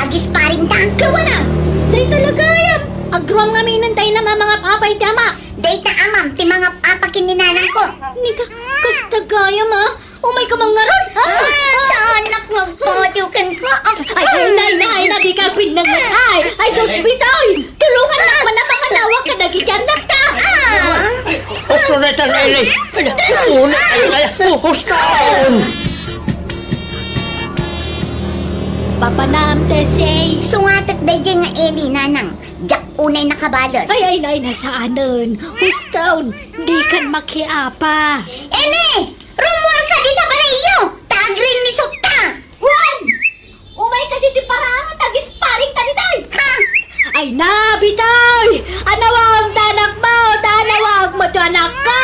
Agisparingta? Gawana! Dayta la gayam. Agruam ngaminen ta inam a mangap-apa iti amak. Dayta amam ti mangap-apa ken ni nanangko. Nika, kasta gayam, a? Umayka man ngarud, a? Ah, saanak nga agpatiw kenka. Ah, ay, ay, nay, nay, na, dika agpinnanget. Ay, ay, sus, Bitoy! Tulongannak man a manganawag kadagiti annakta. Ah! Ay, usto dayta, Eli. Ay, una, ay, ay, hustaon. Papanam, Tessie. Sungatek daydiay nga Eli, nanang. Diak unay nakabales. Ay, ay, nay, na, saanen. Hustaon, dikan makiapa. Eli! Rummuarka dita balayyo, ta agrinnisokta! Wen! Umayka ditoy paraangan ta agisparingta ditoy! Ha? Ay na, Bitoy! Anawagmo ti anakmo, ta anawagmo ti anakko!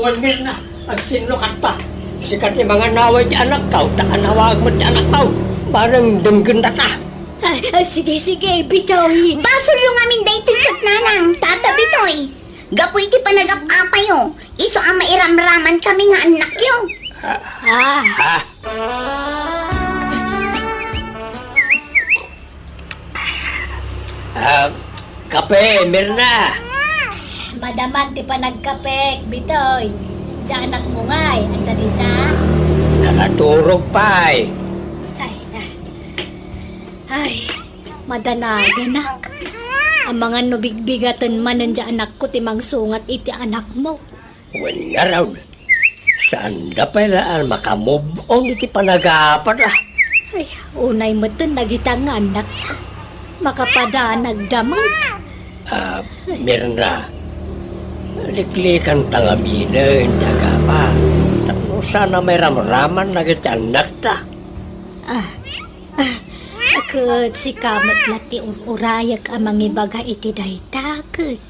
Wen, Mirna, agsinnukat pa. Sika ti manganawag ti anakko, ta anawagmo ti anakmo. Bareng denggenta ta. Ay, ay, sige, sige, Bitoy. Basolyo ngamin daytoy ket nanang, Tata Bitoy. Gapu iti panagap-apayo, isu a mairamraman kami nga annakyo. Ah. Ah. Ah, kape, Mirna. Madaman ti panagkapek, Bitoy. Diay anakmo ngay, adda dita? Nakaturog pay. Ay, na. Ay, madanaganak. Amangan no bigbigaten manen diay anakko ti mangsungat iti anakmo. Wen ngarud, saanda pay la a maka-move on iti panagapatda. Ay, unay metten dagita nga annakta. Makapadanagda met. Ah, Mirna, liklikanta ngaminen ti agapa tapno saan a mairamraman dagiti annakta. Ah, ah, ket sika met la ti ur-urayek a mangibaga iti dayta, ket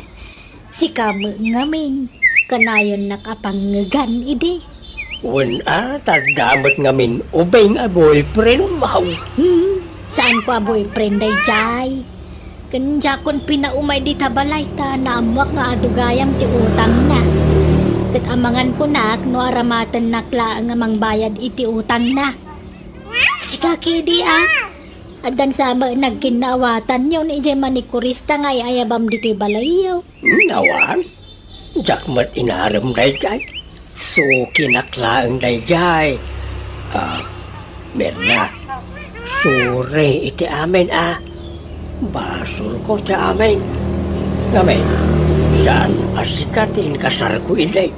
sika met ngamin, kanayonnak a pangngegan idi. Wen a, ta adda met ngamin ubing a boyfriend, maw. Hmm, saanko a boyfriend daydiay. Ken diakon pinaumay dita balay ta naammoak nga adu gayam ti utangna. Ket amangan kunak no aramatennak laeng a mangbayad iti utangna. Sika ketdi a. Addan sa met nagkinnaawatanyo ni idiay manikurista nga ay-ayabam ditoy balayyo. Hmm, awan. Diak met inarem daydiay. Sukinak laeng daydiay. Ah, Mirna, sorry iti amin, a. Basolko ti amin. Ngamin, saan a sika ti inkasarko idi?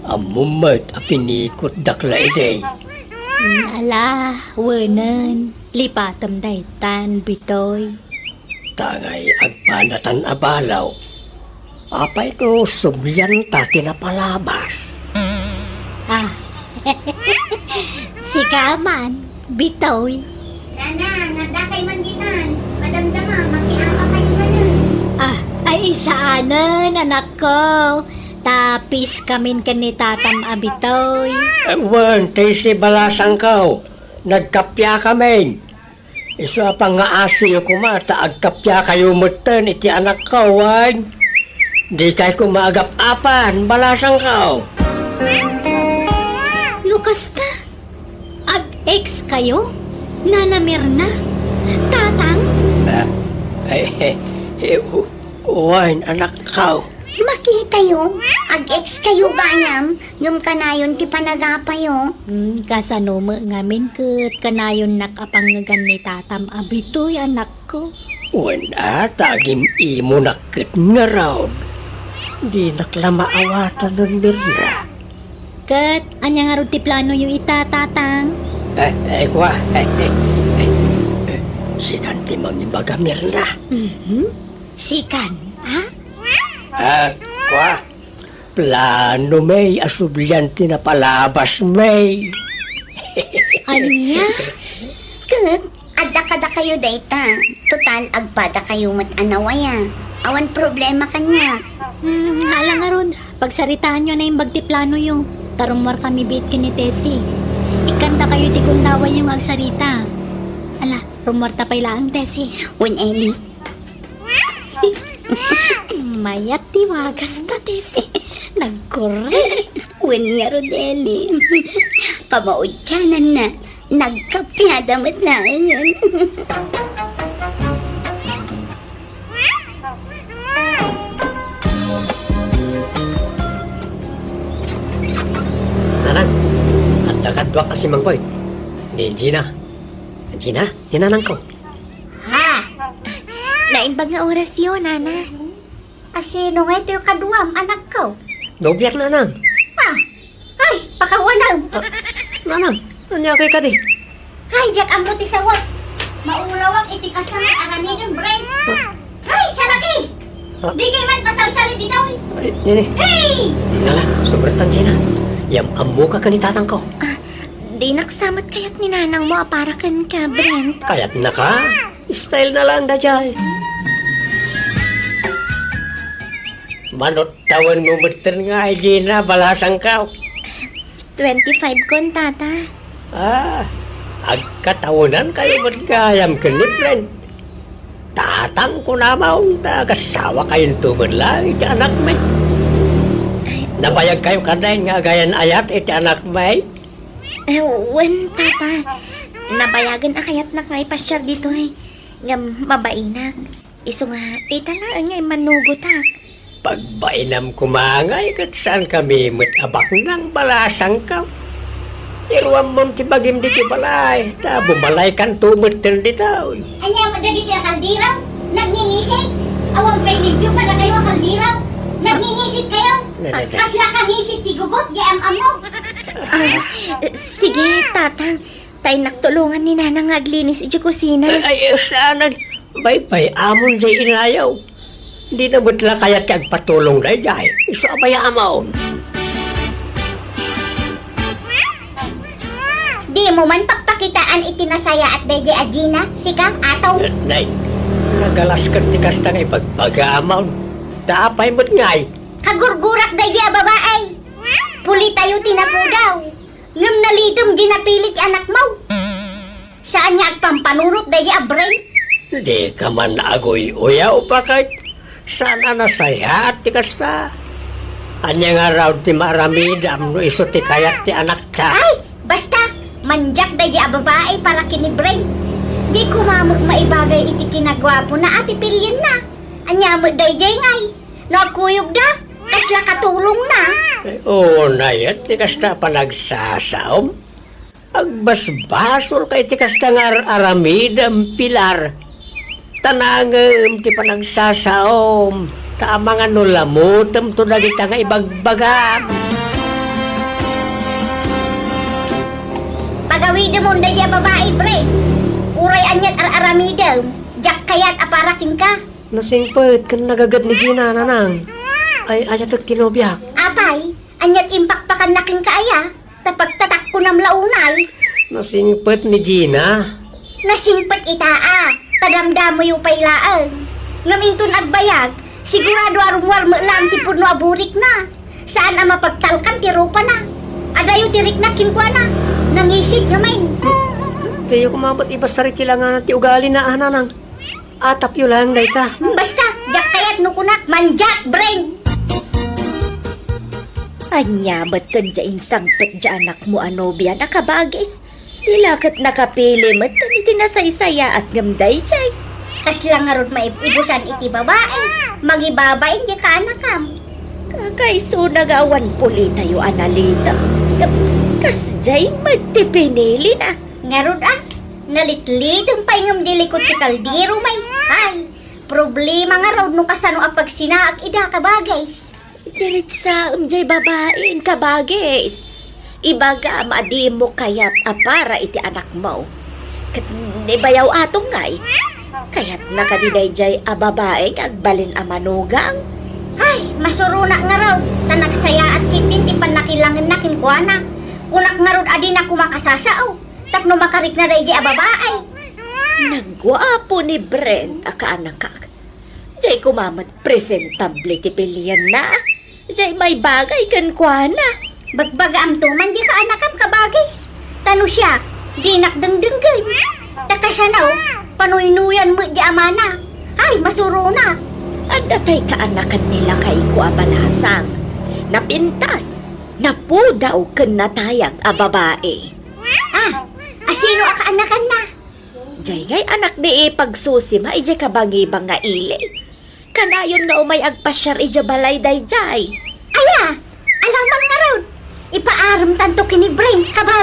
Ammom met a pinikutdak la idi. Ala, wenen, lipatem daytan, Bitoy. Tangay agpanatan a balaw. Apay no sublianta ti napalabas? Ah, sika man, Bitoy. Nana, nadakay man ditan. Madamdama, makiapa kayo manen. Ah, ay, saanen, anakko. Tapis kamin ken ni tatam a Bitoy. Eh, wen, ti si balasangko. Nagkappia kamin. Isu a pangngaasil koma ta agkappia kayo metten iti anakko, wen? Dikay koma agap-apan, balasangko. No kasta, ag-ex kayo? Nana Mirna? Tatang? Ah, eh, eh, eh, u-, wen, anakko. Makitayo, ag-ex kayo gayam, ngem kanayon ti panagapayo. Hmm, kasano met ngamin ket kanayonnak a pangngegan ni tatam a Bitoy, anakko? Wen a, ta agim-imonak ket ngarud. Dinak la maawatan, Mirna. Ket ania ngarud ti planoyo ita, tatang? Eh, eh, kua. Eh, eh, eh, eh, sikan ti mangibaga, Mirna. Mhm. Sikan, ha? Ah, kua. Plano, May, a sublian ti napalabas, May. Ania? Ket, adda kadakayo dayta. Total, agpada kayo met a nawaya. Awan problema kaniak. Hmm, hala ngarud, pagsaritaanyo a naimbag ti planoyo. Ta rummuarkami biit ken ni Tessie. Ikkandakayo ti gundawayyo nga agsarita. Ala, rummuarta pay laeng, Tessie. Wen, Eli. Mayat ti wagasta, Tessie. Nagkurre. Wen ngarud, Eli. Kamaudiananna, nagkappiada met laengen. Nanang, adda kaduak a simangpet. Ni Gina. Gina, ni nanangko. Ha? Naimbag nga orasyo, nana. A, sino ngay toy kaduam, anakko? Nobiak, nanang. Ha? Ay, pakawanam. Ah, nanang, ania kay kadi? Ay, diak ammo ti sawak. Maulawak iti kasta nga aramiden, Bren. Ay, salaki! Ah. Di kay man pasalsali ditoy. Ay, nini. Hey! Nala, sobra tan Gina. Yam ammoka ken ni tatangko. Ah, dinak sa met kayat ni nanangmo a para kenka, Brent. Kayatnaka? Style na lang daydiay. Manut tawenmo metten nga, Gina, balasangko. Twenty-five kon, tata. Ah, agkatawenankayo met gayam ken ni Brent. Tatang kunam, ta agasawa kayonto met laeng iti anakmi. Ay. Nabayagkayo kadi nga agayan-ayat iti anakmi? Eh, wen, tata. Nabayagen a kayatnak nga ipasiar ditoy. Ngem mabainak. Isu nga, ita laeng nga immanugotak. Pagbainam koma ngay ket saankami met a baknang, balasangko. Iruammon ti bagim ditoy balay, ta bumalaykanto metten ditoy. Ania met dagitoy a kaldero? Nagningisit? Awan pay limpio kadakayo a kaldero? Nagningisit kayo? Ne, ne, ne. Kasla kangisit ti gugot, di am-ammo. Ah, sige, tatang. Ta innak tulongan ni nanang nga aglinis idiay kusina. Ay, ay, saanen. Baybay-amon diay inayo. Dina met la kayat ti agpatulong daydiay. Isu a bay-amon. Dimo man pakpakitaan iti nasayaat daydiay a Gina, sika, Ataw? Nay, nagalas ket ti kasta nga ibagbagam. Ta apay met ngay? Kagurgurak daydiay a babai. Pulitayo ti napudaw. Ngem nalitem diay napili ti anakmo. Saan nga agpampanunot daydiay a Bren? Dika man aguy-uyaw, baket saan a nasayaat ti kasta. Ania ngarud ti maaramidam no isu ti kayat ti anakta? Ay, basta, mandiak daydiay a babai para ken ni Bren. Di koma met maibagay iti kinaguapona a ti pilienna. Ania met daydiay ngay? No agkuyogda, kasla katulongna. Ay, unay, ti kasta a panagsasaom. Agbasbasolka iti kasta nga ar-aramidem, Pilar. Tanangem ti panagsasaom, ta amangan no lamutemto dagita nga ibagbagam. Pagawidem unday a babai, Brent. Uray aniat ar-aramidem, diak kayat a para kenka. Nasingpet ken nagagad ni Gina, Nanang. Ay, aya ket kinobiak. Apay, aniat impakpakanna kenka aya? Ta pagtatakkonam la unay. Nasingpet ni Gina. Nasingpet ita a, ta damdamoyo pay laeng. Ngem inton agbayag, sigurado a rummuar met laeng ti pudno a burikna. Saan a mapagtalkan ti rupana. Adayo ti rikna kenkuana. Nangisig ngamin. Diyo koma met ibasar iti langana ti ugalina, a, Nanang. Atapyo laeng dayta. Basta, diak kayat no kunak, mandiak, Brent. Ania met ken diay insangpet diay anakmo a nobiana, kabagis? Di la ket nakapili met iti nasaysayaat ngem daydiay. Kasla ngarud maib-ibusan iti babai, mangibabain diay kaanakam. Kakaisuna nga awan pulitayo a nalita. Ngem kasdiay met ti pinilina. Ngarud a, nalitlidem pay ngem di likod ti kaldero, may. Ay, problema ngarud no kasano a pagsinaak ida, kabagis. Diritsaem diay babain, kabagis. Ibagam a dimo kayat a para iti anakmo. Ket ni bayaw Atong ngay, kayatna kadi daydiay a babai nga agbalin a manugang? Ay, masurona ngarud, ta nagsayaat ketdin ti pannakilangenna kenkuana. Kunak ngarud a dina koma kasasao. Tapno makarikna daydiay a babai. Nagguapo ni Brent a kaanakak. Diay koma met presentable ti pilienna. Diay maibagay kenkuana. Bagbagaamto man diay kaanakam, kabagis. Ta no siak, dinak dengdenggen. Ta kasano, panuynuyan met diay amana. Ay, masurona. Adda tay kaanakan ni lakayko a balasang. Napintas, napudaw ken natayag a babai. Ah, asino a kaanakanna? Diay ngay anak ni ipagsusima idiay kabangibang nga ili. Kanayon nga umay agpasiar idiay balay daydiay. Aya, alangan ngarud. Ipaaremtanto ken ni Brent, kabagis.